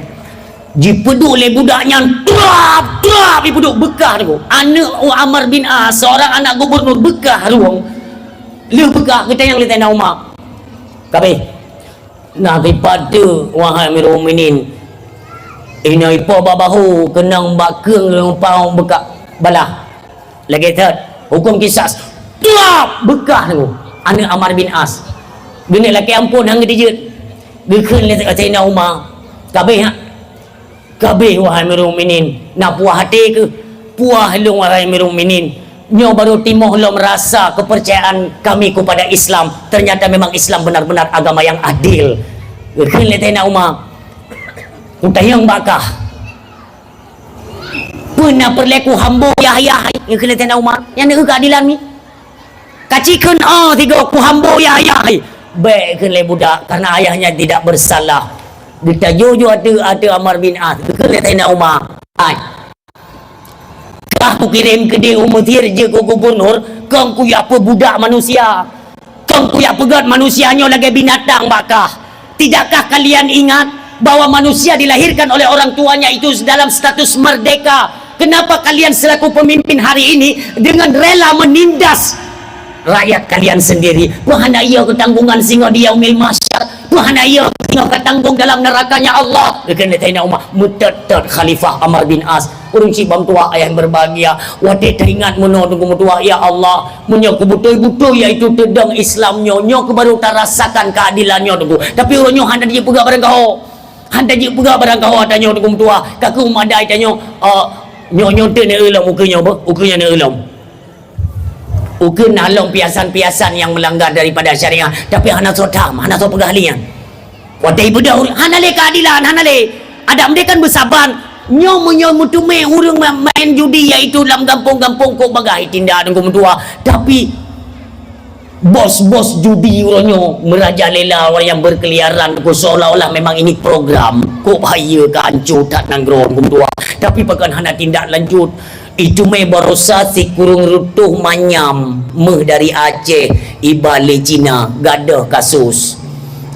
Jipeuduek lé budak nyan, trap, trap, jipeuduek beukah Teungku. Aneuëk Ammar bin As, seorang anak gubernur, beukah rueng. Lheueh beukah geutanyong lé Saidina Umar. Kabeh. Nah, sipat teuh, wahai Amirul Mukminin. Inoe ipo bak bahu, keunong bak keueng, leumpau beukah balah. Lagée that, huköm kisas. Tuap! Beukah Teungku. Aneuëk Ammar bin As. Geuneuk lakée amphon han geuteujeuet. Geukheun lé Saidina Umar. Kabeh, ha? Kabeh, wahai Amirul Mukminin. Na puah até keuh? Puah lôn, wahai Amirul Mukminin. Nyoe baru timoh lom rasa kepercayaan kami kepada Islam. Ternyata memang Islam benar-benar agama yang adil. Geukheun lé Saidina Umar. Kutanyong bak kah. Peue na peureulée kuhambo yah-yah, nyan keuneuk Saidina Umar. Nyan keuh keadilan nyoe. Kacikheun, oh, sigoe kuhambo yah-yah. Bék kheun lé budak, karena ayahnya tidak bersalah. Geutajoh-joh ateueh, ateueh Ammar bin As. Kheun lé Saidina Umar. Hai. Kah kukirém keudeh u Mesir jeuet keu gubunur, kong kujak peubudak manusia. Kong kujak peugét manusia nyoe lagée binatang bak kah. Tidakkah kalian ingat bahwa manusia dilahirkan oleh orang tuanya itu dalam status merdeka? Kenapa kalian selaku pemimpin hari ini dengan rela menindas rakyat kalian sendiri? Peue hana iya keu tanggungan singoh di Yaumil Mahsyar? Peue hana iya singoh ka tanggong dalam nerakanya Allah? Geukheun lé Saidina Umar, meutot-tot Khalifah Ammar bin As. Ureuëng cit bang tuah ayah yang berbahagia. Watée teuingat meunoe Teungku meutuah, ya Allah, meunyoe keu beutôi-beutôi yaitu teudong Islam nyoe, nyoe keuh baru tarasakan keadilan nyoe Teungku. Tapi uroe nyoe hana jeuet peugah barang kaho. Hana jeuet peugah barang kaho ata nyoe Teungku meutuah. Ka keuh meudai tanyoe, eh, nyoe, nyoe teuh neueu lom, ukeue nyoe beuh, ukeue nyoe neueu lom. Ukeue na lom piasan-piasan nyang meulanggar daripada syariat, tapi hana soe tham, hana soe peugah lé nyan. Watée ibeudôh ureuëng, hana lé keadilan, hana lé. Adak meudeh kan beusaban. Nyoe meunyoe meuteumé ureuëng ma-, main judi, yaitu lam gampông-gampông, kok bagaih tindak deungon meutuah. Tapi bos-bos judi uroe nyoe meurajalela, orang yang berkeliaran, kok seolah-olah memang ini program. Kok bahaya, ka ancô that nanggroe deungon meutuah. Tapi pakon hana tindak lanjut. Iteumé barosa sikureueng reutôh manyam méuh dari Aceh iba lé Cina, gadôh kasus.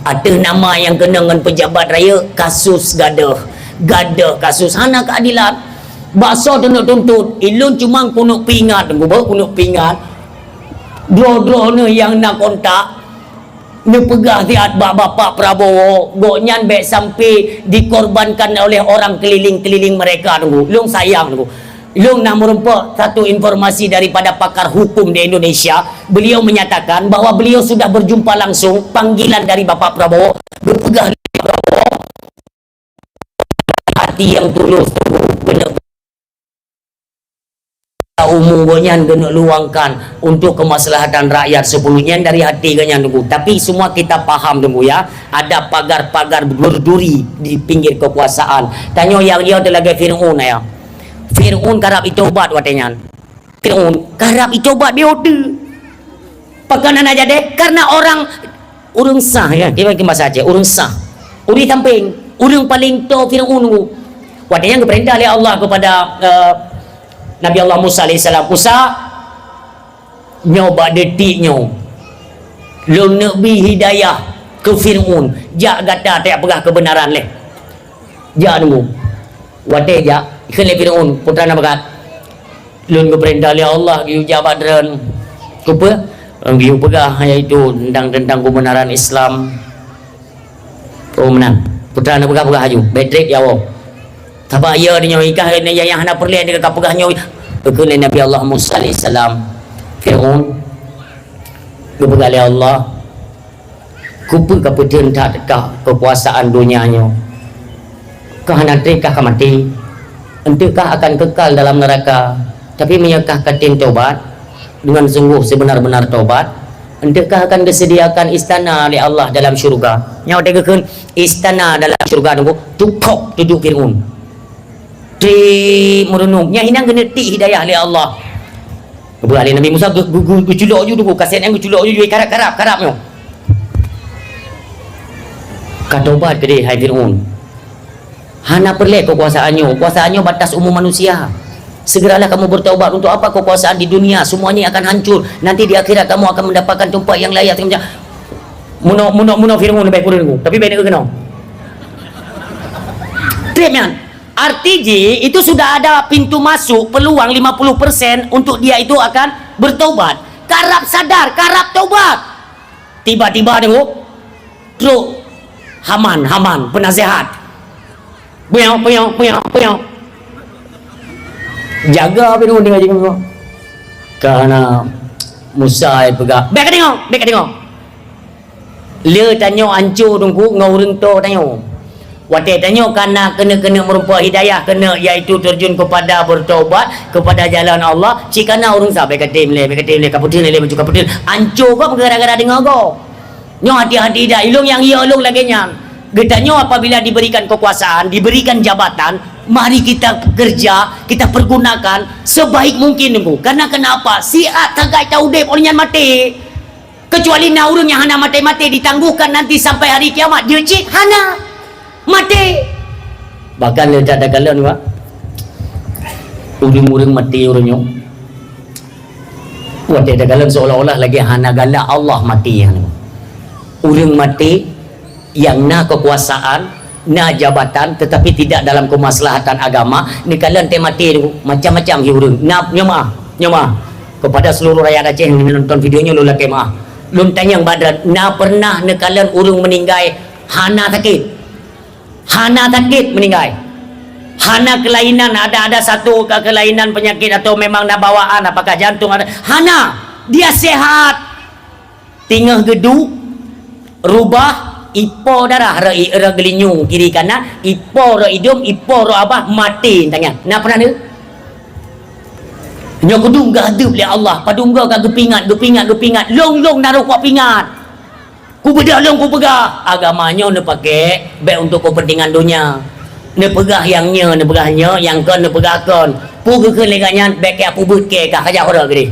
Ateueh nama nyang keunong ngon pejabat rayeuk, kasus gadôh. Gadôh kasus, hana keadilan. Bak soe teuneuk tuntut, ilôn cuma keuneuk peuingat, gubak keuneuk peuingat. Droe-droeneuh nyang na kontak, neupeugah siat bak Bapak Prabowo, gobnyan bék sampai dikorbankan oleh orang keliling-keliling mereka, Teungku. Lôn sayang, Teungku. Lôn na meurumpok satu informasi daripada pakar hukum di Indonesia. Beliau menyatakan bahwa beliau sudah berjumpa langsung, panggilan dari Bapak Prabowo, geupeugah lé Prabowo, hati yang tulus, Teungku. Beuna umu gobnyan geuneuk luangkan untuk kemaslahatan rakyat sepenuhnya dari hati gobnyan, Teungku. Tapi semua kita paham, Teungku, ya. Ada pagar-pagar berduri di pinggir kekuasaan. Tanyoe nyang jeuet lagée Fir'aun, ya. Fir'aun karab itobat watée nyan. Fir'aun karab itobat, beuote. Pakon hana jadi? Karena orang, ureuëng sah, ya, kita pakai bahasa Aceh, ureuëng sah. Ureuëng sampéng, ureuëng paling toe Fir'aun nunggu. Watée nyan geupeurintah lé Allah kepada, eh, Nabi Allah Musa alaihissalam, "Musa, nyoe bak detik nyoe, lôn neubri hidayah keu Fir'aun, jak gata tajak peugah keubeunaran lé." Jak nunggu. Watée jak, kheun lé Fir'aun, "Putra na bakat, lôn geupeurintah lé Allah geuyue jak bak droen." "Keupeue?" "Geuyue peugah, yaitu tentang, tentang keubeunaran Islam." "Oh, meunan." Putra na peugah-peugah laju, bék treb ya woe. Sabab ya nyoe ikah nyang hana peureulée ka peugah nyoe. Kheun lé Nabi Allah Musa alaihissalam, "Fir'aun, geupeugah lé Allah, keupeue ka peuteun that kah keukuasaan donya nyoe? Kah hana treb kah ka maté? Eunteuk kah akan kekal dalam neuraka? Tapi meunyoe kah ka tem tobat deungon sunggoh seubeuna-beuna tobat, eunteuk kah akan geuseudiakan istana lé Allah dalam syeuruga?" Nyoe watée geukheun istana dalam syeuruga, Teungku, tukhok tuduek Fir'aun. Treb meureunueng, nyan hinan geuneuk tiek hidayah lé Allah. Geupeugah lé Nabi Musa, geu-, geu-, geu-, geuculok ju, Teungku, kasét nyan geuculok ju, ju karab-karab, karab nyoe. "Ka tobat keudeh, hai Fir'aun. Hana peureulée keukuasaan nyoe, keukuasaan nyoe batas umu manusia. Segeralah kamu bertobat, untuk apa keukuasaan di dunia, semuanya akan hancur. Nanti di akhirat kamu akan mendapatkan tempat yang layak." Meunoe, meunoe, meunoe Fir'aun leubeh kureueng, tapi bék neukeunong. Treb nyan. Arti jih, itu sudah ada pintu masuk, peluang lima puluh persen untuk dia itu akan bertobat. Karab sadar, karab tobat. Tiba-tiba tengok, trok Haman, Haman, penasehat. Puyong, puyong, puyong, puyong. Jaga Fir'aun dengan jaga. Karena Musa peugah, "Bék ka deungoe, bék ka deungoe." Le tanyoe ancô Teungku ngon ureuëng toe tanyoe. Watée tanyoe ka na keuneuk-keuneuk meurumpok hidayah keuneuk, yaitu terjun kepada bertobat, kepada jalan Allah, cit ka na ureuëng sa, "Bék ka tem lé, bék ka tem lé, ka peuteun lé, baju ka peuteun." Ancô gob gara-gara deungoe gob. Nyoe hati-hati dah, ilong nyang iya ilong lagée nyan. Geutanyoe apabila diberikan kekuasaan, diberikan jabatan, mari kita kerja, kita pergunakan sebaik mungkin, Teungku. Karena kenapa? Siat sagai ta udeb, oleh nyan maté. Kecuali na ureuëng nyang hana maté-maté ditangguhkan nanti sampai hari kiamat, jeuet cit hana maté. Bahkan le that takalon, Pak, ureuëng-ureuëng maté ureuëng nyoe, watée takalon seolah-olah lagée hana galak Allah maté nyan. Ureuëng maté nyang na kekuasaan, na jabatan, tetapi tidak dalam kemaslahatan agama, neukalon teuh maté, macam-macam hi ureuëng. Na, nyoe meuah, nyoe meuah. Kepada seluruh rakyat Aceh yang menonton video nyoe, lôn lakée meuah. Lôn tanyong bak droen, na pernah neukalon ureuëng meuninggai hana sakét? Hana sakét meuninggai. Hana kelainan, ada, ada satu ke-, kelainan penyakit atau memang na bawaan, apakah jantung ada? Hana. Dia sehat. Teungoh geuduek, rubah, ipo darah rot i-, rot geulinyueng kiri kanan, ipo rot idong, ipo rot babah, maté tanyoe. Na pernah deungoe? Nyoe kudum geuhadeup lé Allah, padum goe ka geupingat, geupingat, geupingat, lôn-lôn na rôh kupiingat. Kubeudôh lôn kupeugah, agama nyoe neupaké bèk untuk keupeuntengan donya. Neupeugah nyang nyoe, neupeugah nyoe, nyang kon neupeugah kon. Peue geukheun lé gobnyan, bèk keu peubeuet keu ka, ka jak uroe geudeh.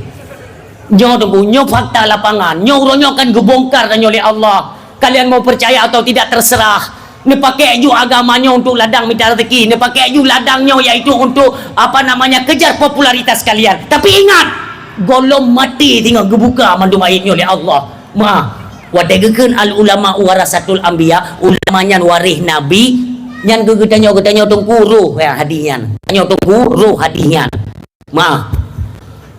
Nyoe teungku, nyoe fakta lapangan. Nyoe uroe nyoe kan geubongkar tanyoe lé Allah. Kalian mau percaya atau tidak terserah. Neupaké ju agama nyoe untuk ladang mita rezeki, neupaké ju ladang nyoe yaitu untuk, apa namanya, kejar popularitas kalian. Tapi ingat, gohlom maté singoh geubuka mandum aib nyoe lé Allah. Ma, watèe geukheun al ulama warasatul anbiya, ulama nyan waréh nabi, nyan keu geutanyoe, geutanyoe teungku roh nyang hadih nyan. Tanyoe teungku roh hadih nyan. Ma,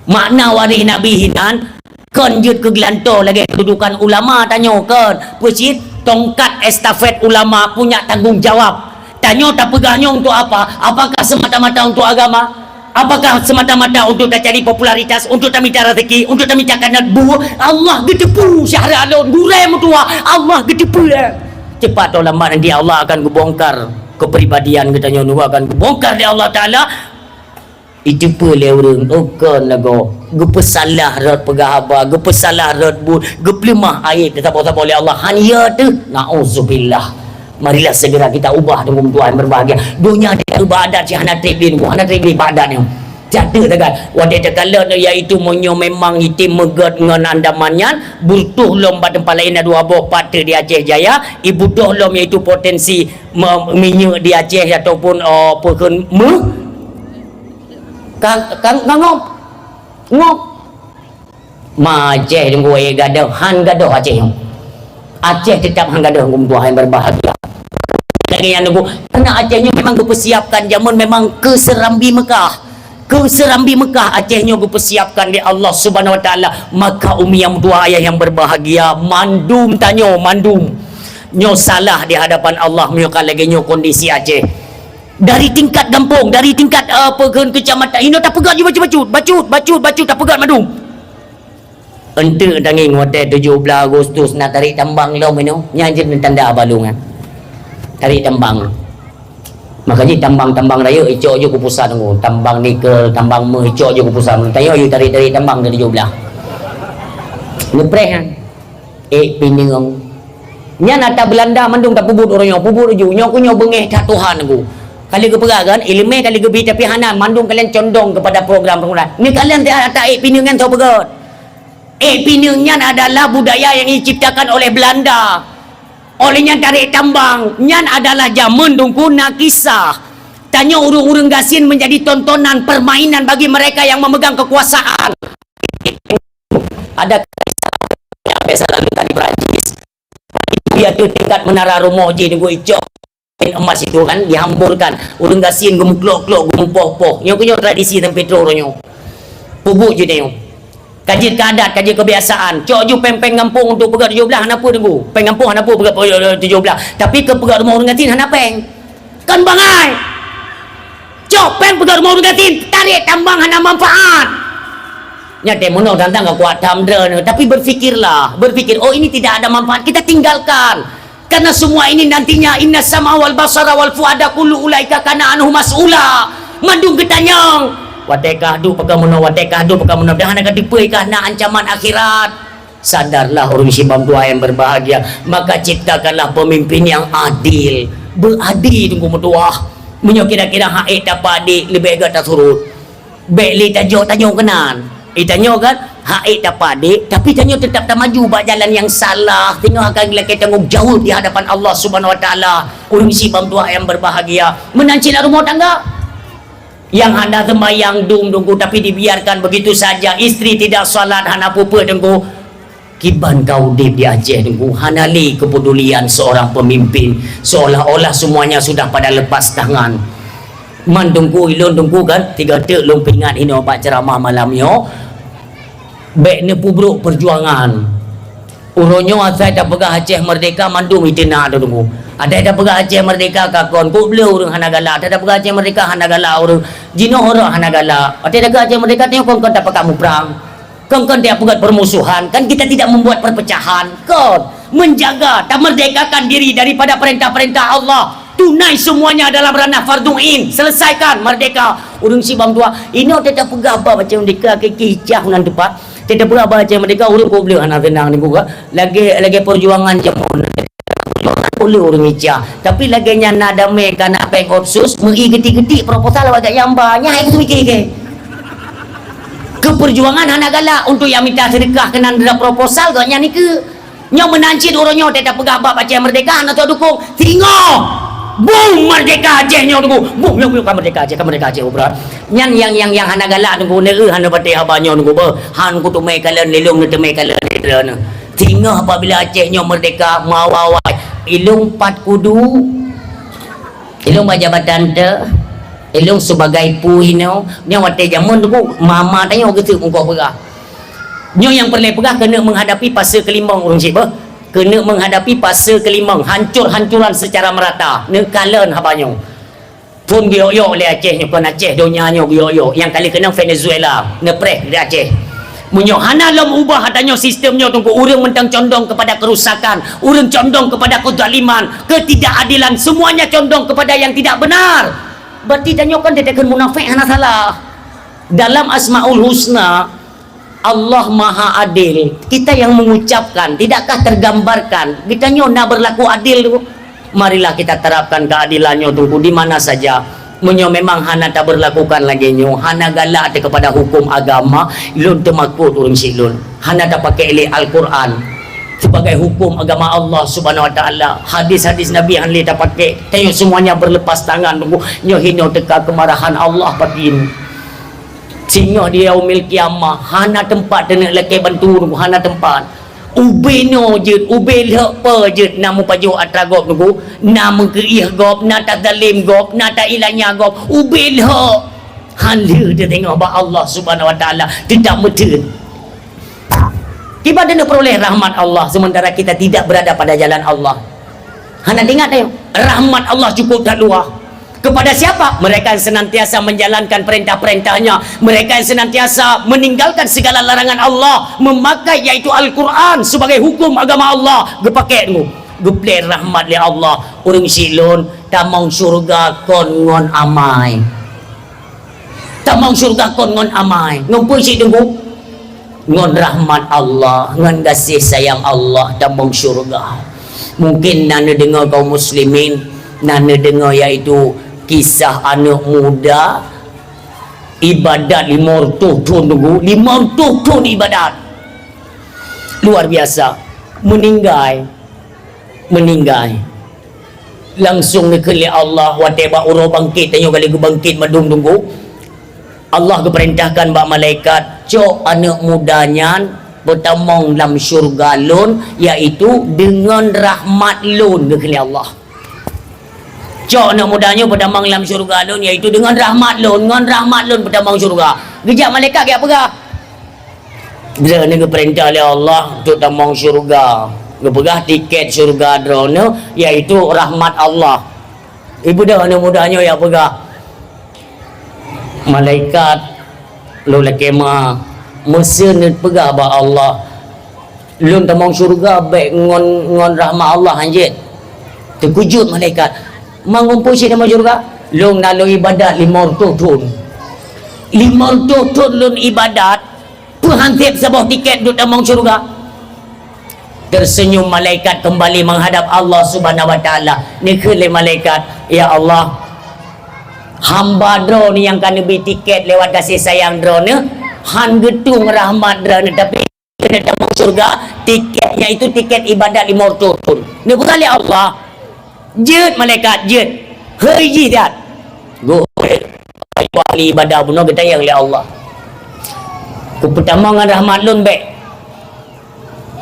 makna waréh nabi hinan kon jeuet keu geulantoe lagèe keududukan ulama tanyoe kon. Peue cit? Tongkat estafet ulama punya tanggung jawab. Tanyoe tapeugah nyoe untuk apa? Apakah semata-mata untuk agama? Apakah semata-mata untuk tacari popularitas, untuk tamita rezeki, untuk tamita kanat bu? Allah geuteupeue syahra lôn, gurèe meutuwah, Allah geuteupeue. Cepat atau lambat nanti Allah akan geubongkar kepribadian geutanyoe, nyoe akan geubongkar lé Allah Taala. Iteupeue lé ureueng, oh kon lagoe, geupeusalah rot peugah haba, geupeusalah rot buet, geupeuleumah aib teuh saboh-saboh lé Allah. Han iya teuh, naudzubillah. Marilah segera kita ubah, teungku meutuah nyang berbahagia. Donya teuh ubah adat cit hana treb lé, hana treb lé bak adat nyoe. Cateut tagat, watèe takalon, yaitu meunyoe memang item meugöt ngon Andaman nyan, butoh lom bak teumpat laén na dua boh pat teuh di Aceh Jaya, ibutoh lom yaitu potensi me-, minyeuk di Aceh ataupun, oh, peue kheun meuh. Ka, ka, ka ngop. Ngop. Ma Aceh teungku, eh, gadoh, han gadoh Aceh nyoe. Aceh tetap han gadoh, teungku meutuah nyang berbahagia. Lagèe nyan teungku, karena Aceh nyoe memang geupeusiapkan jameun memang keu Serambi Mekah. Keu Serambi Mekah Aceh nyoe geupeusiapkan lé Allah Subhanahu Wa Taala. Maka umi nyang meutuah, ayah nyang berbahagia, mandum tanyoe, mandum. Nyoe salah di hadapan Allah, meunyoe ka lagèe nyoe kondisi Aceh. Dari tingkat gampông, dari tingkat, eh, apa, ke-, kecamatan, inoe tapeugöt ju bacut-bacut, bacut, bacut, bacut, tapeugöt mandum. Eunteuk tangieng watèe tujoh blaih Agustus na tarek tambang lom inoe, nyan jeuet tanda bak lôn nyan. Tarek tambang. Maka jih tambang-tambang rayeuk icok ju keu pusat teungku, tambang nikel, tambang meuh icok ju keu pusat. Tanyoe ju tarek-tarek tambang dari tujoh blaih. Neupreh nyan. Ék pineung. Nyan ata Beulanda mandum tapeubuet uroe nyoe, peubuet ju. Nyoe keuh nyoe beungéh that Tuhan ku. Ka lheueh geupeugah kan, ileumèe ka lheueh geubri, tapi hana, mandum kalian condong kepada program-program. Ni kalian teuh ata ék pineung nyan soe peugöt. Ék pineung nyan adalah budaya yang diciptakan oleh Belanda. Oleh nyan tarek tambang, nyan adalah jameun teungku na kisah. Tanyoe ureueng-ureueng gasien menjadi tontonan, permainan bagi mereka yang memegang kekuasaan. Ada kisah yang biasa lalu tadi Perancis. Dia tu tingkat menara rumoh jih teungku icok. Emas itu kan dihamburkan. Ureueng gasien geumeuklok-klok, geumeupoh-poh. Nyoe keuh nyoe tradisi sampai troh uroe nyoe. Peubuet ju nyoe. Ka jeuet keu adat, ka jeuet keu kebiasaan. Cok ju péng-péng gampông untuk peugöt tujoh blaih hana peue teungku. Péng gampông hana peue peugöt tujoh blaih. Tapi keu peugöt rumoh ureueng gasien hana péng. Kan bangai. Cok péng peugöt rumoh ureueng gasien, tarek tambang hana manfaat. Nyan teuh meunoe tantang ka kuat tham droeneuh, tapi berpikirlah, berpikir, "Oh, ini tidak ada manfaat," kita tinggalkan. Karena semua ini nantinya, "Inna sam'a wal basara wal fuada kullu ulaika kana anhu mas'ula." Mandum geutanyong. Watèe kah duek pakon meunoe, watèe kah duek pakon meunoe, dan hana ka teupeue kah na ancaman akhirat. Sadarlah ureueng sibam tuha yang berbahagia, maka ciptakanlah pemimpin yang adil. Beuadil teungku meutuah. Meunyoe kira-kira hak ék tapadé, leubeh gèt tasurot. Bèk lé tajok tanyoe keunan. Eh, tanyoe kan hak ék tapadé, tapi tanyoe tetap tamaju bak jalan yang salah. Tanyoe akan geulakèe tanggong jaweueb di hadapan Allah Subhanahu Wa Taala. Ureueng sibam tuha yang berbahagia. Meunan cit lam rumoh tangga. Nyang hana sembahyang dum teungku, tapi dibiarkan begitu saja, istri tidak salat, hana peue-peue teungku. Kiban ka udép di Aceh teungku, hana lé kepedulian seorang pemimpin, seolah-olah semuanya sudah pada lepas tangan. Man teungku, ilôn teungku kan, tiga teuk lôn peuingat inoe bak ceramah malam nyoe. Bèk neupeubrôk peujuangan. Uroe nyoe asai tapeugah Aceh merdeka mandum iteunak teungku. Asai tapeugah Aceh merdeka ka kon, kok bleu ureueng hana galak. Asai tapeugah Aceh merdeka hana galak ureueng. Jinoe ureueng hana galak. Asai tapeugah Aceh merdeka nyoe kon-kon tapakat muprang. Kon-kon tapeugöt permusuhan. Kan kita tidak membuat perpecahan. Kon. Menjaga, tamerdekakan diri daripada perintah-perintah Allah. Tunai semuanya dalam ranah fardhu ain. Selesaikan merdeka. Ureuëng sibam dua. Inoe teuka peugah ba macam merdeka ke kicah nan tepat. Teuka peugah ba macam merdeka ureuëng kok bleu hana tenang ni buka. Lagi lagi perjuangan jameun. Perjuangan boleh ureuëng icah. Tapi lagi nyan na damai kana peng otsus, meu'i geuti-geuti proposal awak gak nyang ba. Nyang hai keu mikir ke. Keu perjuangan hana galak untuk yang minta sedekah keunan dalam proposal gak nyan ni ke. Nyoe meunan cit uroe nyoe teuka peugah bak Aceh Merdeka hana tadukong. Singoh! Bum merdeka Aceh nyoe tunggu. Bum nyoe ka merdeka Aceh, ka merdeka Aceh ubra. Nyan yang yang yang hana galak tunggu ne hana batai haba nyoe tunggu beuh. Han kuteumé kalon lilong neuteumé kalon lilong. Singoh apabila Aceh nyoe merdeka meuawai-awai. Ilong pat kudu. Ilong bak jabatan te. Ilong sebagai pu inoe. Nyoe watée jameun tunggu mama tanyoe geuseup mungkok peugah. Nyoe nyang peureulée peugah keuneuk menghadapi fase kelimong ureuëng syiek beuh. Keuneuk menghadapi fase kelimong, hancur-hancuran secara merata. Neukalon haba nyoe. Phon geuyok-yok lé Aceh nyoe kon Aceh donya nyoe geuyok-yok. Nyang kali keunong Venezuela, neupreh di Aceh. Meunyoe hana lom ubah ata nyoe sistem nyoe tunggu ureuëng meuntang condong kepada kerusakan, ureuëng condong kepada kezaliman, ketidakadilan, semuanya condong kepada yang tidak benar. Berarti tanyoe kan tetekan munafik hana salah. Dalam Asmaul Husna, Allah Maha Adil. Kita yang mengucapkan, tidakkah tergambarkan? Kita nyoe na berlaku adil tu. Marilah kita terapkan keadilan nyoe tunggu di mana saja. Meunyoe memang hana taberlakukan lagi nyoe, hana galak teuh kepada hukum agama, lôn teumakot ureuëng syiek lôn. Hana tapakai lé Al-Quran sebagai hukum agama Allah Subhanahu Wa Taala. Hadis-hadis Nabi han lé tapakai. Tanyoe semuanya berlepas tangan tunggu. Nyoe hino teuka kemarahan Allah batin. Singoh di yaumil qiyamah, hana teumpat teuneuk lakée bantu tunggu, hana teumpat. Ubé noe jeuet, ubé lhok peue jeuet na meupajoh atra gob tunggu, na meukeuieh gob, na tazalem gob, na tailanya gob, ubé lhok. Han lheueh teuteungoh bak Allah Subhanahu Wa Taala, teutab meuteun. Kiban teuneuk peureulée rahmat Allah sementara kita tidak berada pada jalan Allah. Hana teuingat teuh, rahmat Allah cukup that luah. Kepada siapa? Mereka yang senantiasa menjalankan perintah-perintahnya, mereka yang senantiasa meninggalkan segala larangan Allah, memakai yaitu Al-Quran sebagai hukum agama Allah. Geupakai tunggu, geupleh rahmat lé Allah. Ureuëng syiek lôn, tamong syurga kon ngon amai. Tamong syurga kon ngon amai. Ngon peue cit tunggu? Ngon rahmat Allah, ngon gaséh sayang Allah tamong syurga. Mungkin na neudeungoe kaum muslimin, na neudeungoe yaitu kisah aneuk muda ibadat lima reutôh thon tunggu, lima reutôh thon ibadat. Luar biasa. Meuninggai. Meuninggai. Langsong neukheun lé Allah watée bak uroe bangkét tanyoe kali geubangkét mandum tunggu. Allah geupeurintahkan bak malaikat, "Cok aneuk muda nyan peutamong lam syurga Lôn, yaitu deungon rahmat Lôn," geukheun lé Allah. "Cok aneuk muda nyoe peutamong lam syurga Lôn, yaitu deungon rahmat Lôn, ngon rahmat Lôn peutamong syurga." Geujak malaikat geujak peugah, Droeneuh geupeurintah lé Allah untuk tamong syurga. Geupeugah tiket syurga droeneuh, yaitu rahmat Allah. Ibu dah aneuk muda nyoe ya peugah, "Malaikat, lôn lakée ma, meuseu neupeugah bak Allah, lôn tamong syurga bék ngon, ngon rahmat Allah hanjeuet." Teukujut malaikat, "Ma ngon peue cit tamong syurga?" "Lôn na lôn ibadat lima reutôh thon." "Lima reutôh thon lôn ibadat, peue han sép saboh tiket duek tamong syurga?" Tersenyum malaikat kembali menghadap Allah Subhanahu wa Taala. Neukheun lé malaikat, "Ya Allah, hamba Droeneuh nyang ka neubri tiket lewat gaséh sayang Droeneuh, han geutueng rahmat Droeneuh, tapi keuneuk tamong syurga, tiket nyan itu tiket ibadat lima reutôh thon." Neupeugah lé Allah, "Jeuet malaikat, jeuet. Hei jih that." Geuhôi ahli ibadah bunoe geutanyong lé Allah, "Kupeutamong ngon rahmat Lôn bék?"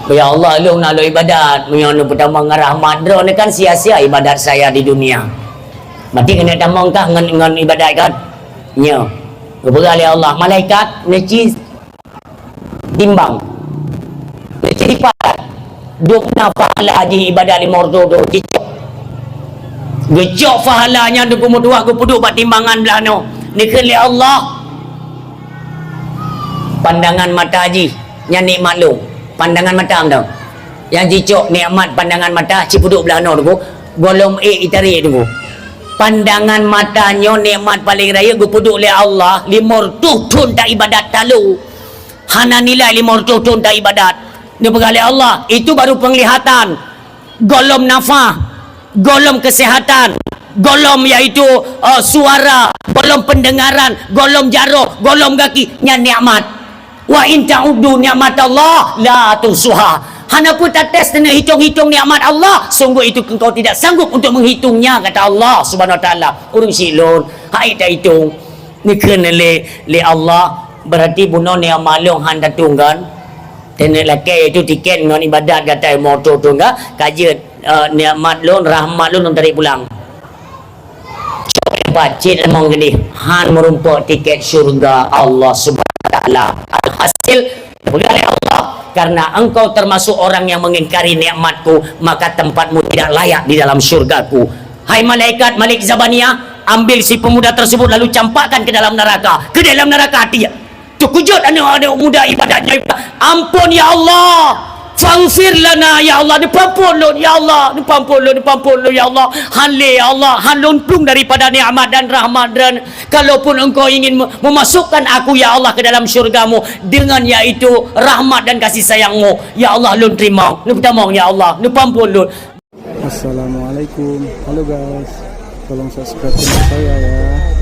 "Ya Allah, lôn na lôn ibadat. Meunyoe neupeutamong ngon rahmat Droeneuh kan sia-sia ibadat saya di dunia. Berarti keuneuk tamong kah ngon, ngon ibadat kan?" "Nyo." Geupeugah lé Allah, "Malaikat, neuci timbang. Neuci lipat. Dum na pahala jih ibadat lima reutôh thon, cicok." Geucok pahala nyan teungku meutuah geupeuduek bak timbangan blah noe. Neukheun lé Allah, "Pandangan mata jih nyan nikmat Lôn." Pandangan mata mantong. Nyang jicok nikmat pandangan mata cipeuduek blah noe teungku. Gohlom ék itarek teungku. Pandangan mata nyoe nikmat paléng rayeuk geupeuduek lé Allah, limong reutôh thon taibadat talu. Hana nilai limong reutôh thon taibadat. Neupeugah lé Allah, itu baru penglihatan. Gohlom nafah, gohlom kesehatan, gohlom yaitu, eh, suara, gohlom pendengaran, gohlom jaroh, gohlom gaki, nyan nikmat. "Wa in ta'uddu ni'matallah la tuhsuha." Hana peue tates, teuneuh hitong-hitong nikmat Allah, sungguh itu engkau tidak sanggup untuk menghitungnya, kata Allah Subhanahu wa Taala. Ureuëng syiek lôn, hai tahitong. Neukheun lé, lé Allah, berarti bunoe nikmat lôn han tatong kan? Teuneuh lakée yaitu tiket ngon ibadat gata moto tu enggak? Ka jeuet, eh, nikmat lôn, rahmat lôn, lôn tarék pulang. Cok leumpat cit limong geudeh, han meurumpok tiket syurga Allah Subhanahu wa Taala. Alhasil, peugah lé Allah, "Karena engkau termasuk orang yang mengingkari nikmatku, maka tempatmu tidak layak di dalam syurgaku." Hai malaikat Malik Zabaniyah, ambil si pemuda tersebut lalu campakkan ke dalam neraka. Ke dalam neraka dia. Teukujut aneuk-aneuk muda ibadatnya. "Ampôn ya Allah. Faghfir lana ya Allah. Neupeuampôn lôn ya Allah. Neupeuampôn lôn, neupeuampôn lôn ya Allah. Han lé ya Allah. Han lôn plueng daripada nikmat dan rahmat dan kalaupun engkau ingin me-, memasukkan aku ya Allah ke dalam syurgamu dengan yaitu rahmat dan kasih sayangmu. Ya Allah lôn terima. Neupeutamong ya Allah. Neupeuampôn lôn." Assalamualaikum. Halo guys. Tolong subscribe channel saya ya.